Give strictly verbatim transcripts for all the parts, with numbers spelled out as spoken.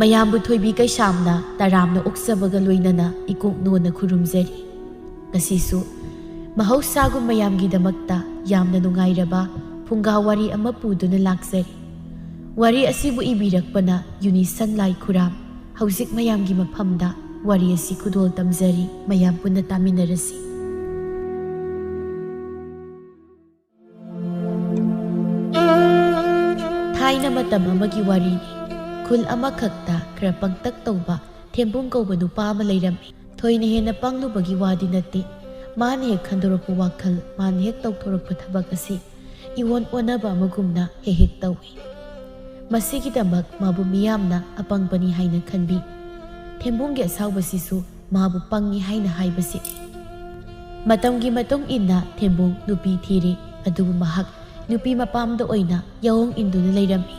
ꯃꯌꯥꯝꯕꯨ ꯊꯣꯏꯕꯤ ꯀꯩꯁꯥꯝꯅ ꯇꯔꯥꯝꯅ ꯑꯣꯛꯆꯕꯒ ꯂꯣꯏꯅꯅ ꯏꯀꯣꯛ ꯅꯣꯟꯅ ꯈꯨꯔꯨꯝꯖꯔꯤ꯫ ꯉꯁꯤꯁꯨ ꯃꯍꯧꯁꯥꯒꯨꯝ ꯃꯌꯥꯝꯒꯤꯗꯃꯛꯇ ꯌꯥꯝꯅ ꯅꯨꯡꯉꯥꯏꯔꯕ ꯐꯨꯡꯒꯥ ꯋꯥꯔꯤ ꯑꯃ ꯄꯨꯗꯨꯅ ꯂꯥꯛꯆꯔꯤ꯫ ꯋꯥꯔꯤ ꯑꯁꯤꯕꯨ ꯏꯕꯤꯔꯛꯄꯅ ꯌꯨꯅꯤꯁꯟ ꯂꯥꯏ ꯈꯨꯔꯥꯝ꯫ ꯍꯧꯖꯤꯛ ꯃꯌꯥꯝꯒꯤ ꯃꯐꯝꯗ ꯋꯥꯔꯤ ꯑꯁꯤ ꯈꯨꯗꯣꯜ ꯇꯝꯖꯔꯤ, ꯃꯌꯥꯝ ꯄꯨꯟꯅ ꯇꯥꯃꯤꯟꯅꯔꯁꯤ꯫ ꯊꯥꯏꯅ ꯃꯇꯝ ꯑꯃꯒꯤ ꯋꯥꯔꯤꯅꯤ꯫ ꯈꯨꯜ ꯑꯃꯈꯛꯇ ꯈꯔ ꯄꯪꯇꯛ ꯇꯧꯕ ꯊꯦꯝꯕꯨꯡ ꯀꯧꯕ ꯅꯨꯄꯥ ꯑꯃ ꯂꯩꯔꯝꯃꯤ꯫ ꯊꯣꯏꯅ ꯍꯦꯟꯅ ꯄꯪꯂꯨꯕꯒꯤ ꯋꯥꯗꯤ ꯅꯠꯇꯦ꯫ ꯃꯥꯅ ꯍꯦꯛ ꯈꯟꯗꯣꯔꯛꯄ ꯋꯥꯈꯜ, ꯃꯥꯅ ꯍꯦꯛ ꯇꯧꯊꯣꯔꯛꯄ ꯊꯕꯛ ꯑꯁꯤ ꯏꯑꯣꯟ ꯑꯣꯟꯅꯕ ꯑꯃꯒꯨꯝꯅ ꯍꯦꯛ ꯍꯦꯛ ꯇꯧꯏ꯫ ꯃꯁꯤꯒꯤꯗꯃꯛ ꯃꯥꯕꯨ ꯃꯤꯌꯥꯝꯅ ꯑꯄꯪꯕꯅꯤ ꯍꯥꯏꯅ ꯈꯟꯕꯤ꯫ ꯊꯦꯝꯕꯨꯡꯒꯤ ꯑꯁꯥꯎꯕꯁꯤꯁꯨ ꯃꯥꯕꯨ ꯄꯪꯉꯤ ꯍꯥꯏꯅ ꯍꯥꯏꯕꯁꯤꯅꯤ꯫ ꯃꯇꯝꯒꯤ ꯃꯇꯨꯡ ꯏꯟꯅ ꯊꯦꯝꯕꯨꯡ ꯅꯨꯄꯤ ꯊꯤꯔꯦ, ꯑꯗꯨꯕꯨ ꯃꯍꯥꯛ ꯅꯨꯄꯤ ꯃꯄꯥꯝꯗ ꯑꯣꯏꯅ ꯌꯥꯑꯣꯡ ꯏꯟꯗꯨꯅ ꯂꯩꯔꯝꯃꯤ꯫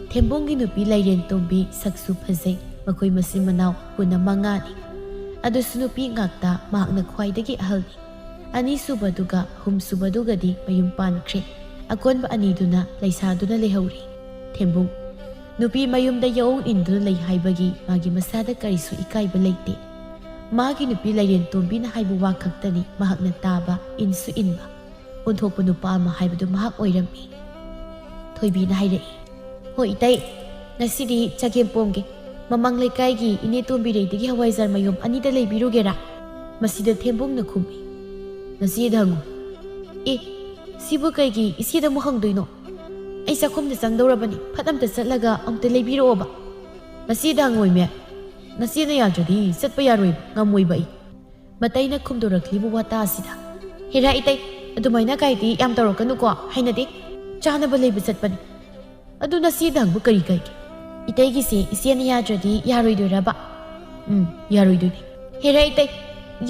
ꯊꯦꯝꯕꯨꯡꯒꯤ ꯅꯨꯄꯤ ꯂꯥꯏꯔꯦꯟ ꯇꯣꯝꯕꯤ ꯁꯛꯁꯨ ꯐꯖꯩ꯫ ꯃꯈꯣꯏ ꯃꯆꯤꯟ ꯃꯅꯥꯎ ꯄꯨꯟꯅ ꯃꯉꯥꯅꯤ꯫ ꯑꯗꯨꯁꯨ ꯅꯨꯄꯤ ꯉꯥꯛꯇ, ꯃꯍꯥꯛꯅ ꯈ꯭ꯋꯥꯏꯗꯒꯤ ꯑꯍꯜꯅꯤ꯫ ꯑꯅꯤꯁꯨꯕꯗꯨꯒ ꯑꯍꯨꯝꯁꯨꯕꯗꯨꯒꯗꯤ ꯃꯌꯨꯝ ꯄꯥꯟꯈ꯭ꯔꯦ꯫ ꯑꯀꯣꯟꯕ ꯑꯅꯤꯗꯨꯅ ꯂꯩꯁꯥꯗꯨꯅ ꯂꯩꯍꯧꯔꯤ꯫ ꯊꯦꯝꯕꯨꯡ ꯅꯨꯄꯤ ꯃꯌꯨꯝꯗ ꯌꯥꯑꯣꯡ ꯏꯟꯗꯨꯅ ꯂꯩ ꯍꯥꯏꯕꯒꯤ ꯃꯥꯒꯤ ꯃꯁꯥꯗ ꯀꯔꯤꯁꯨ ꯏꯀꯥꯏꯕ ꯂꯩꯇꯦ꯫ ꯃꯥꯒꯤ ꯅꯨꯄꯤ ꯂꯥꯏꯔꯦꯟ ꯇꯣꯝꯕꯤꯅ ꯍꯥꯏꯕ ꯋꯥ ꯈꯛꯇꯅꯤ ꯃꯍꯥꯛꯅ ꯇꯥꯕ, ꯏꯟꯁꯨ ꯏꯟꯕ꯫ ꯑꯣꯟꯊꯣꯛꯄ ꯅꯨꯄꯥ ꯑꯃ ꯍꯥꯏꯕꯗꯨ ꯃꯍꯥꯛ ꯑꯣꯏꯔꯝꯃꯤ꯫ ꯊꯣꯏꯕꯤꯅ ꯍꯥꯏꯔꯛꯏ, "ꯍꯣꯏ ꯏꯇꯩ, ꯉꯁꯤꯗꯤ ꯆꯒꯦꯝ ꯄꯣꯝꯒꯦ꯫ ꯃꯃꯥꯡ ꯂꯩꯀꯥꯏꯒꯤ ꯏꯅꯦ ꯇꯣꯝꯕꯤꯔꯩꯗꯒꯤ ꯍꯋꯥꯏꯖꯥꯔ ꯃꯌꯨꯝ ꯑꯅꯤꯗ ꯂꯩꯕꯤꯔꯨꯒꯦꯔꯥ?" ꯃꯁꯤꯗ ꯊꯦꯝꯕꯨꯡꯅ ꯈꯨꯝꯃꯤ, "ꯉꯁꯤꯗ ꯍꯪꯉꯨ꯫" "ꯑꯦ, ꯁꯤꯕꯨ ꯀꯩꯒꯤ ꯏꯆꯦꯗ ꯑꯃꯨꯛ ꯍꯪꯗꯣꯏꯅꯣ? ꯑꯩ ꯆꯥꯛꯈꯨꯝꯗ ꯆꯪꯗꯧꯔꯕꯅꯤ, ꯐꯠ ꯑꯝꯇ ꯆꯠꯂꯒ ꯑꯃꯨꯛꯇ ꯂꯩꯕꯤꯔꯛꯑꯣꯕ꯫" "ꯉꯁꯤꯗ ꯍꯪꯉꯣꯏꯃꯦ, ꯅꯆꯦꯅ ꯌꯥꯗ꯭ꯔꯗꯤ ꯆꯠꯄ ꯌꯥꯔꯣꯏꯕ, ꯉꯝꯃꯣꯏꯕ ꯑꯩ꯫" ꯃꯇꯩꯅ ꯈꯨꯝꯗꯣꯔꯛꯂꯤꯕ ꯋꯥꯇꯥ ꯑꯁꯤꯗ, "ꯍꯦꯔꯥ ꯏꯇꯩ, ꯑꯗꯨꯃꯥꯏꯅ ꯀꯥꯏꯗꯤ ꯌꯥꯝ ꯇꯧꯔꯛꯀꯅꯨꯀꯣ, ꯍꯩꯅꯗꯦ꯫ ꯆꯥꯅꯕ ꯂꯩꯕ ꯆꯠꯄꯅꯤ꯫ ꯑꯗꯨ ꯅꯆꯦꯗ ꯍꯪꯕ ꯀꯔꯤ ꯀꯥꯏꯒꯦ? ꯏꯇꯩꯒꯤꯁꯦ ꯏꯆꯦꯅ ꯌꯥꯗ꯭ꯔꯗꯤ ꯌꯥꯔꯣꯏꯗꯣꯏꯔꯕ?" "ꯎꯝ, ꯌꯥꯔꯣꯏꯗꯣꯏꯅꯤ꯫" "ꯍꯦꯔꯥ ꯏꯇꯩ,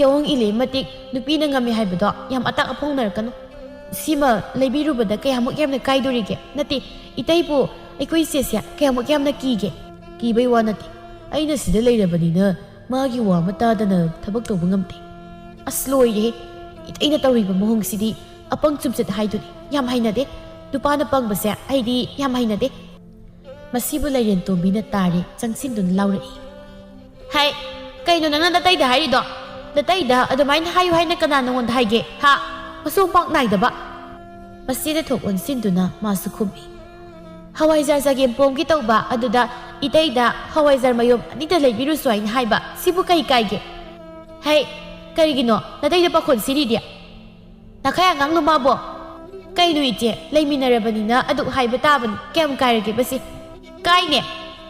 ꯌꯥꯑꯣꯡ ꯏꯜꯂꯦ ꯃꯇꯤꯛ ꯅꯨꯄꯤꯅ ꯉꯝꯃꯦ ꯍꯥꯏꯕꯗꯣ ꯌꯥꯝ ꯑꯇꯥꯛ ꯑꯐꯣꯡꯅꯔꯛꯀꯅꯨ꯫ ꯁꯤꯃ ꯂꯩꯕꯤꯔꯨꯕꯗ ꯀꯌꯥꯃꯨꯛ ꯌꯥꯝꯅ ꯀꯥꯏꯗꯣꯔꯤꯒꯦ? ꯅꯠꯇꯦ, ꯏꯇꯩꯕꯨ ꯑꯩꯈꯣꯏ ꯏꯆꯦꯁꯦ ꯀꯌꯥꯃꯨꯛ ꯌꯥꯝꯅ ꯀꯤꯒꯦ?" "ꯀꯤꯕꯩ ꯋꯥ ꯅꯠꯇꯦ, ꯑꯩꯅ ꯁꯤꯗ ꯂꯩꯔꯕꯅꯤꯅ ꯃꯥꯒꯤ ꯋꯥ ꯑꯃ ꯇꯥꯗꯅ ꯊꯕꯛ ꯇꯧꯕ ꯉꯝꯗꯦ꯫" "ꯑꯁ, ꯂꯣꯏꯔꯦꯍꯦ, ꯏꯇꯩꯅ ꯇꯧꯔꯤꯕ ꯃꯑꯣꯡꯁꯤꯗꯤ꯫ ꯑꯄꯪ ꯆꯨꯝꯆꯠ ꯍꯥꯏꯗꯨꯅꯤ꯫ ꯌꯥꯝ ꯍꯩꯅꯗꯦ꯫ ꯅꯨꯄꯥꯅ ꯄꯪꯕꯁꯦ ꯑꯩꯗꯤ ꯌꯥꯝ ꯍꯩꯅꯗꯦ꯫" ꯃꯁꯤꯕꯨ ꯂꯩꯔꯦꯟ ꯇꯣꯝꯕꯤꯅ ꯇꯥꯔꯦ, ꯆꯪꯁꯤꯟꯗꯨꯅ ꯂꯥꯎꯔꯛꯏ꯫ ꯍꯥꯏ, ꯀꯩꯅꯣ ꯅꯪꯅ ꯅꯇꯩꯗ ꯍꯥꯏꯔꯤꯗꯣ? ꯅꯇꯩꯗ ꯑꯗꯨꯃꯥꯏꯅ ꯍꯥꯏꯌꯨ ꯍꯥꯏꯅ ꯀꯅꯥ ꯅꯉꯣꯟꯗ ꯍꯥꯏꯒꯦ? ꯍꯥ? ꯃꯁꯣꯡ ꯄꯥꯛ ꯅꯥꯏꯗꯕ꯫ ꯃꯁꯤꯗ ꯊꯣꯛ ꯑꯣꯟꯁꯤꯟꯗꯨꯅ ꯃꯥꯁꯨ ꯈꯨꯝꯃꯤ꯫ ꯍꯋꯥꯏꯖꯥꯔ ꯆꯒꯦꯝꯄꯣꯝꯒꯤ ꯇꯧꯕ ꯑꯗꯨꯗ ꯏꯇꯩꯗ ꯍꯋꯥꯏꯖꯥꯔ ꯃꯌꯣꯝ ꯑꯅꯤꯗ ꯂꯩꯕꯤꯔꯨꯁꯨ ꯍꯥꯏꯅ ꯍꯥꯏꯕ, ꯁꯤꯕꯨ ꯀꯩ ꯀꯥꯏꯒꯦ? ꯍꯩ, ꯀꯔꯤꯒꯤꯅꯣ ꯅꯇꯩꯗ ꯄꯥꯈꯣꯟ ꯁꯤꯔꯤꯗꯤ? ꯅꯈꯥꯏ ꯑꯉꯥꯡ ꯂꯨꯃꯥꯕꯣ? ꯀꯩꯅꯣ ꯏꯆꯦ, ꯂꯩꯃꯤꯟꯅꯔꯕꯅꯤꯅ ꯑꯗꯨꯛ ꯍꯥꯏꯕ ꯇꯥꯕꯅꯤ, ꯀꯌꯥꯝ ꯀꯥꯏꯔꯒꯦ ꯃꯁꯤ? ꯀꯥꯏꯅꯦ,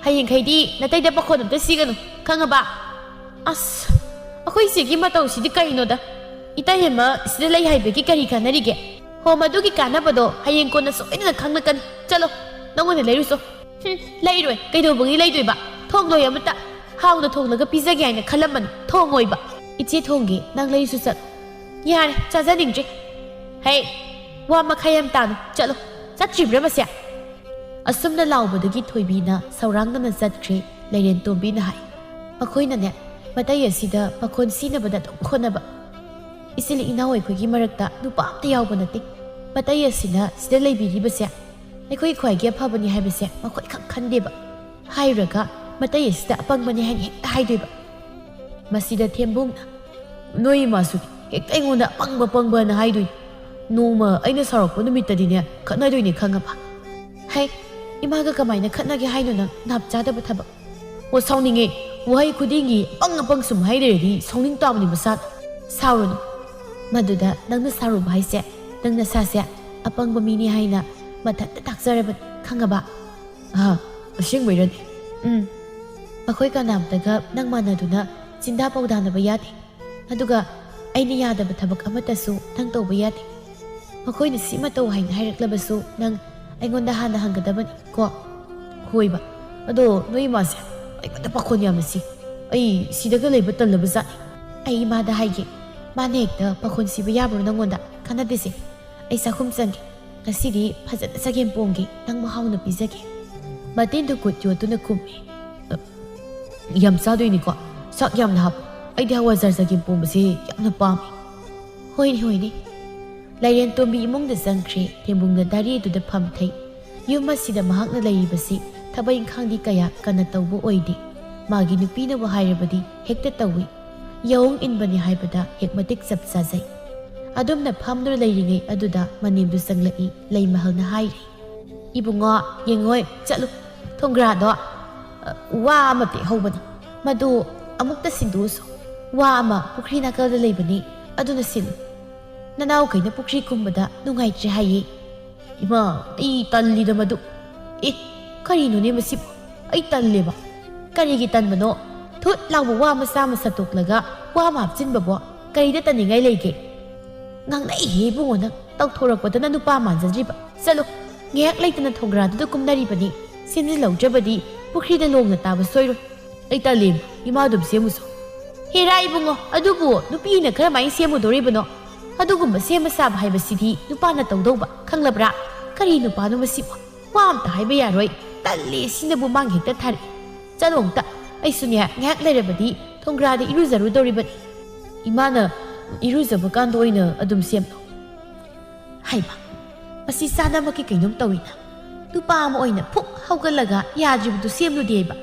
ꯍꯌꯦꯡꯈꯩꯗꯤ ꯅꯇꯩꯗ ꯄꯥꯈꯣꯟ ꯑꯝꯇ ꯁꯤꯒꯅꯨ, ꯈꯪꯉꯕ? ꯑꯁ, ꯑꯩꯈꯣꯏ ꯏꯆꯦꯒꯤ ꯃꯇꯧꯁꯤꯗꯤ ꯀꯩꯅꯣꯗ? ꯏꯇꯩ ꯑꯃ ꯁꯤꯗ ꯂꯩ ꯍꯥꯏꯕꯒꯤ ꯀꯔꯤ ꯀꯥꯟꯅꯔꯤꯒꯦ? ꯍꯣ, ꯃꯗꯨꯒꯤ ꯀꯥꯟꯅꯕꯗꯣ ꯍꯌꯦꯡ ꯀꯣꯟꯅ ꯁꯣꯏꯗꯅ ꯈꯪꯂꯛꯀꯅꯤ꯫ ꯆꯠꯂꯣ, ꯅꯪꯉꯣꯟꯗ ꯂꯩꯔꯨꯁꯣ꯫ ꯍꯨꯝ, ꯂꯩꯔꯣꯏ, ꯀꯩꯗꯧꯕꯒꯤ ꯂꯩꯗꯣꯏꯕ? ꯊꯣꯡ ꯂꯣꯏ ꯑꯃꯇ꯫ ꯍꯥꯎꯅ ꯊꯣꯡꯂꯒ ꯄꯤꯖꯒꯦ ꯍꯥꯏꯅ ꯈꯜꯂꯝꯕꯅꯤ, ꯊꯣꯡꯉꯣꯏꯕ꯫ ꯏꯆꯦ ꯊꯣꯡꯒꯦ, ꯅꯪ ꯂꯩꯔꯨꯁꯨ ꯆꯠꯂꯣ꯫ ꯌꯥꯔꯦ, ꯆꯥꯖꯅꯤꯡꯗ꯭ꯔꯦ꯫ ꯍꯦ, ꯋꯥ ꯃꯈꯥ ꯌꯥꯝ ꯇꯥꯅꯨ, ꯆꯠꯂꯣ꯫ ꯆꯠꯇ꯭ꯔꯤꯕ꯭ꯔꯥ ꯃꯁꯦ? ꯑꯁꯨꯝꯅ ꯂꯥꯎꯕꯗꯒꯤ ꯊꯣꯏꯕꯤꯅ ꯁꯧꯔꯥꯡꯗꯅ ꯆꯠꯈ꯭ꯔꯦ꯫ ꯂꯩꯔꯦꯟ ꯇꯣꯝꯕꯤꯅ ꯍꯥꯏ, ꯃꯈꯣꯏꯅꯅꯦ, ꯃꯇꯩ ꯑꯁꯤꯗ ꯄꯥꯈꯣꯟ ꯁꯤꯅꯕꯗ ꯑꯗꯨꯝ ꯍꯣꯠꯅꯕ꯫ ꯏꯆꯤꯜ ꯏꯅꯥꯎ ꯑꯩꯈꯣꯏꯒꯤ ꯃꯔꯛꯇ ꯅꯨꯄꯥ ꯑꯝꯇ ꯌꯥꯎꯕ ꯅꯠꯇꯦ꯫ ꯃꯇꯩ ꯑꯁꯤꯅ ꯁꯤꯗ ꯂꯩꯕꯤꯔꯤꯕꯁꯦ ꯑꯩꯈꯣꯏ ꯈ꯭ꯋꯥꯏꯒꯤ ꯑꯐꯕꯅꯤ ꯍꯥꯏꯕꯁꯦ ꯃꯈꯣꯏ ꯈꯛ ꯈꯟꯗꯦꯕ꯫ ꯍꯥꯏꯔꯨꯔꯒ ꯃꯇꯩ ꯑꯁꯤꯗ ꯑꯄꯪꯕꯅꯤ ꯍꯥꯏꯅ ꯍꯦꯛꯇ ꯍꯥꯏꯗꯣꯏꯕ꯫ ꯃꯁꯤꯗ ꯊꯦꯝꯕꯨꯡꯅ, "ꯅꯣꯏ ꯏꯃꯥꯁꯨ ꯍꯦꯛꯇ ꯑꯩꯉꯣꯟꯗ ꯑꯄꯪꯕ ꯄꯪꯕꯅ ꯍꯥꯏꯗꯣꯏꯅꯤ꯫ ꯅꯣꯡꯃ ꯑꯩꯅ ꯁꯥꯎꯔꯛꯄ ꯅꯨꯃꯤꯠꯇꯗꯤꯅꯦ, ꯈꯠꯅꯗꯣꯏꯅꯦ, ꯈꯪꯉꯕ?" ꯍꯩ, ꯏꯃꯥꯒ ꯀꯃꯥꯏꯅ ꯈꯠꯅꯒꯦ ꯍꯥꯏꯅꯣ ꯅꯪ? ꯅꯥꯞ ꯆꯥꯗꯕ ꯊꯕꯛ꯫ ꯑꯣ, ꯁꯥꯎꯅꯤꯡꯉꯦ꯫ ꯋꯥꯍꯩ ꯈꯨꯗꯤꯡꯒꯤ ꯑꯄꯪ ꯑꯄꯪ ꯁꯨꯝ ꯍꯥꯏ ꯂꯩꯔꯗꯤ ꯁꯥꯎꯅꯤꯡ ꯇꯥꯕꯅꯤ ꯃꯁꯥꯅ꯫ ꯁꯥꯎꯔꯨꯅꯨ꯫ ꯃꯗꯨꯗ ꯅꯪꯅ ꯁꯥꯎꯔꯨꯕ ꯍꯥꯏꯁꯦ ꯅꯪ ꯅꯁꯥꯁꯦ ꯑꯄꯪꯕ ꯃꯤꯅꯤ ꯍꯥꯏꯅ ꯃꯊꯟꯇ ꯇꯥꯛꯆꯔꯕꯅꯤ, ꯈꯪꯉꯕ? ꯑꯍ, ꯑꯁꯦꯡꯕꯩꯔꯅꯦ? ꯎꯝ꯫ ꯑꯩꯈꯣꯏ ꯀꯅꯥꯝꯇꯒ ꯅꯪ ꯃꯥꯟꯅꯗꯨꯅ ꯆꯤꯟꯗꯥ ꯄꯥꯎꯗꯥꯅꯕ ꯌꯥꯗꯦ꯫ ꯑꯗꯨꯒ ꯑꯩꯅ ꯌꯥꯗꯕ ꯊꯕꯛ ꯑꯃꯠꯇꯁꯨ ꯅꯪ ꯇꯧꯕ ꯌꯥꯗꯦ꯫ ꯃꯈꯣꯏꯅ ꯁꯤꯃ ꯇꯧ ꯍꯥꯏꯅ ꯍꯥꯏꯔꯛꯂꯕꯁꯨ ꯅꯪ ꯑꯩꯉꯣꯟꯗ ꯍꯥꯟꯅ ꯍꯪꯒꯗꯕꯅꯤ ꯀꯣ? ꯍꯣꯏꯕ꯫ ꯑꯗꯣ ꯅꯣꯏ ꯏꯃꯥꯁꯦ ꯑꯩꯉꯣꯟꯗ ꯄꯥꯈꯣꯟ ꯌꯥꯝꯅ ꯁꯤ꯫ ꯑꯩ ꯁꯤꯗꯒ ꯂꯩꯕ ꯇꯜꯂꯕ ꯖꯥꯠꯅꯤ꯫ ꯑꯩ ꯏꯃꯥꯗ ꯍꯥꯏꯒꯦ꯫ ꯃꯥꯅ ꯍꯦꯛꯇ ꯄꯥꯈꯣꯟ ꯁꯤꯕ ꯌꯥꯕ꯭ꯔꯣ ꯅꯪꯉꯣꯟꯗ? ꯀꯥꯟꯅꯗꯦꯁꯦ꯫ ꯑꯩ ꯆꯥꯛꯈꯨꯝ ꯆꯪꯒꯦ꯫ ꯉꯁꯤꯗꯤ ꯐꯖꯅ ꯆꯒꯦꯝ ꯄꯣꯝꯒꯦ, ꯅꯪꯕꯨ ꯍꯥꯎꯅ ꯄꯤꯖꯒꯦ꯫ ꯃꯇꯤꯟꯗꯨ ꯈꯨꯠ ꯌꯣꯠꯇꯨꯅ ꯈꯨꯝꯃꯤ꯫ ꯑ, ꯌꯥꯝ ꯆꯥꯗꯣꯏꯅꯤꯀꯣ? ꯆꯥꯛ ꯌꯥꯝꯅ ꯍꯥꯞꯄꯨ꯫ ꯑꯩꯗꯤ ꯍꯋꯥꯏꯖꯥꯔ ꯆꯒꯦꯝ ꯄꯣꯝꯕꯁꯦ ꯌꯥꯝꯅ ꯄꯥꯝꯃꯤ꯫ ꯍꯣꯏꯅꯦ, ꯍꯣꯏꯅꯦ꯫ ꯂꯥꯏꯔꯦꯟ ꯇꯣꯝꯕꯤ ꯏꯃꯨꯡꯗ ꯆꯪꯈ꯭ꯔꯦ꯫ ꯊꯦꯝꯕꯨꯡꯅ ꯗꯥꯔꯤ ꯑꯗꯨꯗ ꯐꯝꯊꯩ꯫ ꯌꯨꯝ ꯑꯁꯤꯗ ꯃꯍꯥꯛꯅ ꯂꯩꯔꯤꯕꯁꯤ ꯊꯕꯛ ꯏꯪꯈꯥꯡꯗꯤ ꯀꯌꯥ ꯀꯟꯅ ꯇꯧꯕ ꯑꯣꯏꯗꯦ꯫ ꯃꯥꯒꯤ ꯅꯨꯄꯤꯅꯕꯨ ꯍꯥꯏꯔꯕꯗꯤ ꯍꯦꯛꯇ ꯇꯧꯏ꯫ ꯌꯥꯑꯣꯡ ꯏꯟꯕꯅꯤ ꯍꯥꯏꯕꯗ ꯍꯦꯛ ꯃꯇꯤꯛ ꯆꯞ ꯆꯥꯖꯩ꯫ ꯑꯗꯨꯝꯅ ꯐꯝꯗꯨꯅ ꯂꯩꯔꯤꯉꯩ ꯑꯗꯨꯗ ꯃꯅꯦꯝꯗꯨ ꯆꯪꯂꯛꯏ꯫ ꯂꯩꯃꯍꯜꯅ ꯍꯥꯏꯔꯤ, "ꯏꯕꯨꯡꯉꯣ, ꯌꯦꯡꯉꯣꯏ, ꯆꯠꯂꯨ꯫ ꯊꯣꯡꯒ꯭ꯔꯥꯗꯣ, ꯑ, ꯋꯥ ꯑꯃ ꯇꯦꯛꯍꯧꯕꯅꯤ꯫ ꯃꯗꯨ ꯑꯃꯨꯛꯇ ꯁꯤꯟꯗꯣꯛꯎꯁꯣ꯫ ꯋꯥ ꯑꯃ ꯄꯨꯈ꯭ꯔꯤ ꯅꯥꯀꯜꯗ ꯂꯩꯕꯅꯤ, ꯑꯗꯨꯅ ꯁꯤꯜꯂꯨ꯫ ꯅꯅꯥꯎꯈꯩꯅ ꯄꯨꯈ꯭ꯔꯤ ꯀꯨꯝꯕꯗ ꯅꯨꯡꯉꯥꯏꯇ꯭ꯔꯦ ꯍꯥꯏꯌꯦ꯫" "ꯏꯃꯥ, ꯑꯩ ꯇꯜꯂꯤꯗ ꯃꯗꯨ꯫" "ꯑꯦ, ꯀꯔꯤꯅꯣꯅꯦ ꯃꯁꯤꯕꯨ? ꯑꯩ ꯇꯜꯂꯦꯕ꯫" "ꯀꯔꯤꯒꯤ ꯇꯟꯕꯅꯣ? ꯊꯨꯠ ꯂꯥꯎꯕ ꯋꯥ ꯃꯆꯥ ꯑꯃ ꯁꯠꯇꯣꯛꯂꯒ ꯋꯥ ꯑꯃ ꯍꯥꯞꯆꯤꯟꯕꯕꯣ ꯀꯔꯤꯗ ꯇꯟꯅꯤꯡꯉꯥꯏ ꯂꯩꯒꯦ?" "ꯉꯥꯡꯅꯩꯍꯦ ꯏꯕꯨꯡꯉꯣ ꯅꯪ, ꯇꯧꯊꯣꯔꯛꯄꯗꯅ ꯅꯨꯄꯥ ꯃꯥꯟꯖꯗ꯭ꯔꯤꯕ꯫ ꯆꯠꯂꯣ, ꯉꯥꯏꯍꯥꯛ ꯂꯩꯇꯅ ꯊꯣꯡꯒ꯭ꯔꯥꯗꯨꯗ ꯀꯨꯝꯅꯔꯤꯕꯅꯤ, ꯁꯦꯝꯖꯤꯜꯍꯧꯗ꯭ꯔꯕꯗꯤ ꯄꯨꯈ꯭ꯔꯤꯗ ꯂꯣꯡꯅ ꯇꯥꯕ ꯁꯣꯏꯔꯣꯏ꯫" "ꯑꯩ ꯇꯜꯂꯦ, ꯏꯃꯥ ꯑꯗꯨꯝ ꯁꯦꯝꯃꯨꯁꯣ꯫" "ꯍꯦꯔꯥ ꯏꯕꯨꯡꯉꯣ, ꯑꯗꯨꯕꯨ ꯅꯨꯄꯤꯅ ꯀꯔꯝꯍꯥꯏꯅ ꯁꯦꯝꯃꯨꯗꯣꯔꯤꯕꯅꯣ? ꯑꯗꯨꯒꯨꯝꯕ ꯁꯦꯝꯕ ꯁꯥꯕ ꯍꯥꯏꯕꯁꯤꯗꯤ ꯅꯨꯄꯥꯅ ꯇꯧꯗꯧꯕ, ꯈꯪꯂꯕ꯭ꯔꯥ?" "ꯀꯔꯤ ꯅꯨꯄꯥꯅꯣ ꯃꯁꯤꯕꯨ? ꯋꯥ ꯑꯝꯇ ꯍꯥꯏꯕ ꯌꯥꯔꯣꯏ꯫ ꯇꯜꯂꯦ ꯁꯤꯅꯕꯨ ꯃꯥꯡ ꯍꯦꯛꯇ ꯊꯥꯔꯛꯏ꯫ ꯆꯠꯂꯣ ꯑꯝꯇ, ꯑꯩꯁꯨꯅꯦ ꯉꯥꯏꯍꯥꯛ ꯂꯩꯔꯕꯗꯤ ꯊꯣꯡꯒ꯭ꯔꯥꯗ ꯏꯔꯨꯖꯔꯨꯗꯧꯔꯤꯕꯅꯤ꯫" "ꯏꯃꯥꯅ ꯏꯔꯨꯖꯕ ꯀꯥꯟꯗ ꯑꯣꯏꯅ ꯑꯗꯨꯝ ꯁꯦꯝꯂꯣ꯫" ꯍꯩꯃꯥ, ꯃꯁꯤ ꯆꯥꯅꯕꯒꯤ ꯀꯩꯅꯣꯝ ꯇꯧꯏꯅ꯫ ꯅꯨꯄꯥ ꯑꯃ ꯑꯣꯏꯅ ꯐꯨꯛ ꯍꯧꯒꯠꯂꯒ ꯌꯥꯗ꯭ꯔꯤꯕꯗꯨ ꯁꯦꯝꯂꯨꯗꯦꯕ꯫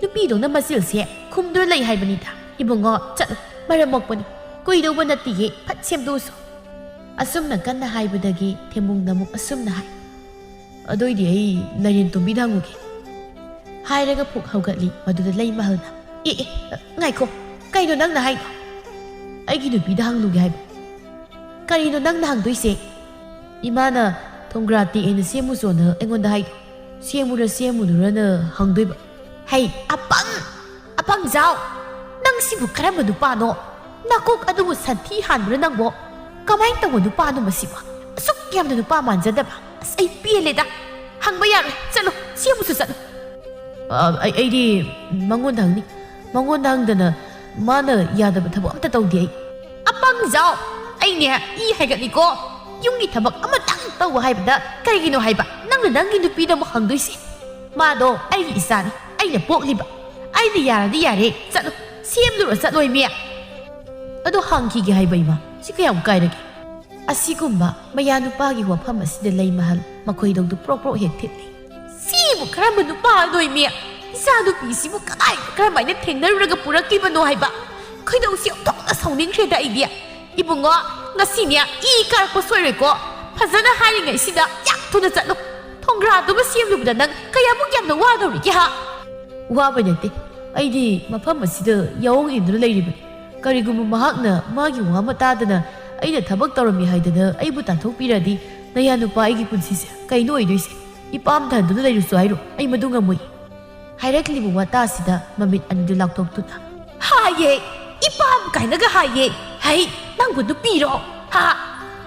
ꯅꯨꯄꯤꯗꯧꯅ ꯃꯆꯤꯜꯁꯦ ꯈꯨꯝꯗꯨꯅ ꯂꯩ ꯍꯥꯏꯕꯅꯤꯗ꯫ "ꯏꯕꯨꯡꯉꯣ, ꯆꯠꯂꯨ, ꯃꯔꯝ ꯃꯣꯛꯄꯅꯤ꯫ ꯀꯨꯏꯗꯧꯕ ꯅꯠꯇꯤꯌꯦ, ꯐꯠ ꯁꯦꯝꯗꯣꯛꯎꯁꯣ꯫" ꯑꯁꯨꯝꯅ ꯀꯟꯅ ꯍꯥꯏꯕꯗꯒꯤ ꯊꯦꯝꯕꯨꯡꯅ ꯑꯃꯨꯛ ꯑꯁꯨꯝꯅ ꯍꯥꯏ, "ꯑꯗꯨꯏꯗꯤ ꯑꯩ ꯂꯥꯏꯔꯦꯟ ꯇꯣꯝꯕꯤꯗ ꯍꯪꯉꯨꯒꯦ꯫" ꯍꯥꯏꯔꯒ ꯐꯨꯛ ꯍꯧꯒꯠꯂꯤ꯫ ꯃꯗꯨꯗ ꯂꯩꯃꯍꯜꯅ, "ꯑꯦ, ꯑꯦ, ꯉꯥꯏꯈꯣ, ꯀꯩꯅꯣ ꯅꯪꯅ ꯍꯥꯏꯗꯣ?" "ꯑꯩꯒꯤ ꯅꯨꯄꯤꯗ ꯍꯪꯂꯨꯒꯦ ꯍꯥꯏꯕ꯫" "ꯀꯔꯤꯅꯣ ꯅꯪꯅ ꯍꯪꯗꯣꯏꯁꯦ?" "ꯏꯃꯥꯅ ꯊꯣꯡꯒ꯭ꯔꯥ ꯇꯦꯛꯑꯦꯅ ꯁꯦꯝꯃꯨꯆꯣꯅ ꯑꯩꯉꯣꯟꯗ ꯍꯥꯏꯗꯣ, ꯁꯦꯝꯃꯨꯔ ꯁꯦꯝꯃꯨꯅꯨꯔꯅ ꯍꯪꯗꯣꯏꯕ꯫" "ꯍꯩ, ꯑꯄꯪ! ꯑꯄꯪꯖꯥꯎ! ꯅꯪ ꯁꯤꯕꯨ ꯀꯔꯝꯕ ꯅꯨꯄꯥꯅꯣ? ꯅꯀꯣꯛ ꯑꯗꯨꯕꯨ ꯁꯟꯊꯤ ꯍꯥꯟꯕ꯭ꯔꯥ ꯅꯪꯕꯣ? ꯀꯃꯥꯏꯅ ꯇꯧꯕ ꯅꯨꯄꯥꯅꯣ ꯃꯁꯤꯕꯣ? ꯑꯁꯨꯛ ꯌꯥꯝꯅ ꯅꯨꯄꯥ ꯃꯥꯟꯖꯗꯕ꯫ ꯑꯁ, ꯑꯩ ꯄꯦꯜꯂꯦꯗ꯫ ꯍꯪꯕ ꯌꯥꯔꯣꯏ꯫ ꯆꯠꯂꯣ, ꯁꯦꯝꯃꯨꯆꯣ ꯆꯠꯂꯣ꯫" "ꯑ, ꯑꯩ, ꯑꯩꯗꯤ ꯃꯉꯣꯟꯗ ꯍꯪꯅꯤ꯫ ꯃꯉꯣꯟꯗ ꯍꯪꯗꯅ ꯃꯥꯅ ꯌꯥꯗꯕ ꯊꯕꯛ ꯑꯝꯇ ꯇꯧꯗꯦ ꯑꯩ꯫" "ꯑꯄꯪꯖꯥꯎ! ꯑꯩꯅꯦ ꯏ ꯍꯥꯏꯒꯠꯂꯤꯀꯣ꯫ ꯌꯨꯝꯒꯤ ꯊꯕꯛ ꯑꯃꯇꯪ ꯇꯧ ꯍꯥꯏꯕꯗ ꯀꯔꯤꯒꯤꯅꯣ ꯍꯥꯏꯕ ꯅꯪꯅ ꯅꯪꯒꯤ ꯅꯨꯄꯤꯗ ꯑꯃꯨꯛ ꯍꯪꯗꯣꯏꯁꯦ? ꯃꯥꯗꯣ ꯑꯩꯒꯤ ꯏꯆꯥꯅꯤ, ꯑꯩꯅ ꯄꯣꯛꯂꯤꯕ꯫ ꯑꯩꯅ ꯌꯥꯔꯗꯤ ꯌꯥꯔꯦ, ꯆꯠꯂꯣ, ꯁꯦꯝꯂꯨꯔꯣ ꯆꯠꯂꯣ ꯏꯃꯦ꯫" "ꯑꯗꯣ ꯍꯪꯈꯤꯒꯦ ꯍꯥꯏꯕ ꯏꯃꯥ, ꯁꯤ ꯀꯌꯥꯝ ꯀꯥꯏꯔꯒꯦ?" ꯑꯁꯤꯒꯨꯝꯕ ꯃꯌꯥ ꯅꯨꯄꯥꯒꯤ ꯋꯥꯐꯝ ꯑꯁꯤꯗ ꯂꯩꯃꯍꯜ ꯃꯈꯣꯏꯗꯧꯗꯨ ꯄ꯭ꯔꯣꯛ ꯄ꯭ꯔꯣꯛ ꯍꯦꯛ ꯊꯤꯠꯂꯤ꯫ "ꯁꯤꯕꯨ ꯀꯔꯝꯕ ꯅꯨꯄꯥ ꯅꯣꯏꯃꯤ? ꯏꯆꯥ ꯅꯨꯄꯤꯁꯤꯕꯨ ꯀꯗꯥꯏ ꯀꯔꯝꯍꯥꯏꯅ ꯊꯦꯡꯅꯔꯨꯔꯒ ꯄꯨꯔꯛꯂꯤꯕꯅꯣ ꯍꯥꯏꯕ꯫ ꯈꯣꯏꯗꯧꯁꯤ ꯑꯣꯟꯊꯣꯛꯅ ꯁꯥꯎꯅꯤꯡꯈ꯭ꯔꯦꯗ ꯑꯩꯗꯤ꯫ ꯏꯕꯨꯡꯉꯣ, ꯉꯁꯤꯅꯦ ꯏ ꯀꯥꯔꯛꯄ ꯁꯣꯏꯔꯣꯏꯀꯣ꯫ ꯐꯖꯅ ꯍꯥꯏꯔꯤꯉꯩꯁꯤꯗ ꯌꯥꯝ ꯊꯨꯅ ꯆꯠꯂꯨ꯫ ꯊꯣꯡꯒ꯭ꯔꯥꯗꯨꯃ ꯁꯦꯝꯂꯨꯕꯗ ꯅꯪ ꯀꯌꯥꯃꯨꯛ ꯌꯥꯝꯅ ꯋꯥꯗꯧꯔꯤꯒꯦ ꯍꯥ? ꯋꯥꯕ ꯅꯠꯇꯦ꯫ ꯑꯩꯗꯤ ꯃꯐꯝ ꯑꯁꯤꯗ ꯌꯥꯑꯣꯡ ꯏꯟꯗꯨꯅ ꯂꯩꯔꯤꯕꯅꯤ꯫ ꯀꯔꯤꯒꯨꯝꯕ ꯃꯍꯥꯛꯅ ꯃꯥꯒꯤ ꯋꯥ ꯑꯃ ꯇꯥꯗꯅ ꯑꯩꯅ ꯊꯕꯛ ꯇꯧꯔꯝꯃꯤ ꯍꯥꯏꯗꯅ ꯑꯩꯕꯨ ꯇꯥꯟꯊꯣꯛꯄꯤꯔꯗꯤ ꯅꯌꯥ ꯅꯨꯄꯥ ꯑꯩꯒꯤ ꯄꯨꯟꯁꯤꯁꯦ ꯀꯩꯅꯣ ꯑꯣꯏꯗꯣꯏꯁꯦ? ꯏꯄꯥꯝ ꯊꯥꯟꯗꯨꯅ ꯂꯩꯔꯨꯁꯨ ꯍꯥꯏꯔꯣ, ꯑꯩ ꯃꯗꯨ ꯉꯝꯃꯣꯏ꯫ ꯍꯥꯏꯔꯛꯂꯤꯕ ꯋꯥꯇꯥꯁꯤꯗ ꯃꯃꯤꯠ ꯑꯅꯤꯗꯨ ꯂꯥꯎꯊꯣꯛꯇꯨꯅ, ꯍꯥꯏꯌꯦ, ꯏꯄꯥꯝ ꯀꯥꯏꯅꯒ ꯍꯥꯏꯌꯦ꯫ ꯍꯩ, ꯅꯪꯕꯨ ꯅꯨꯄꯤꯔꯣ? ꯍꯥ?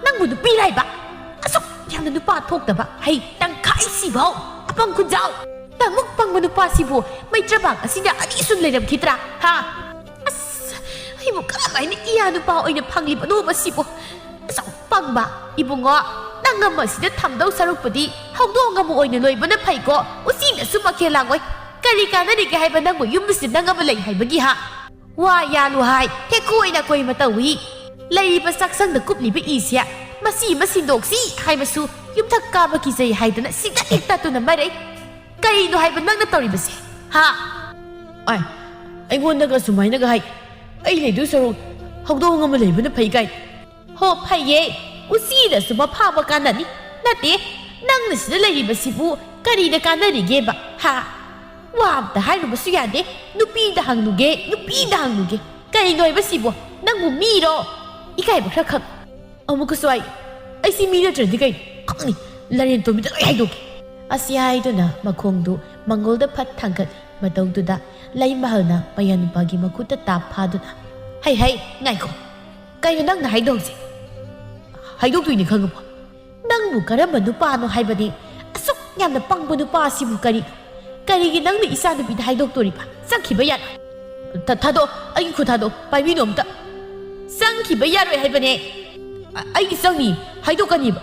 ꯅꯪꯕꯨ ꯅꯨꯄꯤꯔ ꯍꯥꯏꯕ? ꯑꯁꯨꯛ ꯌꯥꯝꯅ ꯅꯨꯄꯥ ꯊꯣꯛꯇꯕ, ꯍꯩ, ꯇꯪꯈꯥꯏ ꯁꯤꯕꯧ, ꯑꯄꯪ ꯈꯨꯟꯖꯥꯎ꯫ ꯅꯪꯃꯨꯛ ꯄꯪꯕ ꯅꯨꯄꯥꯁꯤꯕꯨ ꯃꯩꯇ꯭ꯔꯕꯥꯛ ꯑꯁꯤꯗ ꯑꯅꯤ ꯁꯨꯝ ꯂꯩꯔꯝꯈꯤꯗ꯭ꯔꯥ? ꯍꯥ? ꯑꯁ, ꯑꯩꯕꯨ ꯀꯔꯝꯍꯥꯏꯅ ꯏꯌꯥ ꯅꯨꯄꯥ ꯑꯣꯏꯅ ꯐꯪꯂꯤꯕꯅꯣ ꯃꯁꯤꯕꯨ? ꯑꯁꯨꯛ ꯄꯪꯕ ꯏꯕꯨꯡꯉꯣ, ꯅꯪ ꯑꯃ ꯁꯤꯗ ꯊꯝꯗꯧ ꯁꯔꯨꯛꯄꯨꯗꯤ ꯍꯧꯗꯣꯡ ꯑꯃ ꯑꯣꯏꯅ ꯂꯣꯏꯕꯅ ꯐꯩꯀꯣ꯫ ꯎꯆꯤꯅꯁꯨ ꯃꯈꯦꯜ ꯂꯥꯡꯉꯣꯏ꯫ ꯀꯔꯤ ꯀꯥꯟꯅꯔꯤꯒꯦ ꯍꯥꯏꯕ ꯅꯪꯕꯨ ꯌꯨꯝꯗꯁꯨ ꯅꯪ ꯑꯃ ꯂꯩ ꯍꯥꯏꯕꯒꯤ ꯍꯥ? ꯋꯥ ꯌꯥꯜꯂꯨ ꯍꯥꯏ, ꯍꯦꯛꯀꯣꯏꯅ ꯀꯣꯏꯃ ꯇꯧꯏ꯫ ꯂꯩꯔꯤꯕ ꯆꯥꯛꯁꯪꯗ ꯀꯨꯞꯂꯤꯕ ꯏꯁꯦ ꯃꯁꯤ ꯑꯃ ꯁꯤꯟꯗꯣꯛꯁꯤ ꯍꯥꯏꯕꯁꯨ ꯌꯨꯝꯊꯛ ꯀꯥꯕ ꯀꯤꯖꯩ ꯍꯥꯏꯗꯅ ꯁꯤꯡꯒꯠ ꯍꯦꯛ ꯇꯠꯇꯨꯅ ꯃꯔꯩ꯫ ꯀꯔꯤꯅꯣ ꯍꯥꯏꯕ ꯅꯪꯅ ꯇꯧꯔꯤꯕꯁꯦ? ꯍꯥ? ꯑꯥꯏ, ꯑꯩꯉꯣꯟꯗꯒ ꯁꯨꯃꯥꯏꯅꯒ ꯍꯥꯏ, ꯑꯩ ꯂꯩꯗꯣꯏ ꯁꯔꯨꯛ ꯍꯧꯗꯣꯡ ꯑꯃ ꯂꯩꯕꯅ ꯐꯩ ꯀꯥꯏ꯫ ꯍꯣ, ꯐꯩꯌꯦ, ꯎꯆꯤꯗꯁꯨ ꯃꯐꯥꯕ ꯀꯥꯟꯅꯅꯤ꯫ ꯅꯠꯇꯦ, ꯅꯪꯅ ꯁꯤꯗ ꯂꯩꯔꯤꯕꯁꯤꯕꯨ ꯀꯔꯤꯗ ꯀꯥꯟꯅꯔꯤꯒꯦꯕ? ꯍꯥ? ꯋꯥ ꯑꯝꯇ ꯍꯥꯏꯔꯨꯕꯁꯨ ꯌꯥꯗꯦ꯫ ꯅꯨꯄꯤꯗ ꯍꯪꯂꯨꯒꯦ, ꯅꯨꯄꯤꯗ ꯍꯪꯂꯨꯒꯦ꯫ ꯀꯔꯤꯅꯣ ꯍꯥꯏꯕꯁꯤꯕꯣ? ꯅꯪꯕꯨ ꯃꯤꯔꯣ? ꯏꯀꯥꯏꯕ ꯈꯔ ꯈꯪ꯫ ꯑꯃꯨꯛꯀꯁꯨ ꯑꯩ, ꯑꯩꯁꯤ ꯃꯤ ꯅꯠꯇ꯭ꯔꯗꯤ ꯀꯩꯅꯣ? ꯈꯪꯅꯤ, ꯂꯥꯏꯔꯦꯟ ꯇꯣꯝꯕꯤꯗ ꯂꯣꯏ ꯍꯥꯏꯗꯣꯛꯀꯦ꯫ ꯑꯁꯤ ꯍꯥꯏꯗꯨꯅ ꯃꯈꯣꯡꯗꯨ ꯃꯪꯒꯣꯜꯗ ꯐꯠ ꯊꯥꯡꯒꯠꯂꯤ꯫ ꯃꯇꯧꯗꯨꯗ ꯂꯩꯃꯍꯜꯅ ꯃꯌꯥꯅꯨꯄꯥꯒꯤ ꯃꯈꯨꯠꯇ ꯇꯥꯞ ꯐꯥꯗꯨꯅ, "ꯍꯩ, ꯍꯩ, ꯉꯥꯏꯈꯣ꯫ ꯀꯩꯅꯣ ꯅꯪꯅ ꯍꯥꯏꯗꯧꯁꯦ?" "ꯍꯥꯏꯗꯣꯛꯇꯣꯏꯅꯤ ꯈꯪꯉꯕꯣ?" "ꯅꯪꯕꯨ ꯀꯔꯝꯕ ꯅꯨꯄꯥꯅꯣ ꯍꯥꯏꯕꯅꯤ? ꯑꯁꯨꯛ ꯌꯥꯝꯅ ꯄꯪꯕ ꯅꯨꯄꯥ ꯑꯁꯤꯕꯨ ꯀꯔꯤ? ꯀꯔꯤꯒꯤ ꯅꯪꯅ ꯏꯆꯥ ꯅꯨꯄꯤꯗ ꯍꯥꯏꯗꯣꯛꯇꯣꯔꯤꯕ? ꯆꯠꯈꯤꯕ ꯌꯥꯔꯣꯏ꯫ ꯊ-, ꯊꯥꯗꯣꯛ, ꯑꯩꯒꯤ ꯈꯨꯠ ꯊꯥꯗꯣꯛ, ꯄꯥꯏꯕꯤꯅꯨ ꯑꯝꯇ꯫ ꯆꯪꯈꯤꯕ ꯌꯥꯔꯣꯏ ꯍꯥꯏꯕꯅꯦ꯫ ꯑ-, ꯑꯩꯗꯤ ꯆꯪꯅꯤ, ꯍꯥꯏꯗꯣꯛꯀꯅꯤꯕ꯫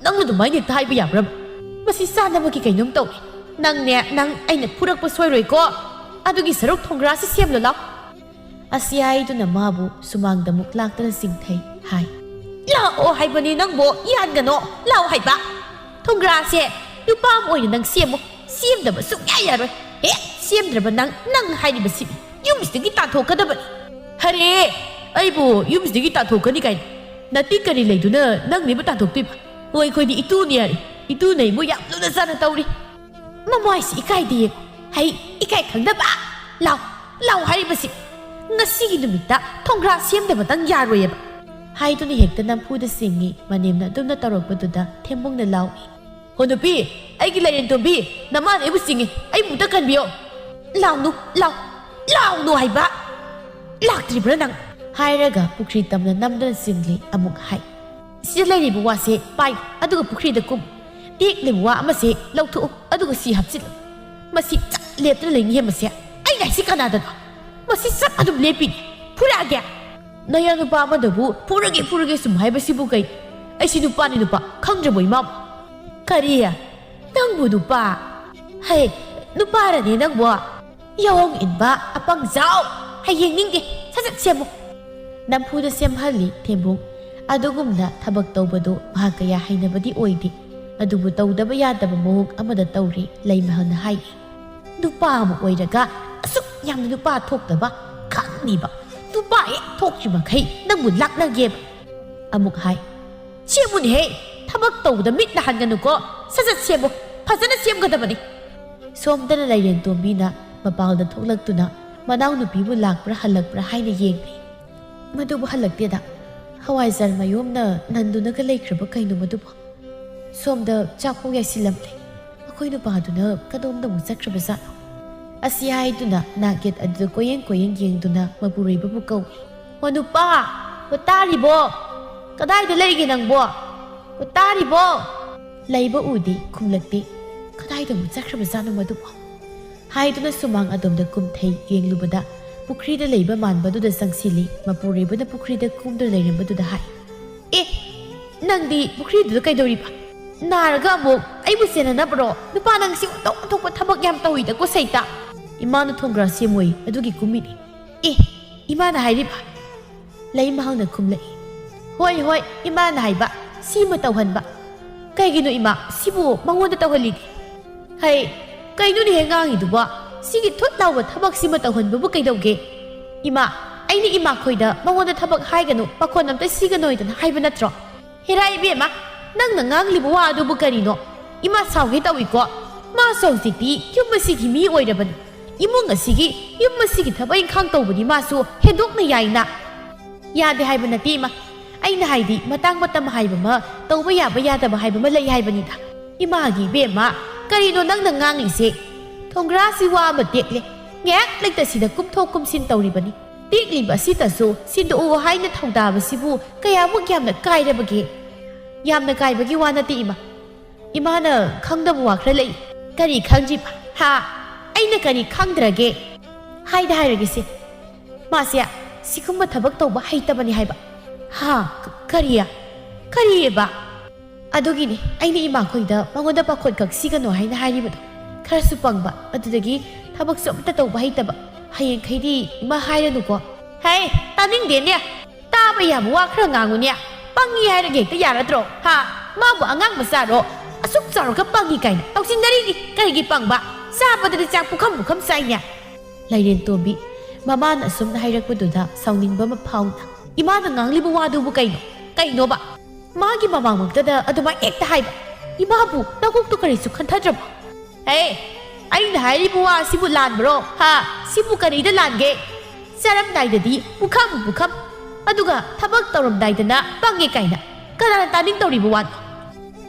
ꯅꯪꯅ ꯑꯗꯨꯃꯥꯏꯅ ꯍꯦꯛꯇ ꯍꯥꯏꯕ ꯌꯥꯕ꯭ꯔꯕ? ꯃꯁꯤ ꯆꯥꯟꯅꯕꯒꯤ ꯀꯩꯅꯣꯝ ꯇꯧꯔꯦ꯫ ꯅꯪꯅꯦ, ꯅꯪ ꯑꯩꯅ ꯐꯨꯔꯛꯄ ꯁꯣꯏꯔꯣꯏꯀꯣ꯫ ꯑꯗꯨꯒꯤ ꯁꯔꯨꯛ ꯊꯣꯡꯒ꯭ꯔꯥꯁꯤ ꯁꯦꯝꯂꯣ ꯂꯥꯎ꯫" ꯑꯁꯤ ꯍꯥꯏꯗꯨꯅ ꯃꯥꯕꯨ ꯁꯨꯃꯥꯡꯗ ꯑꯃꯨꯛ ꯂꯥꯛꯇꯨꯅ ꯆꯤꯡꯊꯩ ꯍꯥꯏ꯫ "ꯂꯥꯛꯑꯣ ꯍꯥꯏꯕꯅꯤ ꯅꯪꯕꯨ, ꯌꯥꯟꯒꯅꯣ, ꯂꯥꯛꯑꯣ ꯍꯥꯏꯕ꯫ ꯊꯣꯡꯒ꯭ꯔꯥꯁꯦ ꯅꯨꯄꯥ ꯑꯃ ꯑꯣꯏꯅ ꯅꯪ ꯁꯦꯝꯃꯨ, ꯁꯦꯝꯗꯕ ꯁꯨꯡꯌꯥ ꯌꯥꯔꯣꯏ꯫ ꯍꯦꯛ ꯁꯦꯝꯗ꯭ꯔꯕ ꯅꯪ, ꯅꯪ ꯍꯥꯏꯔꯤꯕꯁꯤ ꯌꯨꯝꯁꯤꯗꯒꯤ ꯇꯥꯟꯊꯣꯛꯀꯗꯕꯅꯤ꯫ ꯐꯔꯦ, ꯑꯩꯕꯨ ꯌꯨꯝꯁꯤꯗꯒꯤ ꯇꯥꯟꯊꯣꯛꯀꯅꯤ ꯀꯥꯏꯅ ꯅꯇꯤꯛ ꯀꯔꯤ ꯂꯩꯗꯨꯅ ꯅꯪꯅ ꯑꯩꯕꯨ ꯇꯥꯟꯊꯣꯛꯇꯣꯏꯕ? ꯍꯣꯏ, ꯑꯩꯈꯣꯏꯗꯤ ꯏꯇꯨꯅꯤ ꯍꯥꯏꯔꯤ꯫ ꯏꯇꯨꯅ ꯑꯩꯕꯨ ꯌꯥꯝ ꯂꯨꯅ ꯆꯥꯟꯅ ꯇꯧꯔꯤ꯫ ꯃꯃꯥꯏꯁꯤ ꯏꯀꯥꯏꯗꯦ ꯌꯦꯡꯉꯨ꯫ ꯍꯩ, ꯏꯀꯥꯏ ꯈꯪꯗꯕ꯫ ꯂꯥꯎ, ꯂꯥꯎ ꯍꯥꯏꯔꯤꯕꯁꯤ꯫ ꯉꯁꯤꯒꯤ ꯅꯨꯃꯤꯠꯇ ꯊꯣꯡꯒ꯭ꯔꯥ ꯁꯦꯝꯗꯕꯇꯪ ꯌꯥꯔꯣꯏꯑꯕ꯫ ꯍꯥꯏꯗꯨꯅ ꯍꯦꯛꯇ ꯅꯝꯐꯨꯗ ꯆꯤꯡꯉꯤ꯫ ꯃꯅꯦꯝꯅ ꯑꯗꯨꯝꯅ ꯇꯧꯔꯛꯄꯗꯨꯗ ꯊꯦꯝꯕꯨꯡꯅ ꯂꯥꯎꯏ꯫ "ꯍꯣ ꯅꯨꯄꯤ, ꯑꯩꯒꯤ ꯂꯥꯏꯔꯦꯟ ꯇꯣꯝꯕꯤ, ꯅꯃꯥꯅ ꯑꯩꯕꯨ ꯆꯤꯡꯉꯤ, ꯑꯩꯕꯨ ꯑꯝꯇ ꯀꯟꯕꯤꯌꯣ꯫ ꯂꯥꯎꯅꯨ, ꯂꯥꯎ, ꯂꯥꯎꯅꯨ ꯍꯥꯏꯕ꯫ ꯂꯥꯛꯇ꯭ꯔꯤꯕ꯭ꯔꯥ ꯅꯪ?" ꯍꯥꯏꯔꯒ ꯄꯨꯈ꯭ꯔꯤ ꯇꯝꯅ ꯅꯝꯗꯨꯅ ꯆꯤꯡꯂꯤ꯫ ꯑꯃꯨꯛ ꯍꯥꯏ, "ꯁꯤꯗ ꯂꯩꯔꯤꯕ ꯋꯥꯁꯦ ꯄꯥꯏꯌꯨ, ꯑꯗꯨꯒ ꯄꯨꯈ꯭ꯔꯤꯗ ꯀꯨꯝ꯫ ꯇꯦꯛꯂꯤꯕ ꯋꯥ ꯑꯃꯁꯦ ꯂꯧꯊꯣꯛꯎ, ꯑꯗꯨꯒ ꯁꯤ ꯍꯥꯞꯆꯤꯜꯂꯨ꯫ ꯃꯁꯤ ꯆꯞ ꯂꯦꯞꯇꯅ ꯂꯩꯅꯤ ꯍꯦ ꯃꯁꯦ꯫ ꯑꯩꯅ ꯍꯥꯏꯁꯤ ꯀꯅꯥꯗꯅꯣ? ꯃꯁꯤ ꯆꯞ ꯑꯗꯨꯝ ꯂꯦꯞꯄꯤꯅꯤ꯫ ꯐꯨꯔꯛꯑꯒꯦ?" "ꯅꯌꯥ ꯅꯨꯄꯥ ꯑꯃꯗꯕꯨ ꯐꯨꯔꯒꯦ, ꯐꯨꯔꯒꯦ ꯁꯨꯝ ꯍꯥꯏꯕꯁꯤꯕꯨ ꯀꯩ? ꯑꯩꯁꯤ ꯅꯨꯄꯥꯅꯤ ꯅꯨꯄꯥ, ꯈꯪꯗ꯭ꯔꯕꯣ ꯏꯃꯥꯕꯨ?" "ꯀꯔꯤ? ꯅꯪꯕꯨ ꯅꯨꯄꯥ? ꯍꯩ, ꯅꯨꯄꯥꯔꯅꯦ ꯅꯪꯕꯣ? ꯌꯥꯑꯣꯡ ꯏꯟꯕ ꯑꯄꯪꯖꯥꯎ! ꯍꯌꯦꯡ ꯅꯤꯡꯗꯦ, ꯁꯠ ꯁꯠ ꯁꯦꯝꯃꯨ!" ꯅꯝꯐꯨꯗ ꯁꯦꯝꯍꯜꯂꯤ ꯊꯦꯝꯕꯨꯡ꯫ ꯑꯗꯨꯒꯨꯝꯅ ꯊꯕꯛ ꯇꯧꯕꯗꯨ ꯃꯍꯥꯛ ꯀꯌꯥ ꯍꯩꯅꯕꯗꯤ ꯑꯣꯏꯗꯦ꯫ ꯑꯗꯨꯕꯨ ꯇꯧꯗꯕ ꯌꯥꯗꯕ ꯃꯑꯣꯡ ꯑꯃꯗ ꯇꯧꯔꯤ꯫ ꯂꯩꯃꯍꯜꯅ ꯍꯥꯏ, "ꯅꯨꯄꯥ ꯑꯃ ꯑꯣꯏꯔꯒ ꯑꯁꯨꯛ ꯌꯥꯝꯅ ꯅꯨꯄꯥ ꯊꯣꯛꯇꯕ ꯈꯪꯅꯤꯕ꯫ ꯅꯨꯄꯥ ꯍꯦꯛ ꯊꯣꯛꯇ꯭ꯔꯤ ꯃꯈꯩ ꯅꯪꯕꯨ ꯂꯥꯛꯅꯒꯦꯕ꯫" ꯑꯃꯨꯛ ꯍꯥꯏ, "ꯁꯦꯝꯃꯨꯅꯦꯍꯦ! ꯊꯕꯛ ꯇꯧꯕꯗ ꯃꯤꯠ ꯅꯥꯍꯟꯒꯅꯨꯀꯣ꯫ ꯁꯠ ꯁꯠ ꯁꯦꯝꯃꯨ꯫ ꯐꯖꯅ ꯁꯦꯝꯒꯗꯕꯅꯤ꯫" ꯁꯣꯝꯗꯅ ꯂꯩꯔꯦꯟ ꯇꯣꯝꯕꯤꯅ ꯃꯄꯥꯜꯗ ꯊꯣꯛꯂꯛꯇꯨꯅ ꯃꯅꯥꯎꯅꯨꯄꯤꯕꯨ ꯂꯥꯛꯄ꯭ꯔꯥ ꯍꯜꯂꯛꯄ꯭ꯔꯥ ꯍꯥꯏꯅ ꯌꯦꯡꯂꯤ꯫ "ꯃꯗꯨꯕꯨ ꯍꯜꯂꯛꯇꯦꯗ꯫ ꯍꯋꯥꯏꯖꯥꯔ ꯃꯌꯣꯝꯅ ꯅꯟꯗꯨꯅꯒ ꯂꯩꯈ꯭ꯔꯕ ꯀꯩꯅꯣ ꯃꯗꯨꯕꯨ? ꯁꯣꯝꯗ ꯆꯥꯛꯐꯥꯎ ꯌꯥꯏꯁꯤꯜꯂꯝꯂꯦ꯫ ꯑꯩꯈꯣꯏ ꯅꯨꯄꯥꯗꯨꯅ ꯀꯗꯣꯝꯗ ꯑꯃꯨꯛ ꯆꯠꯈ꯭ꯔꯕ ꯖꯥꯠꯅꯣ?" ꯑꯁꯤ ꯍꯥꯏꯗꯨꯅ ꯅꯥꯛꯌꯦꯠ ꯑꯗꯨꯗ ꯀꯣꯏꯌꯦꯡ ꯀꯣꯏꯌꯦꯡ ꯌꯦꯡꯗꯨꯅ ꯃꯄꯨꯔꯣꯏꯕꯕꯨ ꯀꯧꯏ꯫ "ꯑꯣ ꯅꯨꯄꯥ! ꯑꯣ ꯇꯥꯔꯤꯕꯣ? ꯀꯗꯥꯏꯗ ꯂꯩꯒꯦ ꯅꯪꯕꯣ? ꯑꯣ ꯇꯥꯔꯤꯕꯣ?" ꯂꯩꯕ ꯎꯗꯦ, ꯈꯨꯝꯂꯛꯇꯦ꯫ ꯀꯗꯥꯏꯗ ꯑꯃꯨꯛ ꯆꯠꯈ꯭ꯔꯕ ꯖꯥꯠꯅꯣ ꯃꯗꯨꯕꯣ? ꯍꯥꯏꯗꯨꯅ ꯁꯨꯃꯥꯡ ꯑꯗꯣꯝꯗ ꯀꯨꯝꯊꯩ꯫ ꯌꯦꯡꯂꯨꯕꯗ ꯄꯨꯈ꯭ꯔꯤꯗ ꯂꯩꯕ ꯃꯥꯟꯕꯗꯨꯗ ꯆꯪꯁꯤꯜꯂꯤ꯫ ꯃꯄꯨꯔꯣꯏꯕꯅ ꯄꯨꯈ꯭ꯔꯤꯗ ꯀꯨꯝꯗꯨꯅ ꯂꯩꯔꯝꯕꯗꯨꯗ ꯍꯥꯏ, "ꯑꯦ, ꯅꯪꯗꯤ ꯄꯨꯈ꯭ꯔꯤꯗꯨꯗ ꯀꯩꯗꯧꯔꯤꯕ? ꯅꯥꯔꯒ ꯑꯃꯨꯛ ꯑꯩꯕꯨ ꯁꯦꯟꯅꯅꯕ꯭ꯔꯣ? ꯅꯨꯄꯥ ꯅꯪꯁꯤ ꯑꯣꯟꯊꯣꯛ ꯑꯣꯟꯊꯣꯛꯄ ꯊꯕꯛ ꯌꯥꯝ ꯇꯧꯏꯗꯀꯣ ꯁꯩꯇ꯫ ꯏꯃꯥꯅ ꯊꯣꯡꯒ꯭ꯔꯥ ꯁꯦꯝꯃꯣꯏ, ꯑꯗꯨꯒꯤ ꯀꯨꯝꯃꯤꯅꯤ꯫ ꯑꯦ, ꯏꯃꯥꯅ ꯍꯥꯏꯔꯤꯕ?" ꯂꯩꯃꯍꯜꯅ ꯈꯨꯝꯂꯛꯏ, "ꯍꯣꯏ, ꯍꯣꯏ, ꯏꯃꯥꯅ ꯍꯥꯏꯕ, ꯁꯤꯃ ꯇꯧꯍꯟꯕ꯫ ꯀꯩꯒꯤꯅꯣ ꯏꯃꯥ, ꯁꯤꯕꯨ ꯃꯉꯣꯟꯗ ꯇꯧꯍꯜꯂꯤꯗꯤ? ꯍꯩ, ꯀꯩꯅꯣꯅꯦꯍꯦ ꯉꯥꯡꯉꯤꯗꯨꯕꯣ? ꯁꯤꯒꯤ ꯊꯨꯠ ꯂꯥꯎꯕ ꯊꯕꯛꯁꯤꯃ ꯇꯧꯍꯟꯕꯕꯨ ꯀꯩꯗꯧꯒꯦ? ꯏꯃꯥ, ꯑꯩꯅ ꯏꯃꯥꯈꯣꯏꯗ ꯃꯉꯣꯟꯗ ꯊꯕꯛ ꯍꯥꯏꯒꯅꯨ, ꯄꯥꯈꯣꯟ ꯑꯝꯇ ꯁꯤꯒꯅꯣꯏꯗꯅ ꯍꯥꯏꯕ ꯅꯠꯇ꯭ꯔꯣ? ꯍꯦꯔꯥ ꯏꯕꯦꯝꯃ, ꯅꯪꯅ ꯉꯥꯡꯂꯤꯕ ꯋꯥ ꯑꯗꯨꯕꯨ ꯀꯔꯤꯅꯣ? ꯏꯃꯥ ꯁꯥꯎꯒꯦ ꯇꯧꯏꯀꯣ꯫ ꯃꯥꯁꯨ ꯍꯧꯖꯤꯛꯇꯤ ꯌꯨꯝ ꯑꯁꯤꯒꯤ ꯃꯤ ꯑꯣꯏꯔꯕꯅꯤ꯫ ꯏꯃꯨꯡ ꯑꯁꯤꯒꯤ, ꯌꯨꯝ ꯑꯁꯤꯒꯤ ꯊꯕꯛ ꯏꯪꯈꯥꯡ ꯇꯧꯕꯗꯤ ꯃꯥꯁꯨ ꯍꯦꯟꯗꯣꯛꯅ ꯌꯥꯏꯅ꯫ ꯌꯥꯗꯦ ꯍꯥꯏꯕ ꯅꯠꯇꯦ ꯏꯃꯥ꯫ ꯑꯩꯅ ꯍꯥꯏꯗꯤ ꯃꯇꯥꯡ ꯃꯇꯝ ꯍꯥꯏꯕ ꯑꯃ, ꯇꯧꯕ ꯌꯥꯕ ꯌꯥꯗꯕ ꯍꯥꯏꯕ ꯑꯃ ꯂꯩ ꯍꯥꯏꯕꯅꯤꯗ꯫ ꯏꯃꯥꯒꯤ ꯏꯕꯦꯝꯃ, ꯀꯔꯤꯅꯣ ꯅꯪꯅ ꯉꯥꯡꯂꯤꯁꯦ? ꯊꯣꯡꯒ꯭ꯔꯥꯁꯤ ꯋꯥ ꯑꯃ ꯇꯦꯛꯂꯦ꯫ ꯉꯥꯏꯍꯥꯛ ꯂꯩꯇ ꯁꯤꯗ ꯀꯨꯝꯊꯣꯛ ꯀꯨꯝꯁꯤꯟ ꯇꯧꯔꯤꯕꯅꯤ꯫ ꯇꯦꯛꯂꯤꯕ ꯑꯁꯤꯇꯁꯨ ꯁꯤꯟꯗꯣꯛꯎ ꯍꯥꯏꯅ ꯊꯧꯗꯥꯕꯁꯤꯕꯨ ꯀꯌꯥꯃꯨꯛ ꯌꯥꯝꯅ ꯀꯥꯏꯔꯕꯒꯦ? ꯌꯥꯝꯅ ꯀꯥꯏꯕꯒꯤ ꯋꯥ ꯅꯠꯇꯦ ꯏꯃꯥ꯫ ꯏꯃꯥꯅ ꯈꯪꯗꯕ ꯋꯥ ꯈꯔ ꯂꯩ꯫ ꯀꯔꯤ ꯈꯪꯗ꯭ꯔꯤꯕ? ꯍꯥ? ꯑꯩꯅ ꯀꯔꯤ ꯈꯪꯗ꯭ꯔꯒꯦ? ꯍꯥꯏꯗ ꯍꯥꯏꯔꯒꯦꯁꯦ꯫ ꯃꯥꯁꯦ ꯁꯤꯒꯨꯝꯕ ꯊꯕꯛ ꯇꯧꯕ ꯍꯩꯇꯕꯅꯤ ꯍꯥꯏꯕ꯫ ꯍꯥ? ꯀ-, ꯀꯔꯤ? ꯀꯔꯤꯑꯕ? ꯑꯗꯨꯒꯤꯅꯤ ꯑꯩꯅ ꯏꯃꯥꯈꯣꯏꯗ ꯃꯉꯣꯟꯗ ꯄꯥꯈꯣꯟ ꯀꯛꯁꯤꯒꯅꯣ ꯍꯥꯏꯅ ꯍꯥꯏꯔꯤꯕꯗꯣ꯫ ꯈꯔꯁꯨ ꯄꯪꯕ, ꯑꯗꯨꯗꯒꯤ ꯊꯕꯛꯁꯨ ꯑꯝꯇ ꯇꯧꯕ ꯍꯩꯇꯕ꯫ ꯍꯌꯦꯡꯈꯩꯗꯤ ꯏꯃꯥ ꯍꯥꯏꯔꯅꯨꯀꯣ꯫ ꯍꯦ, ꯇꯥꯅꯤꯡꯗꯦꯅꯦ꯫ ꯇꯥꯕ ꯌꯥꯕ ꯋꯥ ꯈꯔ ꯉꯥꯡꯉꯨꯅꯦ꯫ ꯄꯪꯉꯤ ꯍꯥꯏꯔꯒ ꯍꯦꯛꯇ ꯌꯥꯔꯗ꯭ꯔꯣ? ꯍꯥ? ꯃꯥꯕꯨ ꯑꯉꯥꯡ ꯃꯆꯥꯔꯣ? ꯑꯁꯨꯛ ꯆꯥꯎꯔꯒ ꯄꯪꯉꯤ ꯀꯥꯏꯅ ꯇꯧꯁꯤꯟꯅꯔꯤꯅꯤ꯫ ꯀꯔꯤꯒꯤ ꯄꯪꯕ? ꯆꯥꯕꯗꯗꯤ ꯆꯥꯛ ꯄꯨꯈꯝ ꯄꯨꯈꯝ ꯆꯥꯏꯅꯦ꯫ ꯂꯥꯏꯔꯦꯟ ꯇꯣꯝꯕꯤ, ꯃꯃꯥꯅ ꯑꯁꯨꯝꯅ ꯍꯥꯏꯔꯛꯄꯗꯨꯗ ꯁꯥꯎꯅꯤꯡꯕ ꯑꯃ ꯐꯥꯎꯅ, "ꯏꯃꯥꯅ ꯉꯥꯡꯂꯤꯕ ꯋꯥꯗꯨꯕꯨ ꯀꯩꯅꯣ? ꯀꯩꯅꯣꯕ? ꯃꯥꯒꯤ ꯃꯃꯥꯡꯃꯛꯇꯗ ꯑꯗꯨꯃꯥꯏ ꯍꯦꯛꯇ ꯍꯥꯏꯕ? ꯏꯃꯥꯕꯨ ꯅꯀꯣꯛꯇꯣ ꯀꯔꯤꯁꯨ ꯈꯟꯊꯗ꯭ꯔꯕꯣ?" "ꯍꯦ, ꯑꯩꯅ ꯍꯥꯏꯔꯤꯕ ꯋꯥ ꯑꯁꯤꯕꯨ ꯂꯥꯟꯕ꯭ꯔꯣ? ꯍꯥ? ꯁꯤꯕꯨ ꯀꯔꯤꯗ ꯂꯥꯟꯒꯦ? ꯆꯥꯔꯝꯗꯥꯏꯗꯗꯤ ꯄꯨꯈꯝ ꯄꯨꯈꯝ, ꯑꯗꯨꯒ ꯊꯕꯛ ꯇꯧꯔꯝꯗꯥꯏꯗꯅ ꯄꯪꯉꯦ ꯀꯥꯏꯅ꯫ ꯀꯅꯥꯅ ꯇꯥꯅꯤꯡꯗꯧꯔꯤꯕ ꯋꯥꯅꯣ?"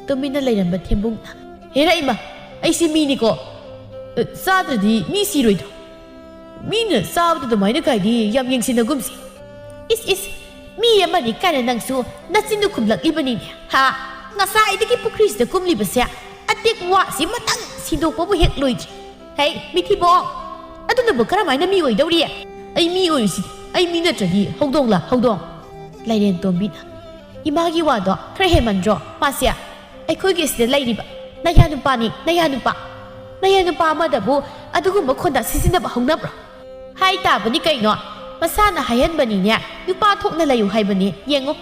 ꯇꯨꯃꯤꯟꯅ ꯂꯩꯔꯝꯕ ꯊꯦꯝꯕꯨꯡꯅ, "ꯍꯦꯔꯥ ꯏꯃꯥ, ꯑꯩꯁꯤ ꯃꯤꯅꯤꯀꯣ꯫ ꯑ, ꯆꯥꯗ꯭ꯔꯗꯤ ꯃꯤ ꯁꯤꯔꯣꯏꯗ꯭ꯔꯣ? ꯃꯤꯅ ꯆꯥꯕꯗ ꯑꯗꯨꯃꯥꯏꯅ ꯀꯥꯏꯗꯤ ꯌꯥꯝ ꯌꯦꯡꯁꯤꯟꯅꯒꯨꯝꯁꯤ꯫ ꯏꯁ, ꯏꯁ, ꯃꯤ ꯑꯃꯅꯤ ꯀꯥꯏꯅ ꯅꯪꯁꯨ ꯅꯆꯤꯟꯗꯨ ꯈꯨꯝꯂꯛꯂꯤꯕꯅꯤꯅꯦ, ꯍꯥ? ꯉꯁꯥꯏꯗꯒꯤ ꯄꯨꯈ꯭ꯔꯤꯁꯤꯗ ꯀꯨꯝꯂꯤꯕꯁꯦ ꯑꯇꯦꯛꯄ ꯋꯥꯁꯤ ꯑꯃꯇꯪ ꯁꯤꯟꯗꯣꯛꯄꯕꯨ ꯍꯦꯛ ꯂꯣꯏꯗ꯭ꯔꯤ꯫ ꯍꯩ, ꯃꯤꯊꯤꯕꯣ, ꯑꯗꯨꯅꯕꯨ ꯀꯔꯝꯍꯥꯏꯅ ꯃꯤ ꯑꯣꯏꯗꯧꯔꯤ? ꯑꯩ ꯃꯤ ꯑꯣꯏꯔꯤꯁꯤꯗꯤ, ꯑꯩ ꯃꯤ ꯅꯠꯇ꯭ꯔꯗꯤ ꯍꯧꯗꯣꯡꯂ, ꯍꯧꯗꯣꯡ?" ꯂꯥꯏꯔꯦꯟ ꯇꯣꯝꯕꯤꯅ, "ꯏꯃꯥꯒꯤ ꯋꯥꯗꯣ ꯈꯔ ꯍꯦꯟꯃꯟꯗ꯭ꯔꯣ? ꯃꯥꯁꯦ ꯑꯩꯈꯣꯏꯒꯤ ꯑꯁꯤꯗ ꯂꯩꯔꯤꯕ ꯅꯌꯥ ꯅꯨꯄꯥꯅꯤ, ꯅꯌꯥ ꯅꯨꯄꯥ꯫ ꯅꯌꯥ ꯅꯨꯄꯥ ꯑꯃꯗꯕꯨ ꯑꯗꯨꯒꯨꯝꯕ ꯈꯣꯟꯗꯥ ꯁꯤꯖꯤꯟꯅꯕ ꯍꯧꯅꯕ꯭ꯔꯣ?" "ꯍꯥꯏ ꯇꯥꯕꯅꯤ ꯀꯩꯅꯣ, ꯃꯁꯥꯅ ꯍꯥꯏꯍꯟꯕꯅꯤꯅꯦ꯫ ꯅꯨꯄꯥ ꯊꯣꯛꯅ ꯂꯩꯌꯨ ꯍꯥꯏꯕꯅꯤ꯫ ꯌꯦꯡꯉꯨ,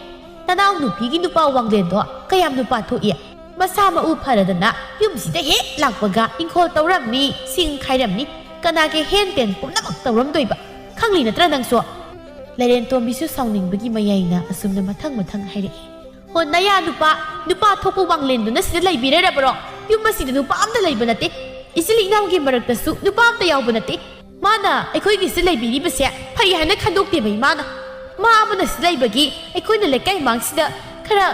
ꯅꯅꯥꯎ ꯅꯨꯄꯤꯒꯤ ꯅꯨꯄꯥ ꯋꯥꯡꯂꯦꯟꯗꯣ ꯀꯌꯥꯝ ꯅꯨꯄꯥ ꯊꯣꯛꯏ꯫ ꯃꯁꯥ ꯃꯎ ꯐꯔꯗꯅ ꯌꯨꯝꯁꯤꯗ ꯍꯦꯛ ꯂꯥꯛꯄꯒ ꯏꯪꯈꯣꯜ ꯇꯧꯔꯝꯅꯤ, ꯁꯤꯡ ꯈꯥꯏꯔꯝꯅꯤ, ꯀꯅꯥꯒꯤ ꯍꯦꯟ ꯇꯦꯟ ꯄꯨꯝꯅꯃꯛ ꯇꯧꯔꯝꯗꯣꯏꯕ꯫ ꯈꯪꯂꯤ ꯅꯠꯇ꯭ꯔꯥ ꯅꯪꯁꯨ? ꯂꯩꯔꯦꯟꯇꯣꯝꯕꯤꯁꯨ ꯁꯥꯎꯅꯤꯡꯕꯒꯤ ꯃꯌꯥꯏꯅ ꯑꯁꯨꯝꯅ ꯃꯊꯪ ꯃꯊꯪ ꯍꯥꯏꯔꯛꯏ꯫ "ꯍꯣ, ꯅꯌꯥ ꯅꯨꯄꯥ, ꯅꯨꯄꯥ ꯊꯣꯛꯄ ꯋꯥꯡꯂꯦꯟꯗꯨꯅ ꯁꯤꯗ ꯂꯩꯕꯤꯔꯔꯕ꯭ꯔꯣ? ꯌꯨꯝ ꯑꯁꯤꯗ ꯅꯨꯄꯥ ꯑꯝꯇ ꯂꯩꯕ ꯅꯠꯇꯦ꯫ ꯏꯆꯤꯜ ꯏꯅꯥꯎꯒꯤ ꯃꯔꯛꯇꯁꯨ ꯅꯨꯄꯥ ꯑꯝꯇ ꯌꯥꯎꯕ ꯅꯠꯇꯦ꯫ ꯃꯥꯅ ꯑꯩꯈꯣꯏꯒꯤꯁꯤꯗ ꯂꯩꯕꯤꯔꯤꯕꯁꯦ ꯐꯩ ꯍꯥꯏꯅ ꯈꯟꯗꯣꯛꯇꯦꯕ ꯏꯃꯥꯅ꯫ ꯃꯥ ꯑꯃꯅ ꯁꯤꯗ ꯂꯩꯕꯒꯤ ꯑꯩꯈꯣꯏꯅ ꯂꯩꯀꯥꯏ ꯃꯥꯡꯁꯤꯗ ꯈꯔ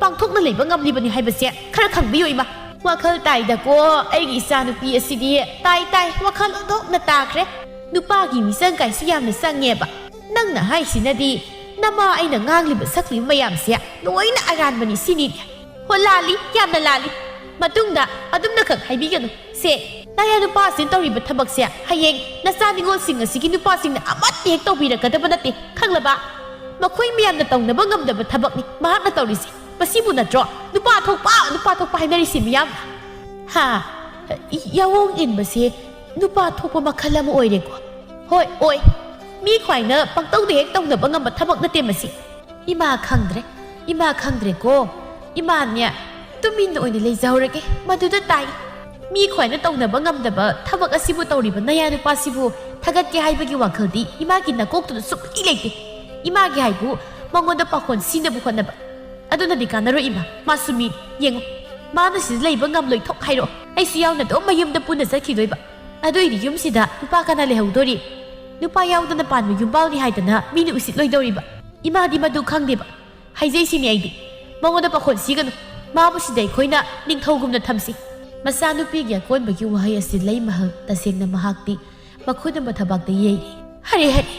ꯄꯥꯡꯊꯣꯛꯅ ꯂꯩꯕ ꯉꯝꯂꯤꯕꯅꯤ ꯍꯥꯏꯕꯁꯦ ꯈꯔ ꯈꯪꯕꯤꯌꯨ ꯏꯃꯥ꯫" "ꯋꯥꯈꯜ ꯇꯥꯏꯗꯀꯣ ꯑꯩꯒꯤ ꯏꯆꯥꯅꯨꯄꯤ ꯑꯁꯤꯗꯤ꯫ ꯇꯥꯏ, ꯇꯥꯏ, ꯋꯥꯈꯜ ꯑꯣꯟꯊꯣꯛꯅ ꯇꯥꯈ꯭ꯔꯦ꯫ ꯅꯨꯄꯥꯒꯤ ꯃꯤꯆꯪ ꯀꯥꯏꯁꯨ ꯌꯥꯝꯅ ꯆꯪꯉꯦꯕ꯫ ꯅꯪꯅ ꯍꯥꯏꯁꯤꯅꯗꯤ ꯅꯃꯥ ꯑꯩꯅ ꯉꯥꯡꯂꯤꯕ ꯁꯛꯂꯤꯕ ꯃꯌꯥꯝꯁꯦ ꯂꯣꯏꯅ ꯑꯔꯥꯟꯕꯅꯤ ꯁꯤꯅꯤꯅꯦ꯫ ꯍꯣ, ꯂꯥꯜꯂꯤ, ꯌꯥꯝꯅ ꯂꯥꯜꯂꯤ꯫ ꯃꯇꯨꯡꯗ ꯑꯗꯨꯝꯅꯈꯛ ꯍꯥꯏꯕꯤꯒꯅꯨ꯫ ꯁꯦ, ꯅꯌꯥ ꯅꯨꯄꯥꯁꯤꯅ ꯇꯧꯔꯤꯕ ꯊꯕꯛꯁꯦ ꯍꯌꯦꯡ ꯅꯆꯥ ꯅꯤꯉꯣꯜꯁꯤꯡ ꯑꯁꯤꯒꯤ ꯅꯨꯄꯥꯁꯤꯡꯅ ꯑꯃꯠꯇ ꯍꯦꯛ ꯇꯧꯕꯤꯔꯛꯀꯗꯕ ꯅꯠꯇꯦ, ꯈꯪꯂꯕ? ꯃꯈꯣꯏ ꯃꯌꯥꯝꯅ ꯇꯧꯅꯕ ꯉꯝꯗꯕ ꯊꯕꯛꯅꯤ ꯃꯍꯥꯛꯅ ꯇꯧꯔꯤꯁꯦ꯫ ꯃꯁꯤꯕꯨ ꯅꯠꯇ꯭ꯔꯣ ꯅꯨꯄꯥ ꯊꯣꯛꯄ, ꯅꯨꯄꯥ ꯊꯣꯛꯄ ꯍꯥꯏꯅꯔꯤꯁꯦ ꯃꯤꯌꯥꯝꯅ?" ꯍꯥ? ꯌꯥꯑꯣꯡ ꯏꯟꯕꯁꯦ ꯅꯨꯄꯥ ꯊꯣꯛꯄ ꯃꯈꯜ ꯑꯃ ꯑꯣꯏꯔꯦꯀꯣ? ꯍꯣꯏ, ꯑꯣꯏ꯫ ꯃꯤ ꯈ꯭ꯋꯥꯏꯅ ꯄꯪꯇꯧꯗ ꯍꯦꯛ ꯇꯧꯅꯕ ꯉꯝꯕ ꯊꯕꯛ ꯅꯠꯇꯦ ꯃꯁꯤ꯫ ꯏꯃꯥ ꯈꯪꯗ꯭ꯔꯦ, ꯏꯃꯥ ꯈꯪꯗ꯭ꯔꯦꯀꯣ꯫ ꯏꯃꯥꯅꯦ, ꯇꯨꯃꯤꯟꯅ ꯑꯣꯏꯅ ꯂꯩꯖꯍꯧꯔꯒꯦ, ꯃꯗꯨꯗ ꯇꯥꯏ꯫ ꯃꯤ ꯈ꯭ꯋꯥꯏꯅ ꯇꯧꯅꯕ ꯉꯝꯗꯕ ꯊꯕꯛ ꯑꯁꯤꯕꯨ ꯇꯧꯔꯤꯕ ꯅꯌꯥ ꯅꯨꯄꯥꯁꯤꯕꯨ ꯊꯥꯒꯠꯀꯦ ꯍꯥꯏꯕꯒꯤ ꯋꯥꯈꯜꯗꯤ ꯏꯃꯥꯒꯤ ꯅꯀꯣꯛꯇꯨꯗ ꯁꯨꯛꯂꯩ ꯂꯩꯇꯦ꯫ ꯏꯃꯥꯒꯤ ꯍꯥꯏꯕꯨ ꯃꯉꯣꯟꯗ ꯄꯥꯈꯣꯟ ꯁꯤꯅꯕ ꯍꯣꯠꯅꯕ꯫ ꯑꯗꯨꯅꯗꯤ ꯀꯥꯟꯅꯔꯣꯏ ꯏꯃꯥ, ꯃꯥꯁꯨ ꯃꯤꯅꯤ꯫ ꯌꯦꯡꯉꯨ, ꯃꯥꯅ ꯁꯤꯗ ꯂꯩꯕ ꯉꯝꯂꯣꯏ ꯊꯣꯛ ꯍꯥꯏꯔꯛꯑꯣ꯫ ꯑꯩꯁꯨ ꯌꯥꯎꯅ ꯑꯗꯨꯝ ꯃꯌꯨꯝꯗ ꯄꯨꯟꯅ ꯆꯠꯈꯤꯗꯣꯏꯕ꯫ ꯑꯗꯨꯏꯗꯤ ꯌꯨꯝꯁꯤꯗ ꯅꯨꯄꯥ ꯀꯅꯥ ꯂꯩꯍꯧꯗꯣꯔꯤ? ꯅꯨꯄꯥ ꯌꯥꯎꯗꯅ ꯄꯥꯟꯕ ꯌꯨꯝꯕꯥꯜꯅꯤ ꯍꯥꯏꯗꯅ ꯃꯤꯅ ꯎꯁꯤꯠꯂꯣꯏꯗꯧꯔꯤꯕ꯫ ꯏꯃꯥꯗꯤ ꯃꯗꯨ ꯈꯪꯗꯦꯕ꯫ ꯍꯥꯏꯖꯩꯁꯤꯅꯤ ꯑꯩꯗꯤ꯫ ꯃꯉꯣꯟꯗ ꯄꯥꯈꯣꯟ ꯁꯤꯒꯅꯨ꯫ ꯃꯥꯕꯨ ꯁꯤꯗ ꯑꯩꯈꯣꯏꯅ ꯅꯤꯡꯊꯧꯒꯨꯝꯅ ꯊꯝꯁꯤ꯫ ꯃꯆꯥꯅꯨꯄꯤꯒꯤ ꯑꯀꯣꯟꯕꯒꯤ ꯋꯥꯍꯩ ꯑꯁꯤ ꯂꯩꯃꯍꯜ ꯇꯁꯦꯡꯅ ꯃꯍꯥꯛꯇꯤ ꯃꯈꯨꯠ ꯑꯃ ꯊꯕꯥꯛꯇ ꯌꯩꯔꯤ꯫ "ꯍꯔꯦ, ꯍꯔꯦ,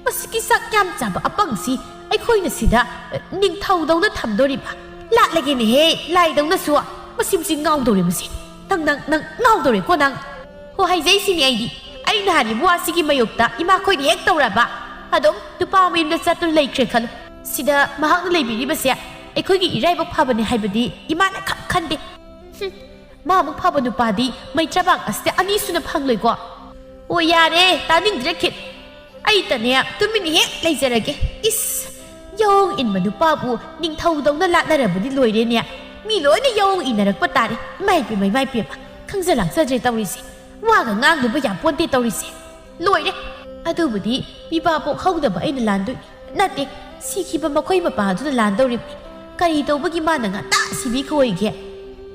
ꯃꯁꯤꯒꯤ ꯆꯥꯛ ꯌꯥꯝ ꯆꯥꯕ ꯑꯄꯪꯁꯤ ꯑꯩꯈꯣꯏꯅ ꯁꯤꯗ, ꯑ, ꯅꯤꯡꯊꯧꯗꯧꯅ ꯊꯝꯗꯣꯔꯤꯕ? ꯂꯥꯠꯂꯒꯦꯅꯦꯍꯦ, ꯂꯥꯏꯗꯧꯅꯁꯨ꯫ ꯃꯁꯤ, ꯃꯁꯤ ꯉꯥꯎꯗꯧꯔꯦ ꯃꯁꯤ꯫ ꯅꯪ, ꯅꯪ, ꯅꯪ ꯉꯥꯎꯗꯧꯔꯦꯀꯣ ꯅꯪ꯫ ꯍꯣ, ꯍꯥꯏꯖꯩꯁꯤꯅꯤ ꯑꯩꯗꯤ꯫ ꯑꯩꯅ ꯍꯥꯏꯔꯤꯕ ꯋꯥꯁꯤꯒꯤ ꯃꯥꯌꯣꯛꯇ ꯏꯃꯥꯈꯣꯏꯅ ꯍꯦꯛ ꯇꯧꯔꯕ, ꯑꯗꯨꯝ ꯅꯨꯄꯥ ꯃꯌꯨꯝꯗ ꯆꯠꯇꯨꯅ ꯂꯩꯈ꯭ꯔꯦ ꯈꯜꯂꯨ꯫ ꯁꯤꯗ ꯃꯍꯥꯛꯅ ꯂꯩꯕꯤꯔꯤꯕꯁꯦ ꯑꯩꯈꯣꯏꯒꯤ ꯏꯔꯥꯏꯕꯛ ꯐꯕꯅꯤ ꯍꯥꯏꯕꯗꯤ ꯏꯃꯥꯅ ꯈꯛ ꯈꯟꯗꯦ꯫ ꯍꯨꯝ, ꯃꯥꯃꯨꯛ ꯐꯕ ꯅꯨꯄꯥꯗꯤ ꯃꯩꯇ꯭ꯔꯕꯥꯛ ꯑꯁꯤꯗ ꯑꯅꯤ ꯁꯨꯅ ꯐꯪꯂꯣꯏꯀꯣ꯫ ꯑꯣ, ꯌꯥꯔꯦ, ꯇꯥꯅꯤꯡꯗ꯭ꯔꯦ ꯈꯤꯠ꯫ ꯑꯩꯇꯅꯦ ꯇꯨꯃꯤꯟꯅ ꯍꯦꯛ ꯂꯩꯖꯔꯒꯦ꯫ ꯏꯁ, ꯌꯥꯑꯣꯡ ꯏꯟꯕ ꯅꯨꯄꯥꯕꯨ ꯅꯤꯡꯊꯧꯗꯧꯅ ꯂꯥꯠꯅꯔꯕꯗꯤ ꯂꯣꯏꯔꯦꯅꯦ꯫ ꯃꯤ ꯂꯣꯏꯅ ꯌꯥꯑꯣꯡ ꯏꯟꯅꯔꯛꯄ ꯇꯥꯔꯦ꯫ ꯏꯃꯥꯏ ꯄꯦꯝꯃ, ꯏꯃꯥꯏ ꯄꯦꯝꯃ, ꯈꯪꯖ ꯂꯥꯛꯆꯗ꯭ꯔꯦ ꯇꯧꯔꯤꯁꯦ꯫ ꯋꯥꯒ ꯉꯥꯡꯂꯨꯕ ꯌꯥꯄꯣꯟꯇꯦ ꯇꯧꯔꯤꯁꯦ꯫ ꯂꯣꯏꯔꯦ꯫ ꯑꯗꯨꯕꯨꯗꯤ ꯃꯤꯄꯥ ꯄꯣꯛꯍꯧꯗꯕ ꯑꯩꯅ ꯂꯥꯟꯗꯣꯏꯅꯤ꯫ ꯅꯠꯇꯦ, ꯁꯤꯈꯤꯕ ꯃꯈꯣꯏ ꯃꯄꯥꯗꯨꯅ ꯂꯥꯟꯗꯧꯔꯤꯕꯅꯤ꯫ ꯀꯔꯤ ꯇꯧꯕꯒꯤ ꯃꯥꯅ ꯉꯟꯇꯥ ꯁꯤꯕꯤꯈꯣꯏꯒꯦ?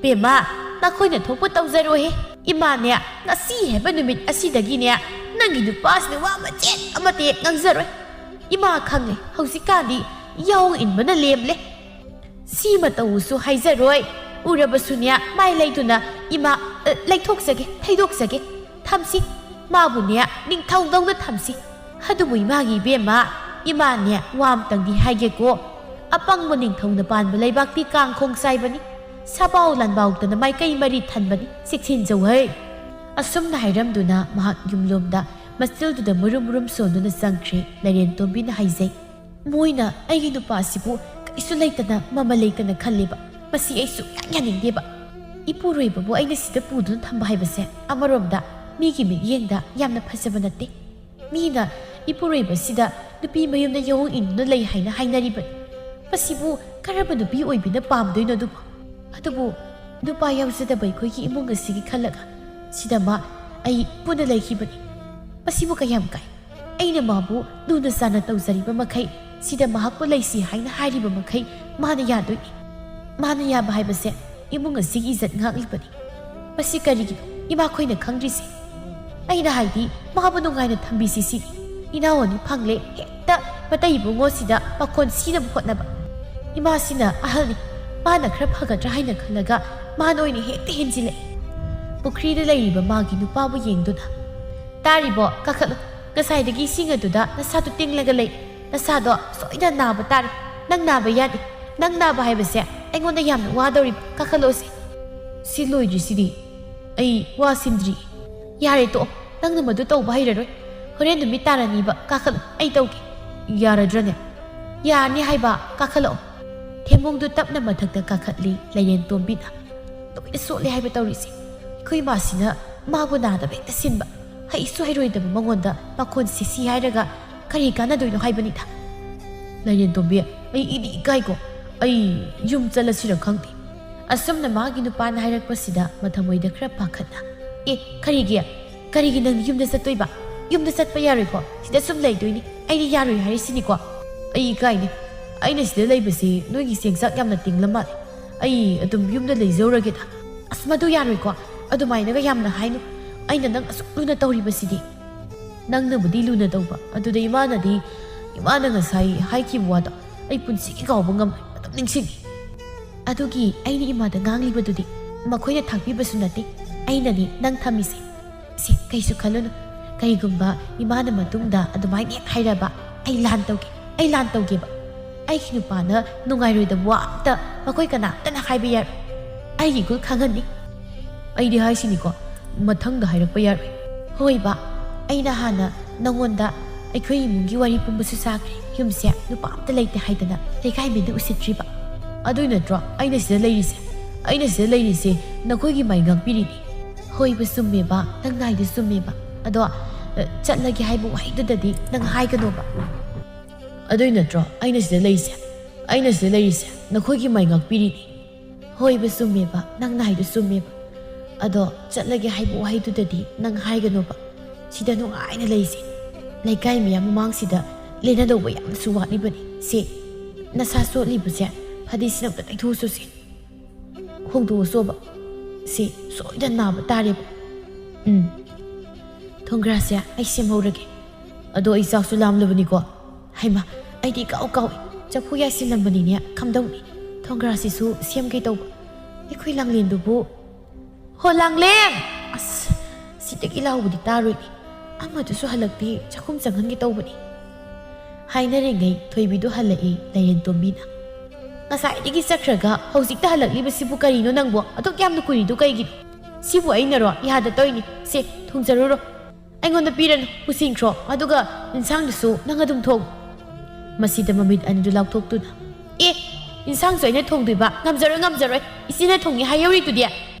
ꯕꯦꯝꯃ, ꯅꯈꯣꯏꯅ ꯊꯣꯛꯄ ꯇꯧꯖꯔꯣꯍꯦ꯫ ꯏꯃꯥꯅꯦ, ꯉꯁꯤ ꯍꯥꯏꯕ ꯅꯨꯃꯤꯠ ꯑꯁꯤꯗꯒꯤꯅꯦ, ꯅꯪꯒꯤ ꯅꯨꯄꯥꯁꯤꯅ ꯋꯥ ꯃꯆꯦꯠ ꯑꯃꯠꯇ ꯍꯦꯛ ꯉꯥꯡꯖꯔꯣꯏ꯫ ꯏꯃꯥ ꯈꯪꯂꯦ, ꯍꯧꯖꯤꯛꯀꯥꯟꯗꯤ ꯌꯥꯑꯣꯡ ꯏꯟꯕꯅ ꯂꯦꯝꯂꯦ꯫ ꯁꯤꯃ ꯇꯧꯁꯨ ꯍꯥꯏꯖꯔꯣꯏ꯫ ꯎꯔꯕꯁꯨꯅꯦ, ꯃꯥꯏ ꯂꯩꯗꯨꯅ ꯏꯃꯥ, ꯑ, ꯂꯩꯊꯣꯛꯆꯒꯦ, ꯊꯩꯗꯣꯛꯆꯒꯦ꯫ ꯊꯝꯁꯤ, ꯃꯥꯕꯨꯅꯦ ꯅꯤꯡꯊꯧꯗꯧꯅ ꯊꯝꯁꯤ꯫ ꯑꯗꯨꯕꯨ ꯏꯃꯥꯒꯤ ꯏꯕꯦꯝꯃ, ꯏꯃꯥꯅꯦ ꯋꯥ ꯑꯝꯇꯪꯗꯤ ꯍꯥꯏꯒꯦꯀꯣ꯫ ꯑꯄꯪꯕ ꯅꯤꯡꯊꯧꯅ ꯄꯥꯟꯕ ꯂꯩꯕꯥꯛꯇꯤ ꯀꯥꯡꯈꯣꯡ ꯆꯥꯏꯕꯅꯤ꯫ ꯁꯥꯕꯥꯎ ꯂꯥꯟꯕꯥꯎꯇꯅ ꯃꯥꯏꯀꯩ ꯃꯔꯤ ꯊꯟꯕꯅꯤ, ꯆꯦꯛꯁꯤꯟꯖꯧ ꯍꯩ꯫ ꯑꯁꯨꯝꯅ ꯍꯥꯏꯔꯝꯗꯨꯅ ꯃꯍꯥꯛ ꯌꯨꯝꯂꯣꯝꯗ ꯃꯆꯤꯜꯗꯨꯗ ꯃꯨꯔꯨꯝ ꯃꯨꯔꯨꯝ ꯁꯣꯟꯗꯨꯅ ꯆꯪꯈ꯭ꯔꯦ꯫ ꯂꯥꯏꯔꯦꯟ ꯇꯣꯝꯕꯤꯅ ꯍꯥꯏꯖꯩ, ꯃꯣꯏꯅ ꯑꯩꯒꯤ ꯅꯨꯄꯥꯁꯤꯕꯨ ꯀꯔꯤꯁꯨ ꯂꯩꯇꯅ ꯃꯃꯜ ꯂꯩꯇꯅ ꯈꯜꯂꯦꯕ꯫ ꯃꯁꯤ ꯑꯩ ꯁꯨꯛꯌꯥ ꯌꯥꯅꯤꯡꯗꯦꯕ꯫ ꯏꯄꯨꯔꯣꯏꯕꯕꯨ ꯑꯩꯅ ꯁꯤꯗ ꯄꯨꯗꯨꯅ ꯊꯝꯕ ꯍꯥꯏꯕꯁꯦ ꯑꯃꯔꯣꯝꯗ ꯃꯤꯒꯤ ꯃꯤꯠꯌꯦꯡꯗ ꯌꯥꯝꯅ ꯐꯖꯕ ꯅꯠꯇꯦ꯫ ꯃꯤꯅ ꯏꯄꯨꯔꯣꯏꯕꯁꯤꯗ ꯅꯨꯄꯤ ꯃꯌꯨꯝꯗ ꯌꯥꯑꯣꯡ ꯏꯟꯗꯨꯅ ꯂꯩ ꯍꯥꯏꯅ ꯍꯥꯏꯅꯔꯤꯕꯅꯤ꯫ ꯃꯁꯤꯕꯨ ꯀꯔꯝꯕ ꯅꯨꯄꯤ ꯑꯣꯏꯕꯤꯅ ꯄꯥꯝꯗꯣꯏꯅꯣ ꯑꯗꯨꯕꯨ? ꯑꯗꯨꯕꯨ ꯅꯨꯄꯥ ꯌꯥꯎꯖꯗꯕ ꯑꯩꯈꯣꯏꯒꯤ ꯏꯃꯨꯡ ꯑꯁꯤꯒꯤ ꯈꯜꯂꯒ ꯁꯤꯗ ꯃꯥ ꯑꯩ ꯄꯨꯟꯅ ꯂꯩꯈꯤꯕꯅꯤ꯫ ꯃꯁꯤꯕꯨ ꯀꯌꯥꯝ ꯀꯥꯏ? ꯑꯩꯅ ꯃꯥꯕꯨ ꯂꯨꯅ ꯆꯥꯟꯅ ꯇꯧꯖꯔꯤꯕ ꯃꯈꯩ, ꯁꯤꯗ ꯃꯍꯥꯛꯄꯨ ꯂꯩꯁꯤ ꯍꯥꯏꯅ ꯍꯥꯏꯔꯤꯕ ꯃꯈꯩ ꯃꯥꯅ ꯌꯥꯗꯣꯏꯅꯤ꯫ ꯃꯥꯅ ꯌꯥꯕ ꯍꯥꯏꯕꯁꯦ ꯏꯃꯨꯡ ꯑꯁꯤꯒꯤ ꯏꯖꯠ ꯉꯥꯛꯂꯤꯕꯅꯤ꯫ ꯃꯁꯤ ꯀꯔꯤꯒꯤꯅꯣ ꯏꯃꯥꯈꯣꯏꯅ ꯈꯪꯗ꯭ꯔꯤꯁꯦ? ꯑꯩꯅ ꯍꯥꯏꯗꯤ ꯃꯥꯕꯨ ꯅꯨꯡꯉꯥꯏꯅ ꯊꯝꯕꯤꯁꯤ ꯁꯤꯅꯤ꯫ ꯏꯅꯥꯎ ꯑꯅꯤ ꯐꯪꯂꯦ ꯍꯦꯛꯇ ꯃꯇꯩ ꯏꯕꯨꯡꯉꯣꯁꯤꯗ ꯄꯥꯈꯣꯟ ꯁꯤꯅꯕ ꯍꯣꯠꯅꯕ꯫ ꯏꯃꯥꯁꯤꯅ ꯑꯍꯜꯅꯤ, ꯃꯥꯅ ꯈꯔ ꯐꯒꯗ꯭ꯔꯥ ꯍꯥꯏꯅ ꯈꯜꯂꯒ ꯃꯥꯅ ꯑꯣꯏꯅ ꯍꯦꯛꯇ ꯍꯦꯟꯖꯤꯜꯂꯛꯏ꯫ ꯄꯨꯈ꯭ꯔꯤꯗ ꯂꯩꯔꯤꯕ ꯃꯥꯒꯤ ꯅꯨꯄꯥꯕꯨ ꯌꯦꯡꯗꯨꯅ, "ꯇꯥꯔꯤꯕꯣ? ꯀꯥꯈꯠꯂꯨ꯫ ꯉꯁꯥꯏꯗꯒꯤ ꯏꯁꯤꯡ ꯑꯗꯨꯗ ꯅꯁꯥꯗꯨ ꯇꯤꯡꯂꯒ ꯂꯩ꯫ ꯅꯁꯥꯗꯣ ꯁꯣꯏꯗꯅ ꯅꯥꯕ ꯇꯥꯔꯦ꯫ ꯅꯪ ꯅꯥꯕ ꯌꯥꯗꯦ꯫ ꯅꯪ ꯅꯥꯕ ꯍꯥꯏꯕꯁꯦ ꯑꯩꯉꯣꯟꯗ ꯌꯥꯝꯅ ꯋꯥꯗꯧꯔꯤꯕ꯫ ꯀꯥꯈꯠꯂꯣꯁꯦ꯫" "ꯁꯤ ꯂꯣꯏꯗ꯭ꯔꯤꯁꯤꯗꯤ꯫ ꯑꯩ ꯋꯥ ꯁꯤꯟꯗ꯭ꯔꯤ꯫" "ꯌꯥꯔꯦ, ꯇꯣꯛꯑꯣ꯫ ꯅꯪꯅ ꯃꯗꯨ ꯇꯧꯕ ꯍꯩꯔꯔꯣꯏ꯫ ꯍꯣꯔꯦꯟ ꯅꯨꯃꯤꯠ ꯇꯥꯔꯅꯤꯕ꯫ ꯀꯥꯈꯠꯂꯨ, ꯑꯩ ꯇꯧꯒꯦ꯫" "ꯌꯥꯔꯗ꯭ꯔꯅꯦ?" "ꯌꯥꯔꯅꯤ ꯍꯥꯏꯕ, ꯀꯥꯈꯠꯂꯛꯑꯣ꯫" ꯊꯦꯝꯕꯣꯡꯗꯨ ꯇꯞꯅ ꯃꯊꯛꯇ ꯀꯥꯈꯠꯂꯤ ꯂꯩꯔꯦꯟ ꯇꯣꯝꯕꯤꯅ꯫ ꯂꯣꯏꯅ ꯁꯣꯠꯂꯦ ꯍꯥꯏꯕ ꯇꯧꯔꯤꯁꯦ꯫ ꯑꯩꯈꯣꯏ ꯏꯃꯥꯁꯤꯅ ꯃꯥꯕꯨ ꯅꯥꯗꯕ ꯍꯦꯛꯇ ꯁꯤꯟꯕ꯫ ꯍꯩꯁꯨ ꯍꯩꯔꯣꯏꯗꯕ ꯃꯉꯣꯟꯗ ꯄꯥꯈꯣꯟ ꯁꯤꯁꯤ ꯍꯥꯏꯔꯒ ꯀꯔꯤ ꯀꯥꯟꯅꯗꯣꯏꯅꯣ ꯍꯥꯏꯕꯅꯤꯗ꯫ ꯂꯩꯔꯦꯟ ꯇꯣꯝꯕꯤ, ꯑꯩ ꯏꯗꯤ ꯏꯀꯥꯏꯀꯣ꯫ ꯑꯩ ꯌꯨꯝ ꯆꯠꯂꯁꯤꯔ ꯈꯪꯗꯦ꯫ ꯑꯁꯨꯝꯅ ꯃꯥꯒꯤ ꯅꯨꯄꯥꯅ ꯍꯥꯏꯔꯛꯄꯁꯤꯗ ꯃꯊꯃꯣꯏꯗ ꯈꯔ ꯄꯥꯈꯠꯅ, "ꯑꯦ, ꯀꯔꯤꯒꯤ? ꯀꯔꯤꯒꯤ ꯅꯪ ꯌꯨꯝꯗ ꯆꯠꯇꯣꯏꯕ? ꯌꯨꯝꯗ ꯆꯠꯄ ꯌꯥꯔꯣꯏꯀꯣ꯫ ꯁꯤꯗ ꯁꯨꯝ ꯂꯩꯗꯣꯏꯅꯤ꯫ ꯑꯩꯗꯤ ꯌꯥꯔꯣꯏ ꯍꯥꯏꯔꯤꯁꯤꯅꯤꯀꯣ꯫ ꯑꯩ ꯏꯀꯥꯏꯅꯦ꯫ ꯑꯩꯅ ꯁꯤꯗ ꯂꯩꯕꯁꯤ ꯅꯣꯏꯒꯤ ꯆꯦꯡꯆꯥꯛ ꯌꯥꯝꯅ ꯇꯤꯡꯂ ꯃꯥꯜꯂꯦ꯫ ꯑꯩ ꯑꯗꯨꯝ ꯌꯨꯝꯗ ꯂꯩꯖꯧꯔꯒꯦꯗ꯫" "ꯑꯁ, ꯃꯗꯨ ꯌꯥꯔꯣꯏꯀꯣ꯫ ꯑꯗꯨꯃꯥꯏꯅꯒ ꯌꯥꯝꯅ ꯍꯥꯏꯅꯨ꯫ ꯑꯩꯅ ꯅꯪ ꯑꯁꯨꯛ ꯂꯨꯅ ꯇꯧꯔꯤꯕꯁꯤꯗꯤ꯫" ꯅꯪꯅꯕꯨꯗꯤ ꯂꯨꯅ ꯇꯧꯕ, ꯑꯗꯨꯗ ꯏꯃꯥꯅꯗꯤ, ꯏꯃꯥꯅ ꯉꯁꯥꯏ ꯍꯥꯏꯈꯤꯕ ꯋꯥꯗꯣ ꯑꯩ ꯄꯨꯟꯁꯤꯒꯤ ꯀꯥꯎꯕ ꯉꯝꯃꯣꯏ, ꯑꯗꯨꯝ ꯅꯤꯡꯁꯤꯡꯉꯤ꯫ ꯑꯗꯨꯒꯤ ꯑꯩꯅ ꯏꯃꯥꯗ ꯉꯥꯡꯂꯤꯕꯗꯨꯗꯤ ꯃꯈꯣꯏꯅ ꯊꯥꯛꯄꯤꯕꯁꯨ ꯅꯠꯇꯦ, ꯑꯩꯅꯅꯤ ꯅꯪ ꯊꯝꯃꯤꯁꯦ꯫ ꯁꯦ, ꯀꯩꯁꯨ ꯈꯜꯂꯨꯅꯨ꯫ ꯀꯩꯒꯨꯝꯕ ꯏꯃꯥꯅ ꯃꯇꯨꯡꯗ ꯑꯗꯨꯃꯥꯏꯅ ꯍꯦꯛ ꯍꯥꯏꯔꯕ, ꯑꯩ ꯂꯥꯟ ꯇꯧꯒꯦ, ꯑꯩ ꯂꯥꯟ ꯇꯧꯒꯦꯕ꯫ ꯑꯩꯒꯤ ꯅꯨꯄꯥꯅ ꯅꯨꯡꯉꯥꯏꯔꯣꯏꯗꯕ ꯋꯥ ꯑꯝꯇ ꯃꯈꯣꯏ ꯀꯅꯥꯝꯇꯅ ꯍꯥꯏꯕ ꯌꯥꯔꯣꯏ꯫ ꯑꯩꯒꯤ ꯏꯒꯨꯜ ꯈꯪꯍꯟꯅꯤ꯫ ꯑꯩꯗꯤ ꯍꯥꯏꯁꯤꯅꯤꯀꯣ, ꯃꯊꯪꯗ ꯍꯥꯏꯔꯛꯄ ꯌꯥꯔꯣꯏ꯫ ꯍꯣꯏ ꯕꯥ, ꯑꯩꯅ ꯍꯥꯟꯅ ꯅꯉꯣꯟꯗ ꯑꯩꯈꯣꯏ ꯏꯃꯨꯡꯒꯤ ꯋꯥꯔꯤ ꯄꯨꯝꯕꯁꯨ ꯁꯥꯈ꯭ꯔꯦ꯫ ꯌꯨꯝꯁꯦ ꯅꯨꯄꯥ ꯑꯝꯇ ꯂꯩꯇꯦ ꯍꯥꯏꯗꯅ ꯂꯩꯀꯥꯏ ꯃꯤꯅ ꯎꯁꯤꯠꯇ꯭ꯔꯤꯕ꯫ ꯑꯗꯨꯏ ꯅꯠꯇ꯭ꯔꯣ ꯑꯩꯅ ꯁꯤꯗ ꯂꯩꯔꯤꯁꯦ? ꯑꯩꯅ ꯁꯤꯗ ꯂꯩꯔꯤꯁꯦ ꯅꯈꯣꯏꯒꯤ ꯃꯥꯏ ꯉꯥꯛꯄꯤꯔꯤꯅꯤ꯫ ꯍꯣꯏꯕ, ꯆꯨꯝꯃꯦꯕ, ꯅꯪ ꯅꯥꯏꯗꯣ ꯆꯨꯝꯃꯦꯕ꯫ ꯑꯗꯣ, ꯑ, ꯆꯠꯂꯒꯦ ꯍꯥꯏꯕ ꯋꯥꯍꯩꯗꯨꯗꯗꯤ ꯅꯪ ꯍꯥꯏꯒꯅꯣꯕ꯫ ꯑꯗꯨꯏ ꯅꯠꯇ꯭ꯔꯣ ꯑꯩꯅ ꯁꯤꯗ ꯂꯩꯔꯤꯁꯦ? ꯑꯩꯅ ꯁꯤꯗ ꯂꯩꯔꯤꯁꯦ ꯅꯈꯣꯏꯒꯤ ꯃꯥꯏ ꯉꯥꯛꯄꯤꯔꯤꯅꯤ꯫ ꯍꯣꯏꯕ, ꯆꯨꯝꯃꯦꯕ, ꯅꯪꯅ ꯍꯥꯏꯗꯣ ꯆꯨꯝꯃꯦꯕ꯫ ꯑꯗꯣ ꯆꯠꯂꯒꯦ ꯍꯥꯏꯕ ꯋꯥꯍꯩꯗꯨꯗꯗꯤ ꯅꯪ ꯍꯥꯏꯒꯅꯣꯕ꯫ ꯁꯤꯗ ꯅꯨꯡꯉꯥꯏꯅ ꯂꯩꯁꯦ꯫ ꯂꯩꯀꯥꯏ ꯃꯌꯥꯝ ꯃꯃꯥꯡꯁꯤꯗ ꯂꯦꯟꯅꯗꯧꯕ ꯌꯥꯝꯅꯁꯨ ꯋꯥꯠꯂꯤꯕꯅꯤ꯫ ꯁꯦ, ꯅꯁꯥ ꯆꯣꯠꯂꯤꯕꯁꯦ ꯐꯗꯤꯁꯤꯅ ꯑꯝꯇ ꯇꯩꯊꯣꯛꯎꯆꯣꯁꯦ꯫ ꯍꯣꯡꯗꯣꯛꯎꯆꯣꯕ꯫ ꯁꯦ, ꯁꯣꯏꯗꯅ ꯅꯥꯕ ꯇꯥꯔꯦꯕ꯫ ꯎꯝ꯫ ꯊꯣꯡꯒ꯭ꯔꯥꯁꯦ ꯑꯩ ꯁꯦꯝꯍꯧꯔꯒꯦ꯫ ꯑꯗꯣ ꯑꯩ ꯆꯥꯛꯁꯨ ꯂꯥꯝꯂꯕꯅꯤꯀꯣ꯫ ꯍꯩꯃꯥ, ꯑꯩꯗꯤ ꯏꯀꯥꯎ ꯀꯥꯎꯏ꯫ ꯆꯐꯨ ꯌꯥꯏꯁꯤꯜꯂꯝꯕꯅꯤꯅꯦ, ꯈꯝꯗꯧꯅꯤ꯫ ꯊꯣꯡꯒ꯭ꯔꯥꯁꯤꯁꯨ ꯁꯦꯝꯒꯦ ꯇꯧꯕ꯫ ꯑꯩꯈꯣꯏ ꯂꯥꯡꯂꯦꯟꯗꯨꯕꯨ꯫ ꯍꯣ, ꯂꯥꯡꯂꯦꯟ! ꯑꯁ, ꯁꯤꯗꯒꯤ ꯂꯥꯎꯕꯗꯤ ꯇꯥꯔꯣꯏꯅꯦ꯫ ꯑꯃꯗꯨꯁꯨ ꯍꯜꯂꯛꯇꯦ, ꯆꯥꯛꯈꯨꯝ ꯆꯪꯍꯟꯒꯦ ꯇꯧꯕꯅꯤ꯫ ꯍꯥꯏꯅꯔꯤꯉꯩ ꯊꯣꯏꯕꯤꯗꯨ ꯍꯜꯂꯛꯏ ꯂꯥꯏꯔꯦꯟꯇꯣꯝꯕꯤꯅ꯫ ꯉꯁꯥꯏꯗꯒꯤ ꯆꯠꯈ꯭ꯔꯒ ꯍꯧꯖꯤꯛꯇ ꯍꯜꯂꯛꯂꯤꯕꯁꯤꯕꯨ ꯀꯔꯤꯅꯣ ꯅꯪꯕꯣ? ꯑꯗꯨꯛ ꯌꯥꯝꯅ ꯀꯨꯏꯔꯤꯗꯨ ꯀꯩꯒꯤꯅꯣ? ꯁꯤꯕꯨ ꯑꯩꯅꯔꯣ? ꯌꯥꯗ ꯇꯧꯔꯤꯅꯤ꯫ ꯁꯦ, ꯊꯣꯡꯖꯔꯨꯔꯣ꯫ ꯑꯩꯉꯣꯟꯗ ꯄꯤꯔꯅꯨ, ꯄꯨꯁꯤꯟꯈ꯭ꯔꯣ꯫ ꯑꯗꯨꯒ ꯏꯟꯁꯥꯡꯗꯨꯁꯨ ꯅꯪ ꯑꯗꯨꯝ ꯊꯣꯡ꯫ ꯃꯁꯤꯗ ꯃꯃꯤꯠ ꯑꯅꯤꯗꯨ ꯂꯥꯎꯊꯣꯛꯇꯨꯅ, "ꯑꯦ, ꯏꯟꯁꯥꯡꯁꯨ ꯑꯩꯅ ꯊꯣꯡꯗꯣꯏꯕ? ꯉꯝꯖꯔꯣꯏ, ꯉꯝꯖꯔꯣꯏ꯫ ꯏꯆꯦꯅ ꯊꯣꯡꯉꯤ ꯍꯥꯏꯍꯧꯔꯤꯗꯨꯗꯤ?"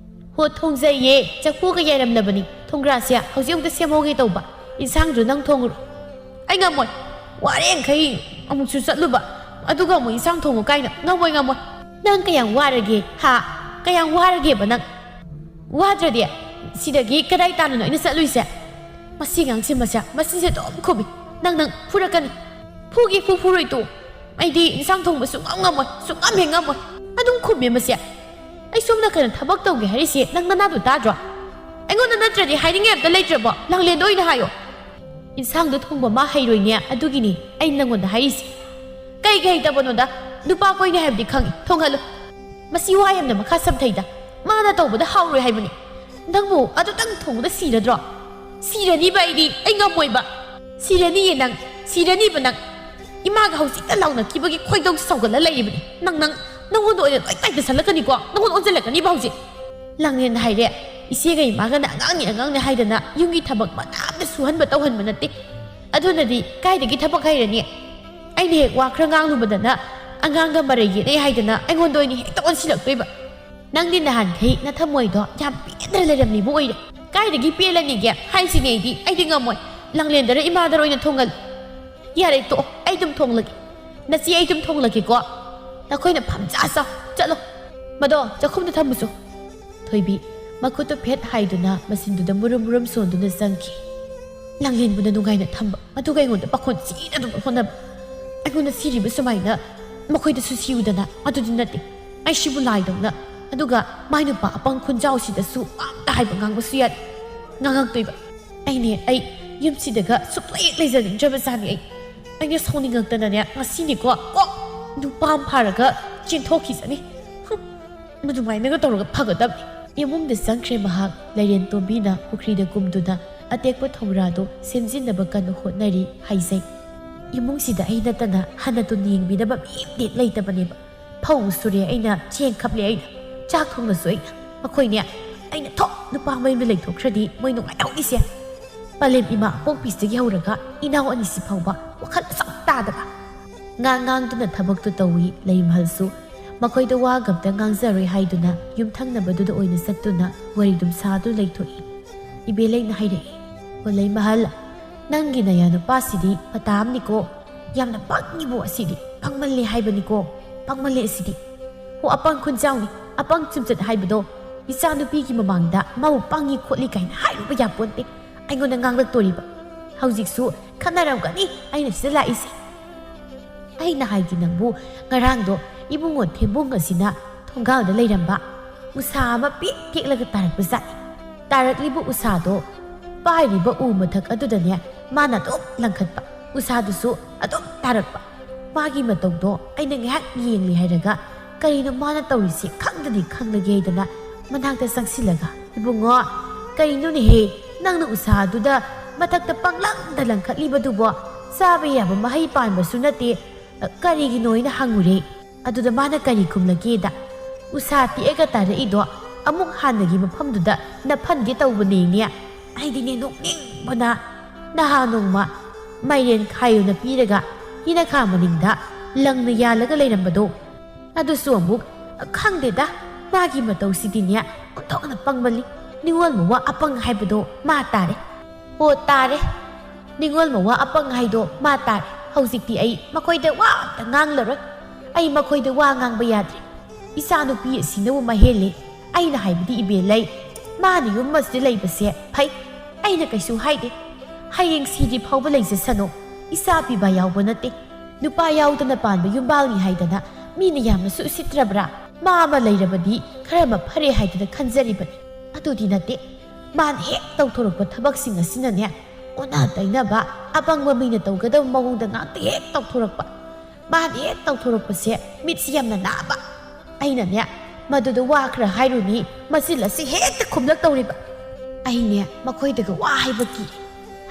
"ꯍꯣ, ꯊꯣꯡꯖꯩꯌꯦ꯫ ꯆꯐꯨꯒ ꯌꯥꯏꯔꯝꯂꯕꯅꯤ꯫ ꯊꯣꯡꯒ꯭ꯔꯥꯁꯦ ꯍꯧꯖꯤꯛ ꯑꯃꯨꯛꯇ ꯁꯦꯝꯍꯧꯒꯦ ꯇꯧꯕ꯫ ꯏꯟꯁꯥꯡꯗꯨ ꯅꯪ ꯊꯣꯡꯉꯨꯔꯣ꯫" "ꯑꯩ ꯉꯝꯃꯣꯏ꯫ ꯋꯥꯔꯦꯡꯈꯩ ꯑꯃꯨꯛꯁꯨ ꯆꯠꯂꯨꯕ꯫ ꯑꯗꯨꯒ ꯑꯃꯨꯛ ꯏꯟꯁꯥꯡ ꯊꯣꯡꯉꯨ ꯀꯥꯏꯅ꯫ ꯉꯝꯃꯣꯏ, ꯉꯝꯃꯣꯏ꯫" "ꯅꯪ ꯀꯌꯥꯝ ꯋꯥꯔꯒꯦ, ꯍꯥ? ꯀꯌꯥꯝ ꯋꯥꯔꯒꯦꯕ ꯅꯪ? ꯋꯥꯗ꯭ꯔꯗꯤ ꯁꯤꯗꯒꯤ ꯀꯗꯥꯏ ꯇꯥꯟꯅꯅꯣ ꯑꯩꯅ ꯆꯠꯂꯨꯏꯁꯦ? ꯃꯁꯤ ꯑꯉꯥꯡꯁꯦ, ꯃꯁꯦ, ꯃꯁꯤꯁꯦ ꯑꯗꯨꯝ ꯈꯨꯝꯃꯤ꯫ ꯅꯪ, ꯅꯪ ꯐꯨꯔꯛꯀꯅꯤ꯫ ꯐꯨꯒꯦ ꯐꯨ ꯐꯨꯔꯣꯏ ꯇꯨ꯫ ꯑꯩꯗꯤ ꯏꯟꯁꯥꯡ ꯊꯣꯡꯕ ꯁꯨꯡꯉꯝ ꯉꯝꯃꯣꯏ, ꯁꯨꯡꯉꯝ ꯍꯦꯛ ꯉꯝꯃꯣꯏ꯫ ꯑꯗꯨꯝ ꯈꯨꯝꯃꯦ ꯃꯁꯦ꯫ ꯑꯩ ꯁꯣꯝ ꯅꯥꯀꯟꯗ ꯊꯕꯛ ꯇꯧꯒꯦ ꯍꯥꯏꯔꯤꯁꯦ ꯅꯪ ꯅꯅꯥꯗꯣ ꯇꯥꯗ꯭ꯔꯣ? ꯑꯩꯉꯣꯟꯗ ꯅꯠꯇ꯭ꯔꯗꯤ ꯍꯥꯏꯅꯤꯡꯉꯥꯏ ꯑꯝꯇ ꯂꯩꯇ꯭ꯔꯕꯣ? ꯂꯥꯡꯂꯦꯟꯗ ꯑꯣꯏꯅ ꯍꯥꯏꯌꯣ꯫ ꯏꯟꯁꯥꯡꯗꯣ ꯊꯣꯡꯕ ꯃꯥ ꯍꯩꯔꯣꯏꯅꯦ, ꯑꯗꯨꯒꯤꯅꯤ ꯑꯩ ꯅꯪꯉꯣꯟꯗ ꯍꯥꯏꯔꯤꯁꯦ꯫ ꯀꯩꯒꯤ ꯍꯩꯇꯕꯅꯣꯗ? ꯅꯨꯄꯥ ꯀꯣꯏꯅꯤ ꯍꯥꯏꯕꯗꯤ ꯈꯪꯉꯤ, ꯊꯣꯡꯍꯜꯂꯨ꯫ ꯃꯁꯤ ꯋꯥ ꯌꯥꯝꯅ ꯃꯈꯥ ꯁꯝꯊꯩꯗ꯫ ꯃꯥꯅ ꯇꯧꯕꯗ ꯍꯥꯎꯔꯣꯏ ꯍꯥꯏꯕꯅꯤ꯫ ꯅꯪꯕꯨ ꯑꯗꯨꯇꯪ ꯊꯣꯡꯕꯗ ꯁꯤꯔꯗ꯭ꯔꯣ? ꯁꯤꯔꯅꯤꯕ ꯑꯩꯗꯤ, ꯑꯩ ꯉꯝꯃꯣꯏꯕ꯫ ꯁꯤꯔꯅꯤꯌꯦ ꯅꯪ, ꯁꯤꯔꯅꯤꯕ ꯅꯪ꯫ ꯏꯃꯥꯒ ꯍꯧꯖꯤꯛꯇ ꯂꯥꯎꯅꯈꯤꯕꯒꯤ ꯈꯣꯏꯗꯧ ꯁꯥꯎꯒꯠꯂ ꯂꯩꯔꯤꯕꯅꯤ꯫ ꯅꯪ, ꯅꯪ, ꯅꯪꯉꯣꯟꯗ ꯑꯣꯏꯅ ꯂꯣꯏ ꯇꯥꯏꯇꯁꯜꯂꯛꯀꯅꯤꯀꯣ, ꯅꯪꯉꯣꯟꯗ ꯑꯣꯟꯁꯤꯜꯂꯛꯀꯅꯤꯕ ꯍꯧꯖꯤꯛ꯫ ꯂꯥꯡꯂꯦꯟ ꯍꯥꯏꯔꯦ, ꯏꯆꯦꯒ ꯏꯃꯥꯒꯅ ꯑꯉꯥꯡꯅꯤ ꯑꯉꯥꯡꯅꯤ ꯍꯥꯏꯗꯅ ꯌꯨꯝꯒꯤ ꯊꯕꯛ ꯃꯅꯥ ꯑꯝꯇ ꯁꯨꯍꯟꯕ ꯇꯧꯍꯟꯕ ꯅꯠꯇꯦ꯫ ꯑꯗꯨꯅꯗꯤ ꯀꯥꯏꯗꯒꯤ ꯊꯕꯛ ꯍꯩꯔꯅꯤ? ꯑꯩꯅ ꯍꯦꯛ ꯋꯥ ꯈꯔ ꯉꯥꯡꯂꯨꯕꯗꯅ ꯑꯉꯥꯡꯒ ꯃꯔꯩ ꯌꯦꯠꯅꯩ ꯍꯥꯏꯗꯅ ꯑꯩꯉꯣꯟꯗ ꯑꯣꯏꯅ ꯍꯦꯛꯇ ꯑꯣꯟꯁꯤꯜꯂꯛꯇꯣꯏꯕ꯫ ꯅꯪꯗꯤ ꯅꯍꯥꯟꯈꯩ ꯅꯊꯃꯣꯏꯗꯣ ꯌꯥꯝ ꯄꯦꯟꯗꯅ ꯂꯩꯔꯝꯃꯤꯕ ꯑꯣꯏꯔꯦ꯫ ꯀꯥꯏꯗꯒꯤ ꯄꯦꯜꯂꯅꯤꯒꯦ ꯍꯥꯏꯁꯤꯅꯦ ꯑꯩꯗꯤ, ꯑꯩꯗꯤ ꯉꯝꯃꯣꯏ꯫ ꯂꯥꯡꯂꯦꯟꯗꯔ ꯏꯃꯥꯗꯔ ꯑꯣꯏꯅ ꯊꯣꯡꯍꯜꯂꯨ꯫ ꯌꯥꯔꯦ, ꯇꯣꯛꯑꯣ, ꯑꯩ ꯑꯗꯨꯝ ꯊꯣꯡꯂꯒꯦ꯫ ꯅꯆꯦ, ꯑꯩ ꯑꯗꯨꯝ ꯊꯣꯡꯂꯒꯦꯀꯣ꯫ ꯅꯈꯣꯏꯅ ꯐꯝꯖꯥ ꯆꯥꯎ, ꯆꯠꯂꯣ꯫ ꯃꯗꯣ ꯆꯥꯛꯈꯨꯝꯗ ꯊꯝꯃꯨꯆꯣ꯫ ꯊꯣꯏꯕꯤ ꯃꯈꯨꯠꯇꯨ ꯐꯦꯠ ꯍꯥꯏꯗꯨꯅ ꯃꯁꯤꯟꯗꯨꯗ ꯃꯨꯔꯨꯝ ꯃꯨꯔꯨꯝ ꯁꯣꯟꯗꯨꯅ ꯆꯪꯈꯤ꯫ ꯂꯥꯡꯂꯦꯟꯕꯨꯅ ꯅꯨꯡꯉꯥꯏꯅ ꯊꯝꯕ, ꯑꯗꯨꯒ ꯑꯩꯉꯣꯟꯗ ꯄꯥꯈꯣꯟ ꯁꯤꯅꯗꯅꯕ ꯍꯣꯠꯅꯕ꯫ ꯑꯩꯉꯣꯟꯗ ꯁꯤꯔꯤꯕ ꯁꯨꯃꯥꯏꯅ ꯃꯈꯣꯏꯗꯁꯨ ꯁꯤꯌꯨꯗꯅ꯫ ꯑꯗꯨꯗꯤ ꯅꯠꯇꯦ, ꯑꯩꯁꯤꯕꯨ ꯂꯥꯏꯗꯧꯅ꯫ ꯑꯗꯨꯒ ꯃꯥꯏ ꯅꯨꯄꯥ ꯑꯄꯪ ꯈꯨꯟꯖꯥꯎꯁꯤꯗꯁꯨ ꯑꯝꯇ ꯍꯥꯏꯕ ꯉꯥꯡꯕꯁꯨ ꯌꯥꯗꯦ꯫ ꯉꯥꯡꯉꯛꯇꯣꯏꯕ꯫ ꯑꯩꯅꯦ, ꯑꯩ ꯌꯨꯝꯁꯤꯗꯒ ꯁꯨꯛꯂꯩ ꯂꯩꯖꯅꯤꯡꯗ꯭ꯔꯕ ꯖꯥꯠꯅꯤ ꯑꯩ꯫ ꯑꯩꯅ ꯁꯥꯎꯅꯤꯡꯉꯛꯇꯅꯅꯦ, ꯉꯁꯤꯅꯤꯀꯣ, ꯀꯣꯛ ꯅꯨꯄꯥ ꯑꯃ ꯐꯥꯔꯒ ꯆꯦꯟꯊꯣꯛꯈꯤꯁꯅꯤ꯫ ꯍꯨꯝ, ꯃꯗꯨꯃꯥꯏꯅꯒ ꯇꯧꯔꯒ ꯐꯒꯗꯕꯅꯤ꯫ ꯏꯃꯨꯡꯗ ꯆꯪꯈ꯭ꯔꯦ ꯃꯍꯥꯛ꯫ ꯂꯩꯔꯦꯟ ꯇꯣꯝꯕꯤꯅ ꯄꯨꯈ꯭ꯔꯤꯗ ꯀꯨꯝꯗꯨꯅ ꯑꯇꯦꯛꯄ ꯊꯧꯔꯥꯗꯨ ꯁꯦꯝꯖꯤꯟꯅꯕ ꯀꯟꯅ ꯍꯣꯠꯅꯔꯤ ꯍꯥꯏꯖꯩ꯫ ꯏꯃꯨꯡꯁꯤꯗ ꯑꯩ ꯅꯠꯇꯅ ꯍꯟꯅ ꯇꯨꯟꯅ ꯌꯦꯡꯕꯤꯅꯕ ꯃꯤ ꯑꯃꯗꯤ ꯂꯩꯇꯕꯅꯦꯕ꯫ ꯐꯧ ꯁꯨꯔꯦ ꯑꯩꯅ, ꯆꯦꯡ ꯈꯞꯂꯦ ꯑꯩꯅ, ꯆꯥꯛ ꯊꯣꯡꯅꯁꯨ ꯑꯩꯅ꯫ ꯃꯈꯣꯏꯅꯦ, ꯑꯩꯅ ꯊꯣꯛ ꯅꯨꯄꯥ ꯃꯌꯨꯝꯗ ꯂꯩꯊꯣꯛꯈ꯭ꯔꯗꯤ ꯃꯣꯏ ꯅꯨꯡꯉꯥꯏꯍꯧꯅꯤꯁꯦ꯫ ꯄꯂꯦꯝ ꯏꯃꯥ ꯑꯄꯣꯛꯄꯤꯁꯤꯗꯒꯤ ꯍꯧꯔꯒ ꯏꯅꯥꯎ ꯑꯅꯤꯁꯤ ꯐꯥꯎꯕ ꯋꯥꯈꯜ ꯃꯁꯛ ꯇꯥꯗꯕ꯫ ꯉꯥꯡ ꯉꯥꯡꯗꯨꯅ ꯊꯕꯛꯇꯨ ꯇꯧꯏ ꯂꯩꯃꯍꯜꯁꯨ꯫ ꯃꯈꯣꯏꯗ ꯋꯥꯒ ꯑꯝꯇ ꯉꯥꯡꯖꯔꯣꯏ ꯍꯥꯏꯗꯨꯅ ꯌꯨꯝꯊꯪꯅꯕꯗꯨꯗ ꯑꯣꯏꯅ ꯆꯠꯇꯨꯅ ꯋꯥꯔꯤꯗꯨꯝ ꯁꯥꯗꯨꯅ ꯂꯩꯊꯣꯛꯏ꯫ ꯏꯕꯦꯂꯩꯅ ꯍꯥꯏꯔꯛꯏ, "ꯍꯣ ꯂꯩꯃꯍꯜ, ꯅꯪꯒꯤ ꯅꯌꯥ ꯅꯨꯄꯥꯁꯤꯗꯤ ꯃꯇꯥ ꯑꯃꯅꯤꯀꯣ꯫ ꯌꯥꯝꯅ ꯄꯪꯉꯤꯕꯣ ꯑꯁꯤꯗꯤ꯫ ꯄꯪꯃꯜꯂꯦ ꯍꯥꯏꯕꯅꯤꯀꯣ꯫ ꯄꯪꯃꯜꯂꯦ ꯑꯁꯤꯗꯤ꯫ ꯍꯣ ꯑꯄꯪ ꯈꯨꯟꯖꯥꯎꯅꯤ꯫ ꯑꯄꯪ ꯆꯤꯝꯆꯠ ꯍꯥꯏꯕꯗꯣ ꯏꯆꯥꯅꯨꯄꯤꯒꯤ ꯃꯃꯥꯡꯗ ꯃꯥꯕꯨ ꯄꯪꯉꯤ ꯈꯣꯠꯂꯤ ꯀꯥꯏꯅ ꯍꯥꯏꯔꯨꯕ ꯌꯥꯄꯣꯟꯇꯦ꯫ ꯑꯩꯉꯣꯟꯗ ꯉꯥꯡꯂꯛꯇꯣꯔꯤꯕ꯫ ꯍꯧꯖꯤꯛꯁꯨ ꯈꯠꯅꯔꯝꯒꯅꯤ ꯑꯩꯅ ꯁꯤꯗ ꯂꯥꯛꯏꯁꯦ꯫ ꯑꯩꯅ ꯍꯥꯏꯒꯦ ꯅꯪꯕꯨ, ꯉꯔꯥꯡꯗꯣ ꯏꯕꯨꯡꯉꯣ ꯊꯦꯝꯕꯨꯡ ꯑꯁꯤꯅ ꯊꯣꯡꯒꯥꯜꯗ ꯂꯩꯔꯝꯕ ꯎꯁꯥ ꯑꯃ ꯄꯤꯛ ꯇꯦꯛꯂꯒ ꯇꯥꯔꯛꯄ ꯖꯥꯠꯅꯤ꯫ ꯇꯥꯔꯛꯂꯤꯕ ꯎꯁꯥꯗꯣ ꯄꯥꯏꯔꯤꯕ ꯎ ꯃꯊꯛ ꯑꯗꯨꯗꯅꯦ ꯃꯥꯅ ꯑꯗꯨꯝ ꯂꯪꯈꯠꯄ, ꯎꯁꯥꯗꯨꯁꯨ ꯑꯗꯨꯝ ꯇꯥꯔꯛꯄ꯫ ꯃꯥꯒꯤ ꯃꯇꯧꯗꯣ ꯑꯩꯅ ꯉꯥꯏꯍꯥꯛ ꯌꯦꯡꯂꯦ ꯍꯥꯏꯔꯒ ꯀꯔꯤꯅꯣ ꯃꯥꯅ ꯇꯧꯔꯤꯁꯦ ꯈꯪꯗꯗꯤ ꯈꯪꯂꯒꯦ ꯍꯥꯏꯗꯅ ꯃꯅꯥꯛꯇ ꯆꯪꯁꯤꯜꯂꯒ, "ꯏꯕꯨꯡꯉꯣ, ꯀꯔꯤꯅꯣꯅꯦꯍꯦ, ꯅꯪꯅ ꯎꯁꯥꯗꯨꯗ ꯃꯊꯛꯇ ꯄꯪꯂꯪꯗ ꯂꯪꯈꯠꯂꯤꯕꯗꯨꯕꯣ? ꯆꯥꯕ ꯌꯥꯕ ꯃꯍꯩ ꯄꯥꯟꯕꯁꯨ ꯅꯠꯇꯦ, ꯀꯔꯤꯒꯤꯅꯣ?" ꯍꯥꯏꯅ ꯍꯪꯉꯨꯔꯦ꯫ ꯑꯗꯨꯗ ꯃꯥꯅ ꯀꯔꯤ ꯈꯨꯝꯂꯒꯦꯗ, "ꯎꯁꯥ ꯇꯦꯛꯑꯒ ꯇꯥꯔꯛꯏꯗꯣ ꯑꯃꯨꯛ ꯍꯥꯟꯅꯒꯤ ꯃꯐꯝꯗꯨꯗ ꯅꯞꯍꯟꯒꯦ ꯇꯧꯕꯅꯦꯅꯦ꯫ ꯑꯩꯗꯤꯅꯦ ꯅꯣꯛꯅꯤꯡꯕꯅ ꯅꯍꯥꯟ ꯅꯣꯡꯃ ꯃꯥꯏꯔꯦꯟ ꯈꯥꯏꯌꯣꯅ ꯄꯤꯔꯒ ꯌꯦꯅꯈꯥ ꯃꯅꯤꯡꯗ ꯂꯪꯅ ꯌꯥꯜꯂꯒ ꯂꯩꯔꯝꯕꯗꯣ, ꯑꯗꯨꯁꯨ ꯑꯃꯨꯛ ꯈꯪꯗꯦꯗ, ꯃꯥꯒꯤ ꯃꯇꯧꯁꯤꯗꯤꯅꯦ ꯑꯣꯟꯊꯣꯛꯅ ꯄꯪꯃꯜꯂꯤ꯫ ꯅꯤꯉꯣꯜ ꯃꯋꯥ ꯑꯄꯪ ꯍꯥꯏꯕꯗꯣ ꯃꯥ ꯇꯥꯔꯦ꯫ ꯑꯣ ꯇꯥꯔꯦ, ꯅꯤꯉꯣꯜ ꯃꯋꯥ ꯑꯄꯪ ꯍꯥꯏꯗꯣ ꯃꯥ ꯇꯥꯔꯦ꯫ ꯍꯧꯖꯤꯛꯇꯤ ꯑꯩ ꯃꯈꯣꯏꯗ ꯋꯥ ꯑꯝꯇ ꯉꯥꯡꯂꯔꯣꯏ꯫ ꯑꯩ ꯃꯈꯣꯏꯗ ꯋꯥ ꯉꯥꯡꯕ ꯌꯥꯗ꯭ꯔꯦ꯫ ꯏꯆꯥꯅꯨꯄꯤ ꯑꯁꯤꯅꯕꯨ ꯃꯍꯦꯜꯂꯦ꯫ ꯑꯩꯅ ꯍꯥꯏꯕꯗꯤ ꯏꯕꯦꯜꯂꯩ, ꯃꯥꯅ ꯌꯨꯝ ꯑꯁꯤꯗ ꯂꯩꯕꯁꯦ ꯐꯩ꯫ ꯑꯩꯅ ꯀꯩꯁꯨ ꯍꯥꯏꯗꯦ꯫ ꯍꯌꯦꯡ ꯁꯤꯗ꯭ꯔꯤ ꯐꯥꯎꯕ ꯂꯩꯖꯁꯅꯨ꯫ ꯏꯆꯥ ꯄꯤꯕ ꯌꯥꯎꯕ ꯅꯠꯇꯦ꯫ ꯅꯨꯄꯥ ꯌꯥꯎꯗꯅ ꯄꯥꯟꯕ ꯌꯨꯝꯕꯥꯜꯅꯤ ꯍꯥꯏꯗꯅ ꯃꯤꯅ ꯌꯥꯝꯅꯁꯨ ꯎꯁꯤꯠꯇ꯭ꯔꯕ꯭ꯔꯥ? ꯃꯥ ꯑꯃ ꯂꯩꯔꯕꯗꯤ ꯈꯔ ꯑꯃ ꯐꯔꯦ ꯍꯥꯏꯗꯅ ꯈꯟꯖꯔꯤꯕꯅꯤ꯫ ꯑꯗꯨꯗꯤ ꯅꯠꯇꯦ꯫ ꯃꯥꯅ ꯍꯦꯛ ꯇꯧꯊꯣꯔꯛꯄ ꯊꯕꯛꯁꯤꯡ ꯑꯁꯤꯅꯅꯦ, ꯑꯣꯟꯅ ꯇꯩꯅꯕ, ꯑꯄꯪꯕ ꯃꯤꯅ ꯇꯧꯒꯗꯕ ꯃꯑꯣꯡꯗ ꯉꯥꯛꯇ ꯍꯦꯛ ꯇꯧꯊꯣꯔꯛꯄ꯫ ꯃꯥꯅ ꯍꯦꯛ ꯇꯧꯊꯣꯔꯛꯄꯁꯦ ꯃꯤꯠꯁꯤ ꯌꯥꯝꯅ ꯅꯥꯕ꯫ ꯑꯩꯅꯅꯦ, ꯃꯗꯨꯗ ꯋꯥ ꯈꯔ ꯍꯥꯏꯔꯨꯅꯤ, ꯃꯆꯤꯜ ꯑꯁꯤ ꯍꯦꯛꯇ ꯈꯨꯝꯂꯛꯇꯧꯔꯤꯕ꯫ ꯑꯩꯅꯦ, ꯃꯈꯣꯏꯗꯒ ꯋꯥ ꯍꯥꯏꯕ ꯀꯤ꯫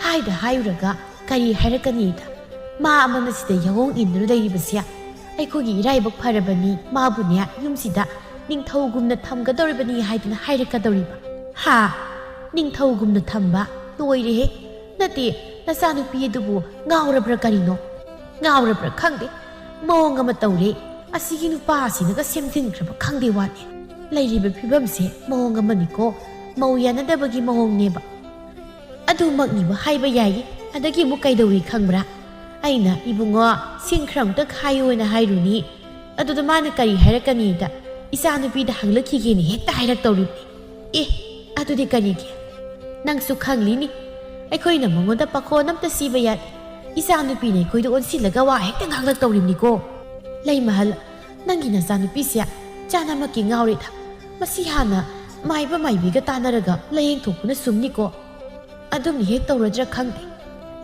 ꯍꯥꯏꯗ ꯍꯥꯏꯔꯨꯔꯒ ꯀꯔꯤ ꯍꯥꯏꯔꯛꯀꯅꯤꯗ? ꯃꯥ ꯑꯃꯅ ꯁꯤꯗ ꯌꯥꯑꯣꯡ ꯏꯟꯗꯨꯅ ꯂꯩꯔꯤꯕꯁꯦ꯫ ꯑꯩꯈꯣꯏꯒꯤ ꯏꯔꯥꯏꯕꯛ ꯐꯔꯕꯅꯤ, ꯃꯥꯕꯨꯅꯦ ꯌꯨꯝꯁꯤꯗ ꯅꯤꯡꯊꯧꯒꯨꯝꯅ ꯊꯝꯒꯗꯧꯔꯤꯕꯅꯤ ꯍꯥꯏꯗꯅ ꯍꯥꯏꯔꯛꯀꯗꯧꯔꯤꯕ꯫ ꯍꯥ? ꯅꯤꯡꯊꯧꯒꯨꯝꯅ ꯊꯝꯕ? ꯂꯣꯏꯔꯦꯍꯦ! ꯅꯠꯇꯦ, ꯅꯆꯥꯅꯨꯄꯤ ꯑꯗꯨꯕꯨ ꯉꯥꯎꯔꯕ꯭ꯔꯥ ꯀꯔꯤꯅꯣ? ꯉꯥꯎꯔꯕ꯭ꯔꯥ ꯈꯪꯗꯦ, ꯃꯑꯣꯡ ꯑꯃ ꯇꯧꯔꯦ꯫ ꯑꯁꯤꯒꯤ ꯅꯨꯄꯥ ꯑꯁꯤꯅꯒ ꯁꯦꯝꯖꯤꯟꯈ꯭ꯔꯕ ꯈꯪꯗꯦ ꯋꯥꯅꯤ꯫ ꯂꯩꯔꯤꯕ ꯐꯤꯕꯝꯁꯦ ꯃꯑꯣꯡ ꯑꯃꯅꯤꯀꯣ, ꯃꯧ ꯌꯥꯅꯗꯕꯒꯤ ꯃꯑꯣꯡꯅꯦꯕ꯫ ꯑꯗꯨꯃꯛꯅꯤꯕꯨ ꯍꯥꯏꯕ ꯌꯥꯏꯌꯦ꯫ ꯑꯗꯒꯤ ꯑꯃꯨꯛ ꯀꯩꯗꯧꯏ ꯈꯪꯕ꯭ꯔꯥ? ꯑꯩꯅ, "ꯏꯕꯨꯡꯉꯣ, ꯁꯤꯡ ꯈꯔ ꯑꯃꯨꯛꯇ ꯈꯥꯏꯌꯨ" ꯍꯥꯏꯅ ꯍꯥꯏꯔꯨꯅꯤ꯫ ꯑꯗꯨꯗ ꯃꯥꯅ ꯀꯔꯤ ꯍꯥꯏꯔꯛꯀꯅꯤꯗ, "ꯏꯆꯥꯅꯨꯄꯤꯗ ꯍꯪꯂꯛꯈꯤꯒꯦꯅ ꯍꯦꯛꯇ ꯍꯥꯏꯔꯛꯇꯧꯔꯤꯕꯅꯤ꯫ ꯑꯦ, ꯑꯗꯨꯗꯤ ꯀꯔꯤꯒꯤ? ꯅꯪꯁꯨ ꯈꯪꯂꯤꯅꯤ, ꯑꯩꯈꯣꯏꯅ ꯃꯉꯣꯟꯗ ꯄꯥꯈꯣꯟ ꯑꯝꯇ ꯁꯤꯕ ꯌꯥꯗꯦ꯫ ꯏꯆꯥꯅꯨꯄꯤꯅ ꯑꯩꯈꯣꯏꯗ ꯑꯣꯟꯁꯤꯜꯂꯒ ꯋꯥ ꯍꯦꯛꯇ ꯉꯥꯡꯂꯛꯇꯧꯔꯤꯕꯅꯤꯀꯣ꯫ ꯂꯩꯃꯍꯜ, ꯅꯪꯒꯤ ꯅꯆꯥꯅꯨꯄꯤꯁꯦ ꯆꯥꯅꯃꯛꯀꯤ ꯉꯥꯎꯔꯦꯗ꯫ ꯃꯁꯤ ꯍꯥꯟꯅ ꯃꯥꯏꯕ ꯃꯥꯏꯕꯤꯒ ꯇꯥꯟꯅꯔꯒ ꯂꯥꯌꯦꯡꯊꯣꯛꯄꯅ ꯆꯨꯝꯅꯤꯀꯣ꯫ ꯑꯗꯨꯝ ꯍꯦꯛ ꯇꯧꯔꯗ꯭ꯔꯥ ꯈꯪꯗꯦ꯫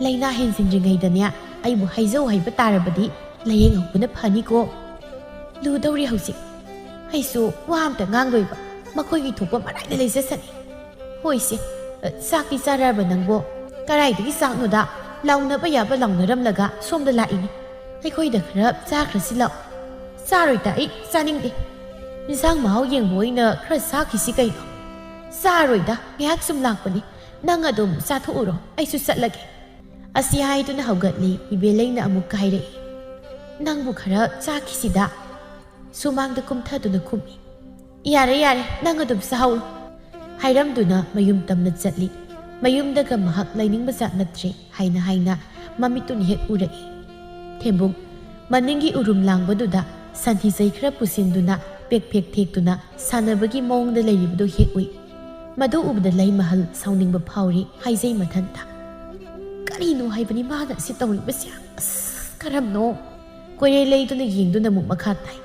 ꯂꯥꯏꯅꯥ ꯍꯦꯟꯖꯤꯟꯗ꯭ꯔꯤꯉꯩꯗꯅꯦ, ꯑꯩꯕꯨ ꯍꯥꯏꯖꯧ ꯍꯥꯏꯕ ꯇꯥꯔꯕꯗꯤ ꯂꯥꯌꯦꯡꯍꯧꯕꯅ ꯐꯅꯤꯀꯣ꯫ ꯂꯨꯗꯧꯔꯤ ꯍꯧꯖꯤꯛ꯫ ꯑꯩꯁꯨ ꯋꯥ ꯑꯝꯇ ꯉꯥꯡꯂꯣꯏꯕ, ꯃꯈꯣꯏꯒꯤ ꯊꯣꯛꯄ ꯃꯔꯥꯏꯅ ꯂꯩꯖꯁꯅꯤ꯫ ꯍꯣꯏꯁꯦ, ꯆꯥꯛꯇꯤ ꯆꯥꯔꯕ ꯅꯪꯕꯣ? ꯀꯔꯥꯏꯗꯒꯤ ꯆꯥꯛꯅꯣꯗ? ꯂꯥꯎꯅꯕ ꯌꯥꯕ ꯂꯥꯎꯅꯔꯝꯂꯒ ꯁꯣꯝꯗ ꯂꯥꯛꯏꯅꯤ꯫ ꯑꯩꯈꯣꯏꯗ ꯈꯔ ꯆꯥꯈ꯭ꯔꯁꯤ ꯂꯥꯛꯑꯣ꯫ ꯆꯥꯔꯣꯏꯗ, ꯑꯩ ꯆꯥꯅꯤꯡꯗꯦ꯫ ꯏꯟꯁꯥꯡ ꯃꯍꯥꯎ ꯌꯦꯡꯕ ꯑꯣꯏꯅ ꯈꯔ ꯆꯥꯈꯤꯁꯤ ꯀꯩꯅꯣ꯫ ꯆꯥꯔꯣꯏꯗ, ꯉꯥꯏꯍꯥꯛ ꯁꯨꯝ ꯂꯥꯛꯄꯅꯤ꯫ ꯅꯪ ꯑꯗꯨꯝ ꯆꯥꯊꯣꯛꯎꯔꯣ, ꯑꯩꯁꯨ ꯆꯠꯂꯒꯦ꯫ ꯑꯁꯤ ꯍꯥꯏꯗꯨꯅ ꯍꯧꯒꯠꯂꯤ꯫ ꯏꯕꯦꯂꯩꯅ ꯑꯃꯨꯛꯀ ꯍꯥꯏꯔꯛꯏ, "ꯅꯪꯕꯨ ꯈꯔ ꯆꯥꯈꯤꯁꯤꯗ?" ꯁꯨꯃꯥꯡꯗ ꯀꯨꯝꯊꯗꯨꯅ ꯈꯨꯝꯃꯤ, "ꯌꯥꯔꯦ, ꯌꯥꯔꯦ, ꯅꯪ ꯑꯗꯨꯝ ꯆꯥꯍꯧꯔꯣ," ꯍꯥꯏꯔꯝꯗꯨꯅ ꯃꯌꯨꯝ ꯇꯝꯅ ꯆꯠꯂꯤ꯫ ꯃꯌꯨꯝꯗꯒ ꯃꯍꯥꯛ ꯂꯩꯅꯤꯡꯕ ꯖꯥꯠ ꯅꯠꯇ꯭ꯔꯦ ꯍꯥꯏꯅ ꯍꯥꯏꯅ ꯃꯃꯤꯠꯇꯨꯅ ꯍꯦꯛ ꯎꯔꯛꯏ꯫ ꯊꯦꯝꯕꯨꯡ ꯃꯅꯤꯡꯒꯤ ꯎꯔꯨꯝ ꯂꯥꯡꯕꯗꯨꯗ ꯁꯟꯊꯤ ꯆꯩ ꯈꯔ ꯄꯨꯁꯤꯟꯗꯨꯅ ꯄꯦꯛ ꯄꯦꯛ ꯊꯦꯛꯇꯨꯅ ꯁꯥꯟꯅꯕꯒꯤ ꯃꯑꯣꯡꯗ ꯂꯩꯔꯤꯕꯗꯨ ꯍꯦꯛ ꯎꯏ꯫ ꯃꯗꯨ ꯎꯕꯗ ꯂꯩꯃꯍꯜ ꯁꯥꯎꯅꯤꯡꯕ ꯐꯥꯎꯔꯤ꯫ ꯍꯥꯏꯖꯩ ꯃꯊꯟꯇ, "ꯀꯔꯤꯅꯣ ꯍꯥꯏꯕꯅꯤ ꯃꯥꯅ ꯑꯁꯤ ꯇꯧꯔꯤꯕꯁꯦ? ꯑꯁ, ꯀꯔꯝꯅꯣ?" ꯀꯣꯏꯔꯦ ꯂꯩꯗꯨꯅ ꯌꯦꯡꯗꯨꯅ ꯑꯃꯨꯛ ꯃꯈꯥ ꯇꯥꯏ꯫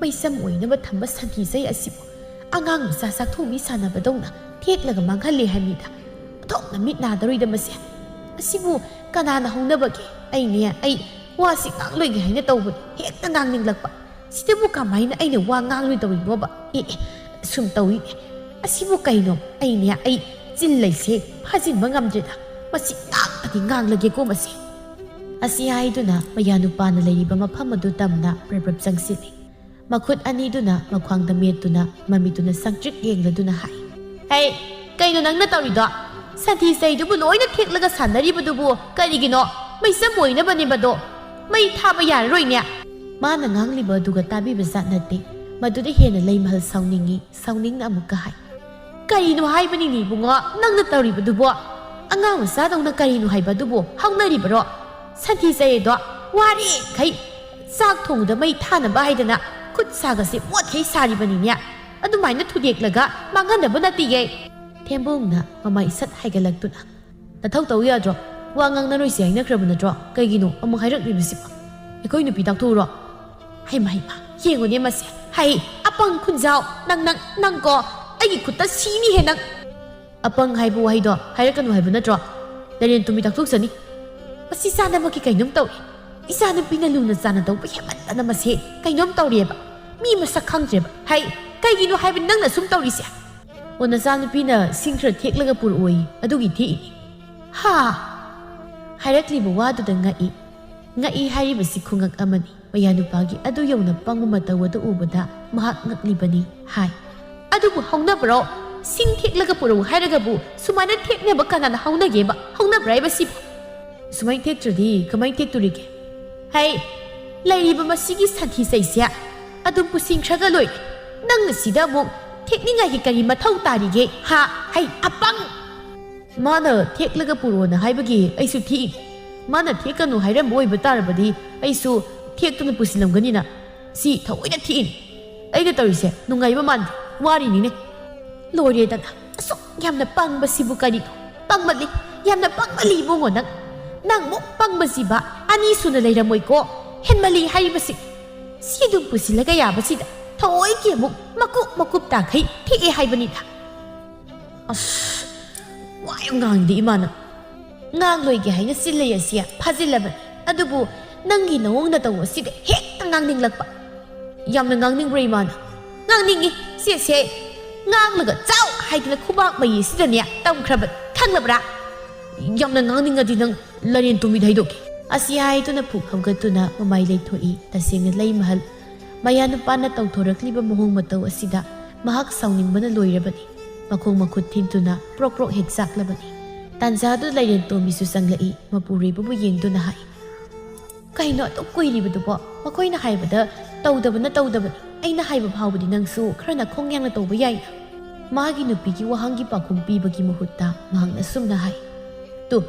"ꯃꯩꯁꯝ ꯑꯣꯏꯅꯕ ꯊꯝꯕ ꯁꯟꯊꯤ ꯆꯩ ꯑꯁꯤꯕꯨ ꯑꯉꯥꯡ ꯃꯆꯥ ꯆꯥꯛꯊꯣꯡꯕꯤ ꯁꯥꯟꯅꯕꯗꯧꯅ ꯊꯦꯛꯂꯒ ꯃꯥꯡꯍꯜꯂꯦ ꯍꯥꯏꯕꯅꯤꯗ꯫ ꯑꯣꯟꯊꯣꯛꯅ ꯃꯤꯠ ꯅꯥꯗꯧꯔꯤꯗ ꯃꯁꯦ꯫ ꯑꯁꯤꯕꯨ ꯀꯅꯥꯅ ꯍꯧꯅꯕꯒꯦ? ꯑꯩꯅꯦ, ꯑꯩ ꯋꯥꯁꯤ ꯉꯥꯡꯂꯣꯏꯒꯦ ꯍꯥꯏꯅ ꯇꯧꯕꯅꯤ, ꯍꯦꯛꯇ ꯉꯥꯡꯅꯤꯡꯂꯛꯄ꯫ ꯁꯤꯗꯕꯨ ꯀꯃꯥꯏꯅ ꯑꯩꯅ ꯋꯥ ꯉꯥꯡꯂꯣꯏꯗꯧꯔꯤꯅꯣꯕ? ꯑꯦ, ꯑꯦ, ꯁꯨꯝ ꯇꯧꯏꯅꯦ꯫ ꯑꯁꯤꯕꯨ ꯀꯩꯅꯣ? ꯑꯩꯅꯦ, ꯑꯩ ꯆꯤꯜ ꯂꯩꯁꯦ ꯐꯥꯖꯤꯟꯕ ꯉꯝꯗ꯭ꯔꯦꯗ꯫ ꯃꯁꯤ ꯉꯥꯡꯕꯗꯤ ꯉꯥꯡꯂꯒꯦꯀꯣ ꯃꯁꯦ꯫" ꯑꯁꯤ ꯍꯥꯏꯗꯨꯅ ꯃꯌꯥ ꯅꯨꯄꯥꯅ ꯂꯩꯔꯤꯕ ꯃꯐꯝ ꯑꯗꯨ ꯇꯝꯅ ꯄ꯭ꯔꯞ ꯄ꯭ꯔꯞ ꯆꯪꯁꯤꯜꯂꯤ꯫ ꯃꯈꯨꯠ ꯑꯅꯤꯗꯨꯅ ꯃꯈ꯭ꯋꯥꯡꯗ ꯃꯦꯠꯇꯨꯅ ꯃꯃꯤꯠꯇꯨꯅ ꯁꯪꯇ꯭ꯔꯤꯛ ꯌꯦꯡꯂꯗꯨꯅ ꯍꯥꯏ, "ꯍꯦ, ꯀꯩꯅꯣ ꯅꯪꯅ ꯇꯧꯔꯤꯗꯣ? ꯁꯟꯊꯤ ꯆꯩꯗꯨꯕꯨ ꯂꯣꯏꯅ ꯊꯦꯛꯂꯒ ꯁꯥꯟꯅꯔꯤꯕꯗꯨꯕꯨ ꯀꯔꯤꯒꯤꯅꯣ? ꯃꯩꯆꯝ ꯑꯣꯏꯅꯕꯅꯦꯕꯗꯣ꯫ ꯃꯩ ꯊꯥꯕ ꯌꯥꯔꯔꯣꯏꯅꯦ꯫" ꯃꯥꯅ ꯉꯥꯡꯂꯤꯕ ꯑꯗꯨꯒ ꯇꯥꯕꯤꯕ ꯖꯥꯠ ꯅꯠꯇꯦ꯫ ꯃꯗꯨꯗ ꯍꯦꯟꯅ ꯂꯩꯃꯍꯜ ꯁꯥꯎꯅꯤꯡꯉꯤ꯫ ꯁꯥꯎꯅꯤꯡꯅ ꯑꯃꯨꯛꯀ ꯍꯥꯏ, "ꯀꯔꯤꯅꯣ ꯍꯥꯏꯕꯅꯤꯅꯦ ꯏꯕꯨꯡꯉꯣ, ꯅꯪꯅ ꯇꯧꯔꯤꯕꯗꯨꯕꯣ? ꯑꯉꯥꯡ ꯃꯆꯥꯗꯧꯅ ꯀꯔꯤꯅꯣ ꯍꯥꯏꯕ ꯑꯗꯨꯕꯨ ꯍꯧꯅꯔꯤꯕꯔꯣ? ꯁꯟꯊꯤ ꯆꯩꯗꯣ ꯋꯥꯔꯦꯈꯩ ꯆꯥꯛ ꯊꯣꯡꯕꯗ ꯃꯩ ꯊꯥꯅꯕ ꯍꯥꯏꯗꯅ ꯈꯨꯠ ꯁꯥꯒꯁꯦ ꯃꯣꯠꯈꯩ ꯁꯥꯔꯤꯕꯅꯤꯅꯦ꯫ ꯑꯗꯨꯃꯥꯏꯅ ꯊꯨꯗꯦꯛꯂꯒ ꯃꯥꯡꯍꯟꯅꯕ ꯅꯠꯇꯤꯌꯦ꯫ ꯊꯦꯝꯕꯣꯡꯅ ꯃꯃꯥꯏ ꯁꯠ ꯍꯥꯏꯒꯠꯂꯛꯇꯨꯅ, "ꯅꯊꯧ ꯇꯧ ꯌꯥꯗ꯭ꯔꯣ? ꯋꯥ ꯉꯥꯡꯅꯔꯣꯏꯁꯦ ꯍꯥꯏꯅꯈ꯭ꯔꯕ ꯅꯠꯇ꯭ꯔꯣ? ꯀꯩꯒꯤꯅꯣ ꯑꯃꯨꯛ ꯍꯥꯏꯔꯛꯂꯤꯕꯁꯤꯕꯣ? ꯑꯩꯈꯣꯏ ꯅꯨꯄꯤ ꯇꯥꯛꯊꯣꯛꯎꯔꯣ?" ꯍꯩꯃ, ꯍꯩꯃ, ꯌꯦꯡꯉꯨꯅꯦ ꯃꯁꯦ꯫ ꯍꯩ, ꯑꯄꯪ ꯈꯨꯟꯖꯥꯎ, ꯅꯪ, ꯅꯪ, ꯅꯪꯀꯣ, ꯑꯩꯒꯤ ꯈꯨꯠꯇ ꯁꯤꯅꯤꯍꯦ ꯅꯪ꯫ ꯑꯄꯪ ꯍꯥꯏꯕ ꯋꯥꯍꯩꯗꯣ ꯍꯥꯏꯔꯛꯀꯅꯨ ꯍꯥꯏꯕ ꯅꯠꯇ꯭ꯔꯣ? ꯂꯩꯔꯦꯟ ꯇꯨꯝꯕꯤ ꯇꯥꯛꯊꯣꯛꯆꯅꯤ꯫ ꯃꯁꯤ ꯆꯥꯅꯕꯒꯤ ꯀꯩꯅꯣꯝ ꯇꯧꯔꯦ꯫ ꯏꯆꯥꯅꯨꯄꯤꯅ ꯂꯨꯅ ꯆꯥꯅ ꯇꯧꯕ ꯍꯦꯟꯃꯟꯗꯅ ꯃꯁꯤ ꯀꯩꯅꯣꯝ ꯇꯧꯔꯦꯕ꯫ ꯃꯤ ꯃꯁꯛ ꯈꯪꯗ꯭ꯔꯦꯕ꯫ ꯍꯩ, ꯀꯩꯒꯤꯅꯣ ꯍꯥꯏꯕ ꯅꯪꯅ ꯁꯨꯝ ꯇꯧꯔꯤꯁꯦ? ꯑꯣ, ꯅꯆꯥꯅꯨꯄꯤꯅ ꯁꯤꯡ ꯈꯔ ꯊꯦꯛꯂꯒ ꯄꯨꯔꯛꯑꯣꯌꯦ, ꯑꯗꯨꯒꯤ ꯊꯦꯛꯏꯅꯤ꯫ ꯍꯥ? ꯍꯥꯏꯔꯛꯂꯤꯕ ꯋꯥꯗꯨꯗ ꯉꯛꯏ꯫ ꯉꯛꯏ ꯍꯥꯏꯔꯤꯕꯁꯤ ꯈꯨꯉꯛ ꯑꯃꯅꯤ꯫ ꯃꯌꯥꯅꯨꯄꯥꯒꯤ ꯑꯗꯨ ꯌꯧꯅ ꯄꯪꯕ ꯃꯇꯧ ꯑꯗꯨ ꯎꯕꯗ ꯃꯍꯥꯛ ꯉꯛꯂꯤꯕꯅꯤ ꯍꯥꯏ꯫ "ꯑꯗꯨꯕꯨ ꯍꯧꯅꯕ꯭ꯔꯣ? ꯁꯤꯡ ꯊꯦꯛꯂꯒ ꯄꯨꯔꯛꯎ ꯍꯥꯏꯔꯒꯕꯨ ꯁꯨꯃꯥꯏꯅ ꯊꯦꯛꯅꯕ ꯀꯅꯥꯅ ꯍꯧꯅꯒꯦꯕ? ꯍꯧꯅꯕ꯭ꯔꯥ ꯍꯥꯏꯕꯁꯤꯕꯨ? ꯁꯨꯃꯥꯏꯅ ꯊꯦꯛꯇ꯭ꯔꯗꯤ ꯀꯃꯥꯏꯅ ꯊꯦꯛꯇꯣꯔꯤꯒꯦ? ꯍꯩ, ꯂꯩꯔꯤꯕ ꯃꯁꯤꯒꯤ ꯁꯟꯊꯤ ꯆꯩꯁꯦ ꯑꯗꯨꯝ ꯄꯨꯁꯤꯟꯈ꯭ꯔꯒ ꯂꯣꯏꯔꯦ꯫ ꯅꯪ ꯑꯁꯤꯗ ꯑꯃꯨꯛ ꯊꯦꯛꯅꯤꯡꯉꯥꯏꯒꯤ ꯀꯔꯤ ꯃꯊꯧ ꯇꯥꯔꯤꯒꯦ? ꯍꯥ? ꯍꯩ, ꯑꯄꯪ!" ꯃꯥꯅ ꯊꯦꯛꯂꯒ ꯄꯨꯔꯛꯑꯣꯅ ꯍꯥꯏꯕꯒꯤ ꯑꯩꯁꯨ ꯊꯦꯛꯏꯅꯤ꯫ ꯃꯥꯅ ꯊꯦꯛꯀꯅꯨ ꯍꯥꯏꯔꯝꯕ ꯑꯣꯏꯕ ꯇꯥꯔꯕꯗꯤ ꯑꯩꯁꯨ ꯊꯦꯛꯇꯨꯅ ꯄꯨꯁꯤꯜꯂꯝꯒꯅꯤꯅ꯫ ꯁꯤ ꯊꯑꯣꯏꯅ ꯊꯦꯛꯏꯅꯤ꯫ ꯑꯩꯅ ꯇꯧꯔꯤꯁꯦ ꯅꯨꯡꯉꯥꯏꯕ ꯃꯥꯟꯗꯦ, ꯋꯥꯔꯤꯅꯤꯅꯦ꯫ ꯂꯣꯏꯔꯦꯗꯅ, ꯑꯁꯨꯛ ꯌꯥꯝꯅ ꯄꯪꯕꯁꯤꯕꯨ ꯀꯔꯤꯅꯣ? ꯄꯪꯃꯜꯂꯤ, ꯌꯥꯝꯅ ꯄꯪꯃꯜꯂꯤ ꯏꯕꯨꯡꯉꯣ ꯅꯪ꯫ ꯅꯪ ꯃꯨꯛ ꯄꯪꯕꯁꯤꯕ ꯑꯅꯤ ꯁꯨꯅ ꯂꯩꯔꯝꯃꯣꯏꯀꯣ꯫ ꯍꯦꯟꯃꯜꯂꯤ ꯍꯥꯏꯔꯤꯕꯁꯤ꯫ ꯁꯤ ꯑꯗꯨꯝ ꯄꯨꯁꯤꯜꯂꯒ ꯌꯥꯕꯁꯤꯗ ꯊꯑꯣꯏꯒꯤ ꯑꯃꯨꯛ ꯃꯀꯨꯞ ꯃꯀꯨꯞ ꯇꯥꯈꯩ ꯊꯦꯛꯑꯦ ꯍꯥꯏꯕꯅꯤꯗ꯫ ꯑꯁ, ꯋꯥ ꯌꯥꯝ ꯉꯥꯡꯗꯦ ꯏꯃꯥꯅ꯫ ꯉꯥꯡꯂꯣꯏꯒꯦ ꯍꯥꯏꯅ ꯆꯤꯜꯂꯩ ꯑꯁꯤ ꯐꯥꯖꯤꯜꯂꯕꯅꯤ꯫ ꯑꯗꯨꯕꯨ ꯅꯪꯒꯤ ꯅꯑꯣꯡ ꯅꯇꯧ ꯑꯁꯤꯗ ꯍꯦꯛꯇ ꯉꯥꯡꯅꯤꯡꯂꯛꯄ꯫ ꯌꯥꯝꯅ ꯉꯥꯡꯅꯤꯡꯕ꯭ꯔꯥ ꯏꯃꯥꯅ? ꯉꯥꯡꯅꯤꯡꯉꯤ꯫ ꯁꯦ, ꯁꯦ, ꯉꯥꯡꯂꯒ ꯆꯥꯎ ꯍꯥꯏꯗꯅ ꯈꯨꯕꯥꯛ ꯃꯌꯤ ꯑꯁꯤꯗꯅꯦ ꯇꯝꯈ꯭ꯔꯕꯅꯤ꯫ ꯈꯪꯂꯕ꯭ꯔꯥ? ꯌꯥꯝꯅ ꯉꯥꯡꯅꯤꯡꯉꯗꯤ ꯅꯪ ꯂꯔꯦꯟ ꯇꯨꯝꯕꯤꯗ ꯍꯩꯗꯣꯛꯀꯦ꯫ ꯑꯁꯤ ꯍꯥꯏꯗꯨꯅ ꯐꯨꯛ ꯍꯧꯒꯠꯇꯨꯅ ꯃꯃꯥꯏ ꯂꯩꯊꯣꯛꯏ꯫ ꯇꯁꯦꯡꯅ ꯂꯩꯃꯍꯜ ꯃꯌꯥꯅꯨꯄꯥꯅ ꯇꯧꯊꯣꯔꯛꯂꯤꯕ ꯃꯑꯣꯡ ꯃꯇꯧ ꯑꯁꯤꯗ ꯃꯍꯥꯛ ꯁꯥꯎꯅꯤꯡꯕꯅ ꯂꯣꯏꯔꯕꯅꯤ꯫ ꯃꯈꯣꯡ ꯃꯈꯨꯠ ꯊꯤꯟꯗꯨꯅ ꯄ꯭ꯔꯣꯛ ꯄ꯭ꯔꯣꯛ ꯍꯦꯛ ꯆꯥꯛꯂꯕꯅꯤ꯫ ꯇꯥꯟꯖꯥꯗꯨ ꯂꯩꯔꯦꯟ ꯇꯣꯝꯕꯤꯁꯨ ꯆꯪꯂꯛꯏ꯫ ꯃꯄꯨꯔꯣꯏꯕꯕꯨ ꯌꯦꯡꯗꯨꯅ ꯍꯥꯏ, "ꯀꯩꯅꯣ ꯑꯗꯨꯛ ꯀꯨꯏꯔꯤꯕꯗꯨꯕꯣ? ꯃꯈꯣꯏꯅ ꯍꯥꯏꯕꯗ ꯇꯧꯗꯕꯅ ꯇꯧꯗꯕꯅꯤ꯫ ꯑꯩꯅ ꯍꯥꯏꯕ ꯐꯥꯎꯕꯗꯤ ꯅꯪꯁꯨ ꯈꯔ ꯅꯈꯣꯡ ꯌꯥꯡꯅ ꯇꯧꯕ ꯌꯥꯏꯅ?" ꯃꯥꯒꯤ ꯅꯨꯄꯤꯒꯤ ꯋꯥꯍꯪꯒꯤ ꯄꯥꯎꯈꯨꯝ ꯄꯤꯕꯒꯤ ꯃꯍꯨꯠꯇ ꯃꯍꯥꯛꯅ ꯑꯁꯨꯝꯅ ꯍꯥꯏ, "ꯇꯨ,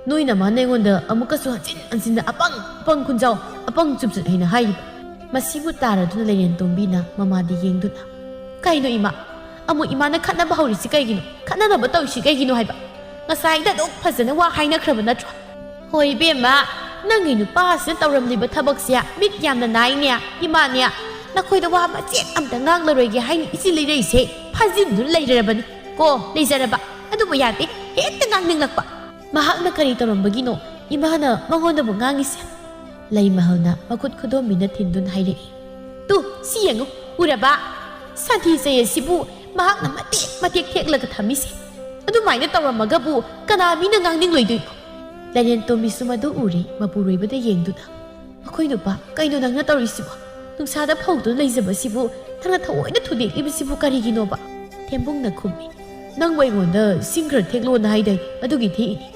ꯅꯣꯏ ꯅꯃꯥꯅ ꯑꯩꯉꯣꯟꯗ ꯑꯃꯨꯛꯀꯁꯨ ꯍꯟꯖꯤꯟ ꯍꯟꯖꯤꯟꯅ ꯑꯄꯪ, ꯑꯄꯪ ꯈꯨꯟꯖꯥꯎ, ꯑꯄꯪ ꯆꯨꯞꯆꯠ ꯍꯥꯏꯅ ꯍꯥꯏꯔꯤꯕ꯫ ꯃꯁꯤꯕꯨ ꯇꯥꯔꯗꯨꯅ ꯂꯩꯔꯦꯟ ꯇꯣꯝꯕꯤꯅ ꯃꯃꯥꯗ ꯌꯦꯡꯗꯨꯅ, "ꯀꯩꯅꯣ ꯏꯃꯥ? ꯑꯃꯨꯛ ꯏꯃꯥꯅ ꯈꯠꯅꯕ ꯍꯧꯔꯤꯁꯤ ꯀꯩꯒꯤꯅꯣ? ꯈꯠꯅꯅꯕ ꯇꯧꯔꯤꯁꯤ ꯀꯩꯒꯤꯅꯣ ꯍꯥꯏꯕ? ꯉꯁꯥꯏꯗ ꯑꯗꯨꯛ ꯐꯖꯅ ꯋꯥ ꯍꯥꯏꯅꯈ꯭ꯔꯕ ꯅꯠꯇ꯭ꯔꯣ?" "ꯍꯣꯏ ꯏꯕꯦꯝꯃ, ꯅꯪꯒꯤ ꯅꯨꯄꯥꯁꯤꯅ ꯇꯧꯔꯝꯂꯤꯕ ꯊꯕꯛꯁꯦ ꯃꯤꯠ ꯌꯥꯝꯅ ꯅꯥꯏꯅꯦ꯫ ꯏꯃꯥꯅꯦ, ꯅꯈꯣꯏꯗ ꯋꯥ ꯃꯆꯦꯠ ꯑꯝꯇ ꯉꯥꯡꯂꯔꯣꯏꯒꯦ ꯍꯥꯏꯅ ꯏꯆꯤ ꯂꯩꯔꯛꯏꯁꯦ ꯐꯥꯖꯤꯟꯗꯨꯅ ꯂꯩꯔꯕꯅꯤ꯫ ꯀꯣ, ꯂꯩꯖꯔꯕ꯫ ꯑꯗꯨꯕꯨ ꯌꯥꯗꯦ, ꯍꯦꯛꯇ ꯉꯥꯡꯅꯤꯡꯂꯛꯄ꯫ ꯃꯍꯥꯛꯅ ꯀꯔꯤ ꯇꯧꯔꯝꯕꯒꯤꯅꯣ ꯏꯃꯥꯅ ꯃꯉꯣꯟꯗꯕꯨ ꯉꯥꯡꯉꯤꯁꯦ?" ꯂꯩꯃꯍꯜꯅ ꯃꯈꯨꯠ ꯈꯨꯗꯣꯝꯕꯤꯅ ꯊꯤꯟꯗꯨꯅ ꯍꯥꯏꯔꯛꯏ꯫ "ꯇꯨ, ꯁꯤ ꯌꯦꯡꯉꯨ, ꯎꯔꯕ? ꯁꯟꯊꯤ ꯆꯩ ꯑꯁꯤꯕꯨ ꯃꯍꯥꯛꯅ ꯃꯇꯦꯛ ꯃꯇꯦꯛ ꯊꯦꯛꯂꯒ ꯊꯝꯃꯤꯁꯦ꯫ ꯑꯗꯨꯃꯥꯏꯅ ꯇꯧꯔꯝꯃꯒꯕꯨ ꯀꯅꯥ ꯃꯤꯅ ꯉꯥꯡꯅꯤꯡꯂꯣꯏꯗꯣꯏꯅꯣ?" ꯂꯩꯔꯦꯟ ꯇꯣꯝꯕꯤꯁꯨ ꯃꯗꯨ ꯎꯔꯦ, ꯃꯄꯨꯔꯣꯏꯕꯗ ꯌꯦꯡꯗꯨꯅ, "ꯃꯈꯣꯏ ꯅꯨꯄꯥ, ꯀꯩꯅꯣ ꯅꯪꯅ ꯇꯧꯔꯤꯁꯤꯕꯣ? ꯅꯨꯡꯁꯥꯗ ꯐꯧꯗꯨꯅ ꯂꯩꯖꯕꯁꯤꯕꯨ ꯅꯪꯅ ꯊꯑꯣꯏꯅ ꯊꯨꯗꯦꯛꯂꯤꯕꯁꯤꯕꯨ ꯀꯔꯤꯒꯤꯅꯣꯕ?" ꯊꯦꯝꯕꯨꯡꯅ ꯈꯨꯝꯃꯤ, "ꯅꯪꯕꯨ ꯑꯩꯉꯣꯟꯗ ꯁꯤꯡ ꯈꯔ ꯊꯦꯛꯂꯣꯅ ꯍꯥꯏꯗꯥꯏ? ꯑꯗꯨꯒꯤ ꯊꯦꯛꯏꯅꯤ꯫"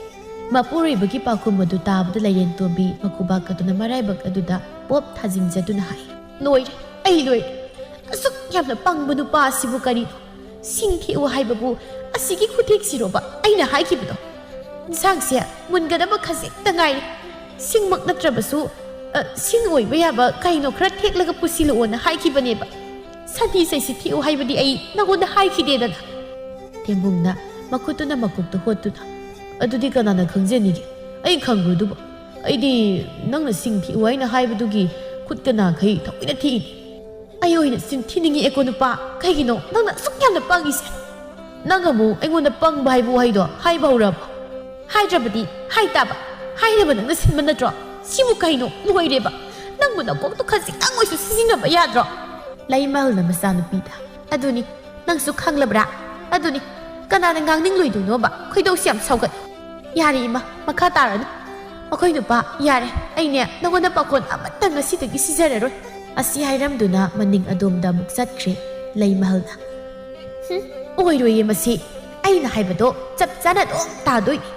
ꯃꯄꯨꯔꯣꯏꯕꯒꯤ ꯄꯥꯎꯈꯨꯝ ꯑꯗꯨ ꯇꯥꯕꯗ ꯂꯩꯔꯦꯟ ꯇꯣꯝꯕꯤ ꯃꯈꯨꯕꯥꯛ ꯑꯗꯨꯅ ꯃꯔꯥꯏꯕꯛ ꯑꯗꯨꯗ ꯄꯣꯞ ꯊꯥꯖꯤꯟꯖꯗꯨꯅ ꯍꯥꯏ, "ꯂꯣꯏꯔꯦ, ꯑꯩ ꯂꯣꯏꯔꯦ꯫ ꯑꯁꯨꯛ ꯌꯥꯝꯅ ꯄꯪꯕ ꯅꯨꯄꯥ ꯑꯁꯤꯕꯨ ꯀꯔꯤꯅꯣ? ꯁꯤꯡ ꯊꯦꯛꯎ ꯍꯥꯏꯕꯕꯨ ꯑꯁꯤꯒꯤ ꯈꯨꯊꯦꯛꯁꯤꯔꯣꯕ ꯑꯩꯅ ꯍꯥꯏꯈꯤꯕꯗꯣ? ꯏꯟꯁꯥꯡꯁꯦ ꯃꯨꯟꯒꯗꯕ ꯈꯖꯤꯛꯇ ꯉꯥꯏꯔꯦ꯫ ꯁꯤꯡꯃꯛ ꯅꯠꯇ꯭ꯔꯕꯁꯨ, ꯑ, ꯁꯤꯡ ꯑꯣꯏꯕ ꯌꯥꯕ ꯀꯩꯅꯣ ꯈꯔ ꯊꯦꯛꯂꯒ ꯄꯨꯁꯤꯜꯂꯛꯑꯣꯅ ꯍꯥꯏꯈꯤꯕꯅꯦꯕ꯫ ꯁꯟꯊꯤ ꯆꯩꯁꯤ ꯊꯦꯛꯎ ꯍꯥꯏꯕꯗꯤ ꯑꯩ ꯅꯉꯣꯟꯗ ꯍꯥꯏꯈꯤꯗꯦꯗꯅ꯫" ꯊꯦꯝꯕꯨꯡꯅ ꯃꯈꯨꯠꯇꯨꯅ ꯃꯀꯣꯛꯇ ꯍꯣꯠꯇꯨꯅ, "ꯑꯗꯨꯗꯤ ꯀꯅꯥꯅ ꯈꯪꯖꯅꯤꯒꯦ? ꯑꯩ ꯈꯪꯕ꯭ꯔꯣ ꯑꯗꯨꯕꯨ? ꯑꯩꯗꯤ ꯅꯪꯅ ꯁꯤꯡ ꯊꯦꯛꯎ ꯍꯥꯏꯅ ꯍꯥꯏꯕꯗꯨꯒꯤ ꯈꯨꯠꯀ ꯅꯥꯈꯩ ꯊꯑꯣꯏꯅ ꯊꯦꯛꯏꯅꯤ꯫ ꯑꯩ ꯑꯣꯏꯅ ꯆꯤꯟ ꯊꯤꯅꯤꯡꯉꯛꯑꯦꯀꯣ ꯅꯨꯄꯥ꯫ ꯀꯩꯒꯤꯅꯣ ꯅꯪꯅ ꯑꯁꯨꯛ ꯌꯥꯝꯅ ꯄꯪꯉꯤꯁꯦ? ꯅꯪ ꯑꯃꯨꯛ ꯑꯩꯉꯣꯟꯗ ꯄꯪꯕ ꯍꯥꯏꯕ ꯋꯥꯍꯩꯗꯣ ꯍꯥꯏꯕ ꯍꯧꯔꯕ? ꯍꯥꯏꯗ꯭ꯔꯕꯗꯤ ꯍꯥꯏ ꯇꯥꯕ꯫ ꯍꯥꯏꯅꯕ ꯅꯪꯅ ꯁꯤꯟꯕ ꯅꯠꯇ꯭ꯔꯣ? ꯁꯤꯕꯨ ꯀꯩꯅꯣ? ꯂꯣꯏꯔꯦꯕ꯫ ꯅꯪꯕꯨ ꯅꯀꯣꯛꯇꯣ ꯈꯖꯤꯛꯇꯪ ꯑꯣꯏꯁꯨ ꯁꯤꯖꯤꯟꯅꯕ ꯌꯥꯗ꯭ꯔꯣ?" ꯂꯩꯃꯍꯜꯅ ꯃꯆꯥꯅꯨꯄꯤꯗ, "ꯑꯗꯨꯅꯤ, ꯅꯪꯁꯨ ꯈꯪꯂꯕ꯭ꯔꯥ? ꯑꯗꯨꯅꯤ, ꯀꯅꯥꯅ ꯉꯥꯡꯅꯤꯡꯂꯣꯏꯗꯣꯏꯅꯣꯕ? ꯈꯣꯏꯗꯧꯁꯤ ꯌꯥꯝ ꯁꯥꯎꯒꯠꯂꯤ꯫ ꯌꯥꯔꯦ ꯏꯃꯥ, ꯃꯈꯥ ꯇꯥꯔꯅꯨ꯫ ꯃꯈꯣꯏ ꯅꯨꯄꯥ, ꯌꯥꯔꯦ, ꯑꯩꯅꯦ ꯅꯉꯣꯟꯗ ꯄꯥꯈꯣꯟ ꯑꯃꯠꯇ ꯉꯁꯤꯗꯒꯤ ꯁꯤꯖꯔꯔꯣꯏ꯫" ꯑꯁꯤ ꯍꯥꯏꯔꯝꯗꯨꯅ ꯃꯅꯤꯡ ꯑꯗꯣꯝꯗ ꯑꯃꯨꯛ ꯆꯠꯈ꯭ꯔꯦ ꯂꯩꯃꯍꯜꯅ꯫ "ꯍꯨꯝ, ꯑꯣꯏꯔꯣꯏꯌꯦ ꯃꯁꯤ꯫ ꯑꯩꯅ ꯍꯥꯏꯕꯗꯣ ꯆꯞ ꯆꯥꯅ ꯑꯗꯨꯝ ꯇꯥꯗꯣꯏꯅꯤ꯫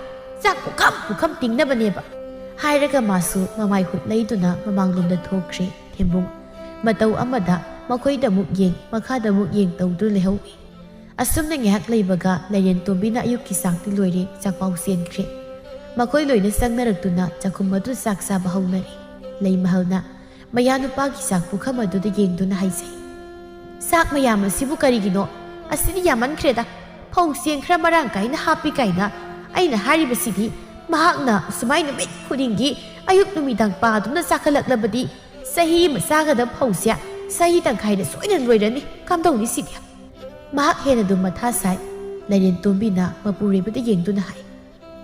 ꯆꯥꯛ ꯄꯨꯈꯝ ꯄꯨꯈꯝ ꯇꯤꯡꯅꯕꯅꯦꯕ꯫" ꯍꯥꯏꯔꯒ ꯃꯥꯁꯨ ꯃꯃꯥꯏ ꯍꯨꯠ ꯂꯩꯗꯨꯅ ꯃꯃꯥꯡꯂꯣꯝꯗ ꯊꯣꯛꯈ꯭ꯔꯦ꯫ ꯊꯦꯝꯕꯨꯡ ꯃꯇꯧ ꯑꯃꯗ ꯃꯈꯣꯏꯗ ꯑꯃꯨꯛ ꯌꯦꯡ, ꯃꯈꯥꯗ ꯑꯃꯨꯛ ꯌꯦꯡ ꯇꯧꯗꯨꯅ ꯂꯩꯍꯧꯏ꯫ ꯑꯁꯨꯝꯅ ꯉꯥꯏꯍꯥꯛ ꯂꯩꯕꯒ ꯂꯩꯔꯦꯟ ꯇꯣꯝꯕꯤꯅ ꯑꯌꯨꯛꯀꯤ ꯆꯥꯛꯇꯤ ꯂꯣꯏꯔꯦ, ꯆꯥꯛꯄꯥꯎ ꯆꯦꯟꯈ꯭ꯔꯦ꯫ ꯃꯈꯣꯏ ꯂꯣꯏꯅ ꯆꯪꯅꯔꯛꯇꯨꯅ ꯆꯥꯛꯈꯨꯝ ꯑꯗꯨ ꯆꯥꯛ ꯆꯥꯕ ꯍꯧꯅꯔꯦ꯫ ꯂꯩꯃꯍꯜꯅ, ꯃꯌꯥꯅꯨꯄꯥꯒꯤ ꯆꯥꯛ ꯄꯨꯈꯝ ꯑꯗꯨꯗ ꯌꯦꯡꯗꯨꯅ ꯍꯥꯏꯖꯩ꯫ "ꯆꯥꯛ ꯃꯌꯥꯝ ꯑꯁꯤꯕꯨ ꯀꯔꯤꯒꯤꯅꯣ? ꯑꯁꯤꯗꯤ ꯌꯥꯝꯃꯟꯈ꯭ꯔꯦꯗ꯫ ꯐꯧ ꯆꯦꯡ ꯈꯔ ꯃꯔꯥꯡ ꯀꯥꯏꯅ ꯍꯥꯞꯄꯤ ꯀꯥꯏꯅ ꯑꯩꯅ ꯍꯥꯏꯔꯤꯕꯁꯤꯗꯤ꯫ ꯃꯍꯥꯛꯅ ꯁꯨꯃꯥꯏꯅ ꯅꯨꯃꯤꯠ ꯈꯨꯗꯤꯡꯒꯤ ꯑꯌꯨꯛ ꯅꯨꯃꯤꯗꯥꯡ ꯄꯥꯗꯨꯅ ꯆꯥꯈꯠꯂꯛꯂꯕꯗꯤ ꯆꯍꯤ ꯑꯃ ꯆꯥꯒꯗꯕ ꯐꯧꯁꯦ ꯆꯍꯤ ꯇꯪꯈꯥꯏꯗ ꯁꯣꯏꯗꯅ ꯂꯣꯏꯔꯅꯤ꯫ ꯀꯝꯗꯧꯅꯤ ꯁꯤꯗꯤ?" ꯃꯍꯥꯛ ꯍꯦꯟꯅ ꯑꯗꯨꯝ ꯃꯊꯥ ꯁꯥꯏ꯫ ꯂꯥꯏꯔꯦꯟ ꯇꯣꯝꯕꯤꯅ ꯃꯄꯨꯔꯣꯏꯕꯗ ꯌꯦꯡꯗꯨꯅ ꯍꯥꯏ,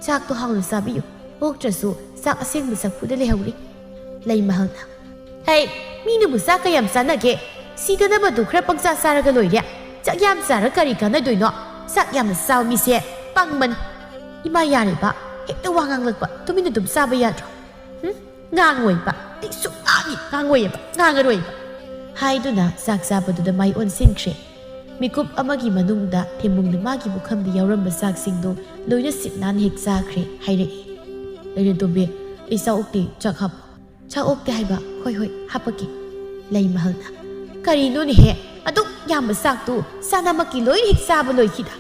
"ꯆꯥꯛꯇꯣ ꯍꯥꯎꯅ ꯆꯥꯕꯤꯌꯨ꯫ ꯑꯣꯛꯇ꯭ꯔꯁꯨ ꯆꯥꯛ ꯑꯁꯦꯡꯕ ꯆꯐꯨꯗ ꯂꯩꯍꯧꯔꯤ꯫" ꯂꯩꯃꯍꯜꯅ, "ꯍꯩ, ꯃꯤꯅꯕꯨ ꯆꯥꯛ ꯀꯌꯥꯝ ꯆꯥꯅꯒꯦ? ꯁꯤꯗꯅꯕꯗꯨ ꯈꯔ ꯄꯪꯆꯥ ꯆꯥꯔꯒ ꯂꯣꯏꯔꯦ꯫ ꯆꯥꯛ ꯌꯥꯝ ꯆꯥꯔ ꯀꯔꯤ ꯀꯥꯟꯅꯗꯣꯏꯅꯣ? ꯆꯥꯛ ꯌꯥꯝꯅ ꯆꯥꯕ ꯃꯤꯁꯦ ꯄꯪꯕꯅꯤ꯫" "ꯏꯃꯥ, ꯌꯥꯔꯦꯕ, ꯍꯦꯛꯇ ꯋꯥ ꯉꯥꯡꯂꯛꯄ꯫ ꯇꯨꯃꯤꯟꯅ ꯑꯗꯨꯝ ꯆꯥꯕ ꯌꯥꯗ꯭ꯔꯣ? ꯍꯨꯝ? ꯉꯥꯡꯉꯣꯏꯕ꯫ ꯑꯩ ꯁꯨꯛꯉꯥꯡ ꯉꯥꯡꯉꯣꯏꯌꯦꯕ, ꯉꯥꯡꯉꯔꯣꯏꯕ," ꯍꯥꯏꯗꯨꯅ ꯆꯥꯛ ꯆꯥꯕꯗꯨꯗ ꯃꯥꯏ ꯑꯣꯟꯁꯤꯟꯈ꯭ꯔꯦ꯫ ꯃꯤꯀꯨꯞ ꯑꯃꯒꯤ ꯃꯅꯨꯡꯗ ꯊꯦꯝꯕꯨꯡꯅ ꯃꯥꯒꯤ ꯄꯨꯈꯝꯗ ꯌꯥꯎꯔꯝꯕ ꯆꯥꯛꯁꯤꯡꯗꯨ ꯂꯣꯏꯅ ꯁꯤꯠ ꯅꯥꯟꯅ ꯍꯦꯛ ꯆꯥꯈ꯭ꯔꯦ꯫ ꯍꯥꯏꯔꯛꯏ, "ꯂꯩꯔꯦꯟꯇꯣꯝꯕꯤ, ꯑꯩ ꯆꯥꯛ ꯑꯣꯛꯇꯦ, ꯆꯥꯛ ꯍꯥꯞꯄꯣ꯫" "ꯆꯥꯛ ꯑꯣꯛꯇꯦ ꯍꯥꯏꯕ? ꯍꯣꯏ, ꯍꯣꯏ, ꯍꯥꯞꯄꯛꯀꯦ꯫" ꯂꯩꯃꯍꯜꯅ, "ꯀꯔꯤꯅꯣꯅꯦꯍꯦ? ꯑꯗꯨꯛ ꯌꯥꯝꯕ ꯆꯥꯛꯇꯨ ꯆꯥꯅꯃꯛꯀꯤ ꯂꯣꯏ ꯍꯦꯛ ꯆꯥꯕ ꯂꯣꯏꯈꯤꯗ꯫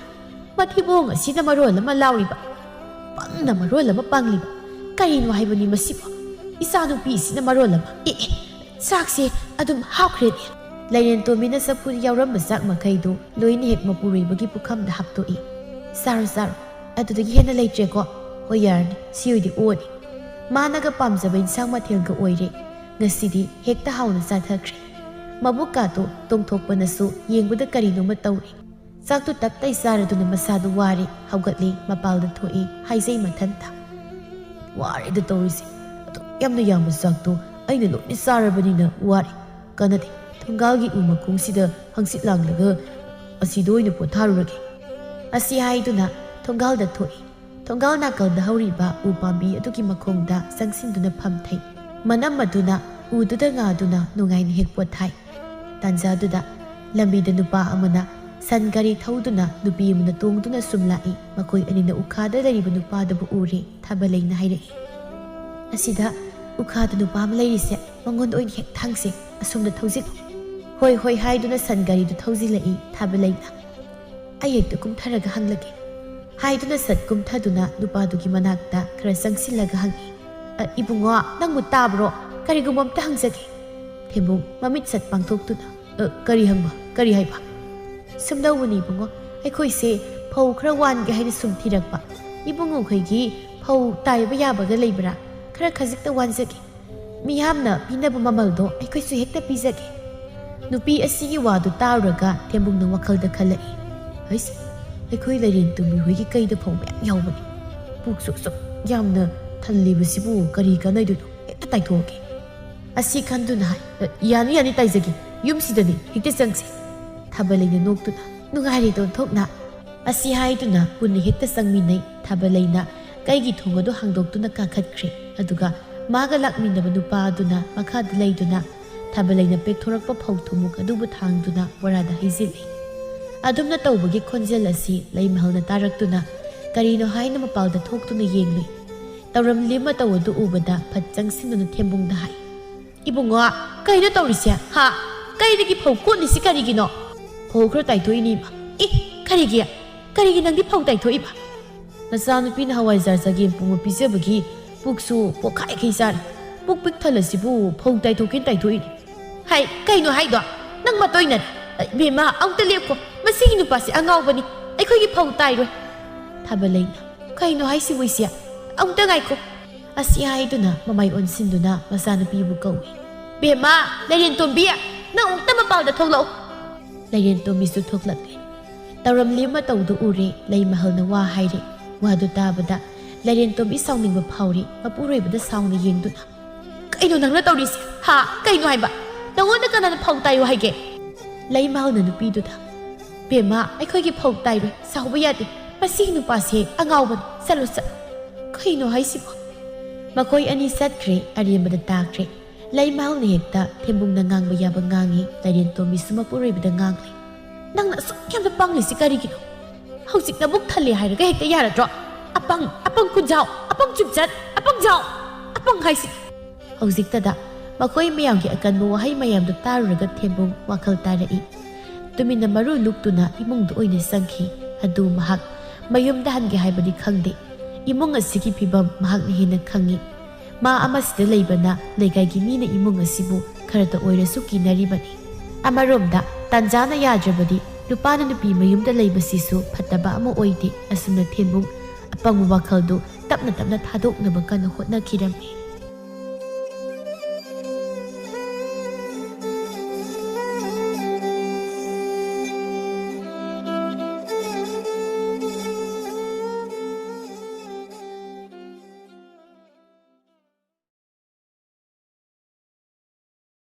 ꯃꯊꯤꯕꯣꯡ ꯑꯁꯤꯅ ꯃꯔꯣꯜ ꯑꯃ ꯂꯥꯎꯔꯤꯕ, ꯄꯪꯅ ꯃꯔꯣꯜ ꯑꯃ ꯄꯪꯂꯤꯕ꯫ ꯀꯔꯤꯅꯣ ꯍꯥꯏꯕꯅꯤ ꯃꯁꯤꯕꯨ? ꯏꯆꯥꯅꯨꯄꯤꯁꯤꯅ ꯃꯔꯣꯜ ꯑꯃ꯫ ꯑꯦ, ꯑꯦ, ꯆꯥꯛꯁꯦ ꯑꯗꯨꯝ ꯍꯥꯞꯈ꯭ꯔꯦꯅꯦ꯫" ꯂꯩꯔꯦꯟꯇꯣꯝꯕꯤꯅ ꯆꯐꯨꯗ ꯌꯥꯎꯔꯝꯕ ꯆꯥꯛ ꯃꯈꯩꯗꯨ ꯂꯣꯏꯅ ꯍꯦꯛ ꯃꯄꯨꯔꯣꯏꯕꯒꯤ ꯄꯨꯈꯝꯗ ꯍꯥꯞꯇꯣꯛꯏ꯫ "ꯆꯥꯔꯣ, ꯆꯥꯔꯣ꯫ ꯑꯗꯨꯗꯒꯤ ꯍꯦꯟꯅ ꯂꯩꯇ꯭ꯔꯦꯀꯣ? ꯍꯣꯏ, ꯌꯥꯔꯅꯤ꯫ ꯁꯤ ꯑꯣꯏꯗꯤ ꯑꯣꯅꯤ꯫" ꯃꯥꯅꯒ ꯄꯥꯝꯖꯕ ꯏꯟꯁꯥꯡ ꯃꯊꯦꯜꯒ ꯑꯣꯏꯔꯦ꯫ ꯉꯁꯤꯗꯤ ꯍꯦꯛꯇ ꯍꯥꯎꯅ ꯆꯥꯊꯈ꯭ꯔꯦ꯫ ꯃꯕꯨꯛꯀꯥꯗꯣ ꯇꯣꯡꯊꯣꯛꯄꯅꯁꯨ ꯌꯦꯡꯕꯗ ꯀꯔꯤꯅꯣꯃ ꯇꯧꯔꯦ꯫ ꯆꯥꯛꯇꯨ ꯇꯞ ꯇꯥꯏ ꯆꯥꯔꯗꯨꯅ ꯃꯁꯥꯗꯨ ꯋꯥꯔꯦ, ꯍꯧꯒꯠꯂꯦ, ꯃꯄꯥꯜꯗ ꯊꯣꯛꯏ, ꯍꯥꯏꯖꯩ ꯃꯊꯟꯇ꯫ "ꯋꯥꯔꯦꯗ ꯇꯧꯔꯤꯁꯦ꯫ ꯑꯗꯨꯛ ꯌꯥꯝꯅ ꯌꯥꯝꯕ ꯆꯥꯛꯇꯣ ꯑꯩꯅ ꯂꯣꯏꯅ ꯆꯥꯔꯕꯅꯤꯅ ꯋꯥꯔꯦ꯫ ꯀꯥꯟꯅꯗꯦ꯫ ꯊꯣꯡꯒꯥꯜꯒꯤ ꯎ ꯃꯈꯣꯡꯁꯤꯗ ꯍꯪꯆꯤꯠ ꯂꯥꯡꯂꯒ ꯑꯁꯤꯗ ꯑꯣꯏꯅ ꯄꯣꯊꯥꯔꯨꯔꯒꯦ꯫" ꯑꯁꯤ ꯍꯥꯏꯗꯨꯅ ꯊꯣꯡꯒꯥꯜꯗ ꯊꯣꯛꯏ꯫ ꯊꯣꯡꯒꯥꯜ ꯅꯥꯀꯜꯗ ꯍꯧꯔꯤꯕ ꯎ ꯄꯥꯝꯕꯤ ꯑꯗꯨꯒꯤ ꯃꯈꯣꯡꯗ ꯆꯪꯁꯤꯟꯗꯨꯅ ꯐꯝꯊꯩ꯫ ꯃꯅꯝ ꯑꯗꯨꯅ ꯎꯗꯨꯗ ꯉꯥꯗꯨꯅ ꯅꯨꯡꯉꯥꯏꯅ ꯍꯦꯛ ꯄꯣꯊꯥꯏ꯫ ꯇꯥꯟꯖꯥꯗꯨꯗ ꯂꯝꯕꯤꯗ ꯅꯨꯄꯥ ꯑꯃꯅ ꯁꯟ ꯒꯥꯔꯤ ꯊꯧꯗꯨꯅ ꯅꯨꯄꯤ ꯑꯃꯅ ꯇꯣꯡꯗꯨꯅ ꯁꯨꯝ ꯂꯥꯛꯏ꯫ ꯃꯈꯣꯏ ꯑꯅꯤꯅ ꯎꯈꯥꯗ ꯂꯩꯔꯤꯕ ꯅꯨꯄꯥꯗꯨꯕꯨ ꯎꯔꯦ꯫ ꯊꯥꯕꯂꯩꯅ ꯍꯥꯏꯔꯛꯏ, "ꯑꯁꯤꯗ ꯎꯈꯥꯗ ꯅꯨꯄꯥ ꯑꯃ ꯂꯩꯔꯤꯁꯦ, ꯃꯉꯣꯟꯗ ꯑꯣꯏꯅ ꯍꯦꯛ ꯊꯥꯡꯁꯦ, ꯑꯁꯣꯝꯗ ꯊꯧꯖꯤꯜꯂꯨ꯫" "ꯍꯣꯏ, ꯍꯣꯏ" ꯍꯥꯏꯗꯨꯅ ꯁꯟ ꯒꯥꯔꯤꯗꯨ ꯊꯧꯖꯤꯜꯂꯛꯏ ꯊꯥꯕꯂꯩꯅ꯫ "ꯑꯩ ꯍꯦꯛꯇ ꯀꯨꯝꯊꯔꯒ ꯍꯪꯂꯒꯦ" ꯍꯥꯏꯗꯨꯅ ꯁꯠ ꯀꯨꯝꯊꯗꯨꯅ ꯅꯨꯄꯥꯗꯨꯒꯤ ꯃꯅꯥꯛꯇ ꯈꯔ ꯆꯪꯁꯤꯜꯂꯒ ꯍꯪꯏ, "ꯑ, ꯏꯕꯨꯡꯉꯣ, ꯅꯪꯕꯨ ꯇꯥꯕ꯭ꯔꯣ?" ꯀꯔꯤꯒꯨꯝꯕ ꯑꯝꯇ ꯍꯪꯖꯒꯦ꯫ ꯊꯦꯝꯕꯨꯡ ꯃꯃꯤꯠ ꯁꯠ ꯄꯥꯡꯊꯣꯛꯇꯨꯅ, "ꯑ, ꯀꯔꯤ ꯍꯪꯕ? ꯀꯔꯤ ꯍꯥꯏꯕ?" "ꯁꯨꯝꯗꯧꯕꯅꯤ ꯏꯕꯨꯡꯉꯣ, ꯑꯩꯈꯣꯏꯁꯦ ꯐꯧ ꯈꯔ ꯋꯥꯟꯒꯦ ꯍꯥꯏꯅ ꯁꯨꯝ ꯊꯤꯔꯛꯄ꯫ ꯏꯕꯨꯡꯉꯣꯈꯣꯏꯒꯤ ꯐꯧ ꯇꯥꯏꯕ ꯌꯥꯕꯒ ꯂꯩꯕ꯭ꯔꯥ? ꯈꯔ ꯈꯖꯤꯛꯇ ꯋꯥꯟꯖꯒꯦ꯫ ꯃꯤꯌꯥꯝꯅ ꯄꯤꯅꯕ ꯃꯃꯜꯗꯣ ꯑꯩꯈꯣꯏꯁꯨ ꯍꯦꯛꯇ ꯄꯤꯖꯒꯦ꯫" ꯅꯨꯄꯤ ꯑꯁꯤꯒꯤ ꯋꯥꯗꯨ ꯇꯥꯔꯨꯔꯒ ꯊꯦꯝꯕꯨꯡꯅ ꯋꯥꯈꯜꯗ ꯈꯜꯂꯛꯏ, "ꯍꯩꯁ, ꯑꯩꯈꯣꯏ ꯂꯩꯔꯦꯟ ꯇꯨꯝꯕꯤ ꯍꯣꯏꯒꯤ ꯀꯩꯗ ꯐꯧ ꯃꯌꯥꯝ ꯌꯥꯎꯕꯅꯤ꯫ ꯄꯨꯛꯁꯨ ꯑꯁꯨꯛ ꯌꯥꯝꯅ ꯊꯜꯂꯤꯕꯁꯤꯕꯨ ꯀꯔꯤ ꯀꯥꯟꯅꯗꯣꯏꯅꯣ? ꯍꯦꯛꯇ ꯇꯥꯏꯊꯣꯛꯑꯒꯦ꯫" ꯑꯁꯤ ꯈꯟꯗꯨꯅ ꯍꯥꯏ, "ꯑ, ꯌꯥꯅꯤ, ꯌꯥꯅꯤ, ꯇꯥꯏꯖꯒꯦ꯫ ꯌꯨꯝꯁꯤꯗꯅꯤ, ꯍꯦꯛꯇ ꯆꯪꯁꯤ꯫" ꯊꯥꯕꯂꯩꯅ ꯅꯣꯛꯇꯨꯅ, "ꯅꯨꯡꯉꯥꯏꯔꯦꯗꯣ, ꯑꯣꯟꯊꯣꯛꯅ꯫" ꯑꯁꯤ ꯍꯥꯏꯗꯨꯅ ꯄꯨꯟꯅ ꯍꯦꯛꯇ ꯆꯪꯃꯤꯟꯅꯩ꯫ ꯊꯥꯕꯂꯩꯅ ꯀꯩꯒꯤ ꯊꯣꯡ ꯑꯗꯨ ꯍꯥꯡꯗꯣꯛꯇꯨꯅ ꯀꯥꯈꯠꯈ꯭ꯔꯦ꯫ ꯑꯗꯨꯒ ꯃꯥꯒ ꯂꯥꯛꯃꯤꯟꯅꯕ ꯅꯨꯄꯥ ꯑꯗꯨꯅ ꯃꯈꯥꯗ ꯂꯩꯗꯨꯅ ꯊꯥꯕꯂꯩꯅ ꯄꯦꯛꯊꯣꯔꯛꯄ ꯐꯧ ꯊꯨꯝꯃꯣꯛ ꯑꯗꯨꯕꯨ ꯊꯥꯡꯗꯨꯅ ꯕꯣꯔꯥꯗ ꯍꯩꯖꯤꯜꯂꯤ꯫ ꯑꯗꯨꯝꯅ ꯇꯧꯕꯒꯤ ꯈꯣꯟꯖꯦꯜ ꯑꯁꯤ ꯂꯩꯃꯍꯜꯅ ꯇꯥꯔꯛꯇꯨꯅ ꯀꯔꯤꯅꯣ ꯍꯥꯏꯅ ꯃꯄꯥꯜꯗ ꯊꯣꯛꯇꯨꯅ ꯌꯦꯡꯂꯨꯏ꯫ ꯇꯧꯔꯝꯂꯤ ꯃꯇꯧ ꯑꯗꯨ ꯎꯕꯗ ꯐꯠ ꯆꯪꯁꯤꯟꯗꯨꯅ ꯊꯦꯝꯕꯨꯡꯗ ꯍꯥꯏ, "ꯏꯕꯨꯡꯉꯣ, ꯀꯩꯅꯣ ꯇꯧꯔꯤꯁꯦ? ꯍꯥ? ꯀꯩꯗꯒꯤ ꯐꯧ ꯀꯣꯠꯂꯤꯁꯤ ꯀꯔꯤꯒꯤꯅꯣ?" "ꯐꯧ ꯈꯔ ꯇꯥꯏꯊꯣꯛꯏꯅꯤ ꯏꯃꯥ꯫" "ꯑꯦ, ꯀꯔꯤꯒꯤ? ꯀꯔꯤꯒꯤ ꯅꯪꯗꯤ ꯐꯧ ꯇꯥꯏꯊꯣꯛꯏꯕ?" "ꯅꯆꯥꯅꯨꯄꯤꯅ ꯍꯋꯥꯏꯖꯥꯔ ꯆꯒꯦꯝ ꯄꯣꯝꯕ ꯄꯤꯖꯕꯒꯤ ꯄꯨꯛꯁꯨ ꯄꯣꯛꯈꯥꯏꯈꯩ ꯆꯥꯔꯦ꯫ ꯄꯨꯛ ꯄꯤꯛ ꯊꯜꯂꯁꯤꯕꯨ ꯐꯧ ꯇꯥꯏꯊꯣꯛꯀꯦꯅ ꯇꯥꯏꯊꯣꯛꯏꯅꯤ꯫" "ꯍꯥꯏ, ꯀꯩꯅꯣ ꯍꯥꯏꯗꯣ? ꯅꯪ ꯃꯇꯣꯏꯅꯔꯦ꯫ ꯏꯕꯦꯝꯃ, ꯑꯃꯨꯛꯇ ꯂꯦꯞꯈꯣ꯫ ꯃꯁꯤꯒꯤ ꯅꯨꯄꯥꯁꯦ ꯑꯉꯥꯎꯕꯅꯤ꯫ ꯑꯩꯈꯣꯏꯒꯤ ꯐꯧ ꯇꯥꯏꯔꯣꯏ꯫" ꯊꯥꯕꯂꯩꯅ, "ꯀꯩꯅꯣ ꯍꯥꯏꯁꯤꯕꯨ ꯏꯆꯦ? ꯑꯃꯨꯛꯇ ꯉꯥꯏꯈꯣ꯫" ꯑꯁꯤ ꯍꯥꯏꯗꯨꯅ ꯃꯃꯥꯏ ꯑꯣꯟꯁꯤꯟꯗꯨꯅ ꯃꯆꯥꯅꯨꯄꯤꯕꯨ ꯀꯧꯏ꯫ "ꯕꯦꯝꯃ, ꯂꯩꯔꯦꯟ ꯇꯣꯝꯕꯤ, ꯅꯪ ꯑꯃꯨꯛꯇ ꯃꯄꯥꯜꯗ ꯊꯣꯛꯂꯛꯎ꯫" ꯂꯩꯔꯦꯟ ꯇꯣꯝꯕꯤꯁꯨ ꯊꯣꯛꯂꯛꯂꯦ꯫ ꯇꯧꯔꯝꯂꯤ ꯃꯇꯧꯗꯨ ꯎꯔꯦ꯫ ꯂꯩꯃꯍꯜꯅ ꯋꯥ ꯍꯥꯏꯔꯦ꯫ ꯋꯥꯗꯨ ꯇꯥꯕꯗ ꯂꯩꯔꯦꯟ ꯇꯣꯝꯕꯤ ꯁꯥꯎꯅꯤꯡꯕ ꯐꯥꯎꯔꯦ꯫ ꯃꯄꯨꯔꯣꯏꯕꯗ ꯁꯥꯎꯅ ꯌꯦꯡꯗꯨꯅ, "ꯀꯩꯅꯣ ꯅꯪꯅ ꯇꯧꯔꯤꯁꯦ? ꯍꯥ? ꯀꯩꯅꯣ ꯍꯥꯏꯕ? ꯅꯪꯉꯣꯟꯗ ꯀꯅꯥꯅ ꯐꯧ ꯇꯥꯏꯌꯨ ꯍꯥꯏꯒꯦ?" ꯂꯩꯃꯍꯜꯅ ꯅꯨꯄꯤꯗꯨꯗ, "ꯕꯦꯝꯃ, ꯑꯩꯈꯣꯏꯒꯤ ꯐꯧ ꯇꯥꯏꯔꯣꯏ, ꯁꯥꯎꯕ ꯌꯥꯗꯦ꯫ ꯃꯁꯤꯒꯤ ꯅꯨꯄꯥꯁꯦ ꯑꯉꯥꯎꯕꯅꯤ꯫ ꯆꯠꯂꯣ, ꯆꯠꯂꯣ꯫" "ꯀꯩꯅꯣ ꯍꯥꯏꯁꯤꯕꯣ?" ꯃꯈꯣꯏ ꯑꯅꯤ ꯆꯠꯈ꯭ꯔꯦ꯫ ꯑꯔꯦꯝꯕꯗ ꯇꯥꯈ꯭ꯔꯦ꯫ ꯂꯩꯃꯍꯜꯅ ꯍꯦꯛꯇ ꯊꯦꯝꯕꯨꯡꯅ ꯉꯥꯡꯕ ꯌꯥꯕ ꯉꯥꯡꯉꯤ꯫ ꯂꯩꯔꯦꯟ ꯇꯣꯝꯕꯤꯁꯨ ꯃꯄꯨꯔꯣꯏꯕꯗ ꯉꯥꯡꯂꯦ꯫ "ꯅꯪꯅ ꯑꯁꯨꯛ ꯌꯥꯝꯅ ꯄꯪꯂꯤꯁꯤ ꯀꯔꯤꯒꯤꯅꯣ? ꯍꯧꯖꯤꯛ ꯅꯕꯨꯛ ꯊꯜꯂꯦ ꯍꯥꯏꯔꯒ ꯍꯦꯛꯇ ꯌꯥꯔꯗ꯭ꯔꯣ? ꯑꯄꯪ, ꯑꯄꯪ ꯈꯨꯟꯖꯥꯎ, ꯑꯄꯪ ꯆꯨꯞꯆꯠ, ꯑꯄꯪ ꯖꯥꯎ, ꯑꯄꯪ ꯍꯥꯏꯁꯤ꯫" ꯍꯧꯖꯤꯛꯇꯗ ꯃꯈꯣꯏ ꯃꯌꯥꯝꯒꯤ ꯑꯀꯟꯕ ꯋꯥꯍꯩ ꯃꯌꯥꯝꯗꯨ ꯇꯥꯔꯨꯔꯒ ꯊꯦꯝꯕꯨꯡ ꯋꯥꯈꯜ ꯇꯥꯔꯛꯏ꯫ ꯇꯨꯃꯤꯟꯅ ꯃꯔꯨ ꯂꯨꯛꯇꯨꯅ ꯏꯃꯨꯡꯗ ꯑꯣꯏꯅ ꯆꯪꯈꯤ꯫ ꯑꯗꯨ ꯃꯍꯥꯛ ꯃꯌꯨꯝꯗ ꯍꯟꯒꯦ ꯍꯥꯏꯕꯗꯤ ꯈꯪꯗꯦ꯫ ꯏꯃꯨꯡ ꯑꯁꯤꯒꯤ ꯐꯤꯕꯝ ꯃꯍꯥꯛꯅ ꯍꯦꯟꯅ ꯈꯪꯏ꯫ ꯃꯥ ꯑꯃꯁꯤꯗ ꯂꯩꯕꯅ ꯂꯩꯀꯥꯏꯒꯤ ꯃꯤꯅ ꯏꯃꯨꯡ ꯑꯁꯤꯕꯨ ꯈꯔꯇ ꯑꯣꯏꯔꯁꯨ ꯀꯤꯅꯔꯤꯕꯅꯤ꯫ ꯑꯃꯔꯣꯝꯗ ꯇꯥꯟꯖꯥꯅ ꯌꯥꯗ꯭ꯔꯕꯗꯤ ꯅꯨꯄꯥꯅ ꯅꯨꯄꯤ ꯃꯌꯨꯝꯗ ꯂꯩꯕꯁꯤꯁꯨ ꯐꯠꯇꯕ ꯑꯃ ꯑꯣꯏꯗꯦ꯫ ꯑꯁꯨꯝꯅ ꯊꯦꯝꯕꯨꯡ ꯑꯄꯪꯕ ꯋꯥꯈꯜꯗꯨ ꯇꯞꯅ ꯇꯞꯅ ꯊꯥꯗꯣꯛꯅꯕ ꯀꯟꯅ ꯍꯣꯠꯅꯈꯤꯔꯝꯃꯤ꯫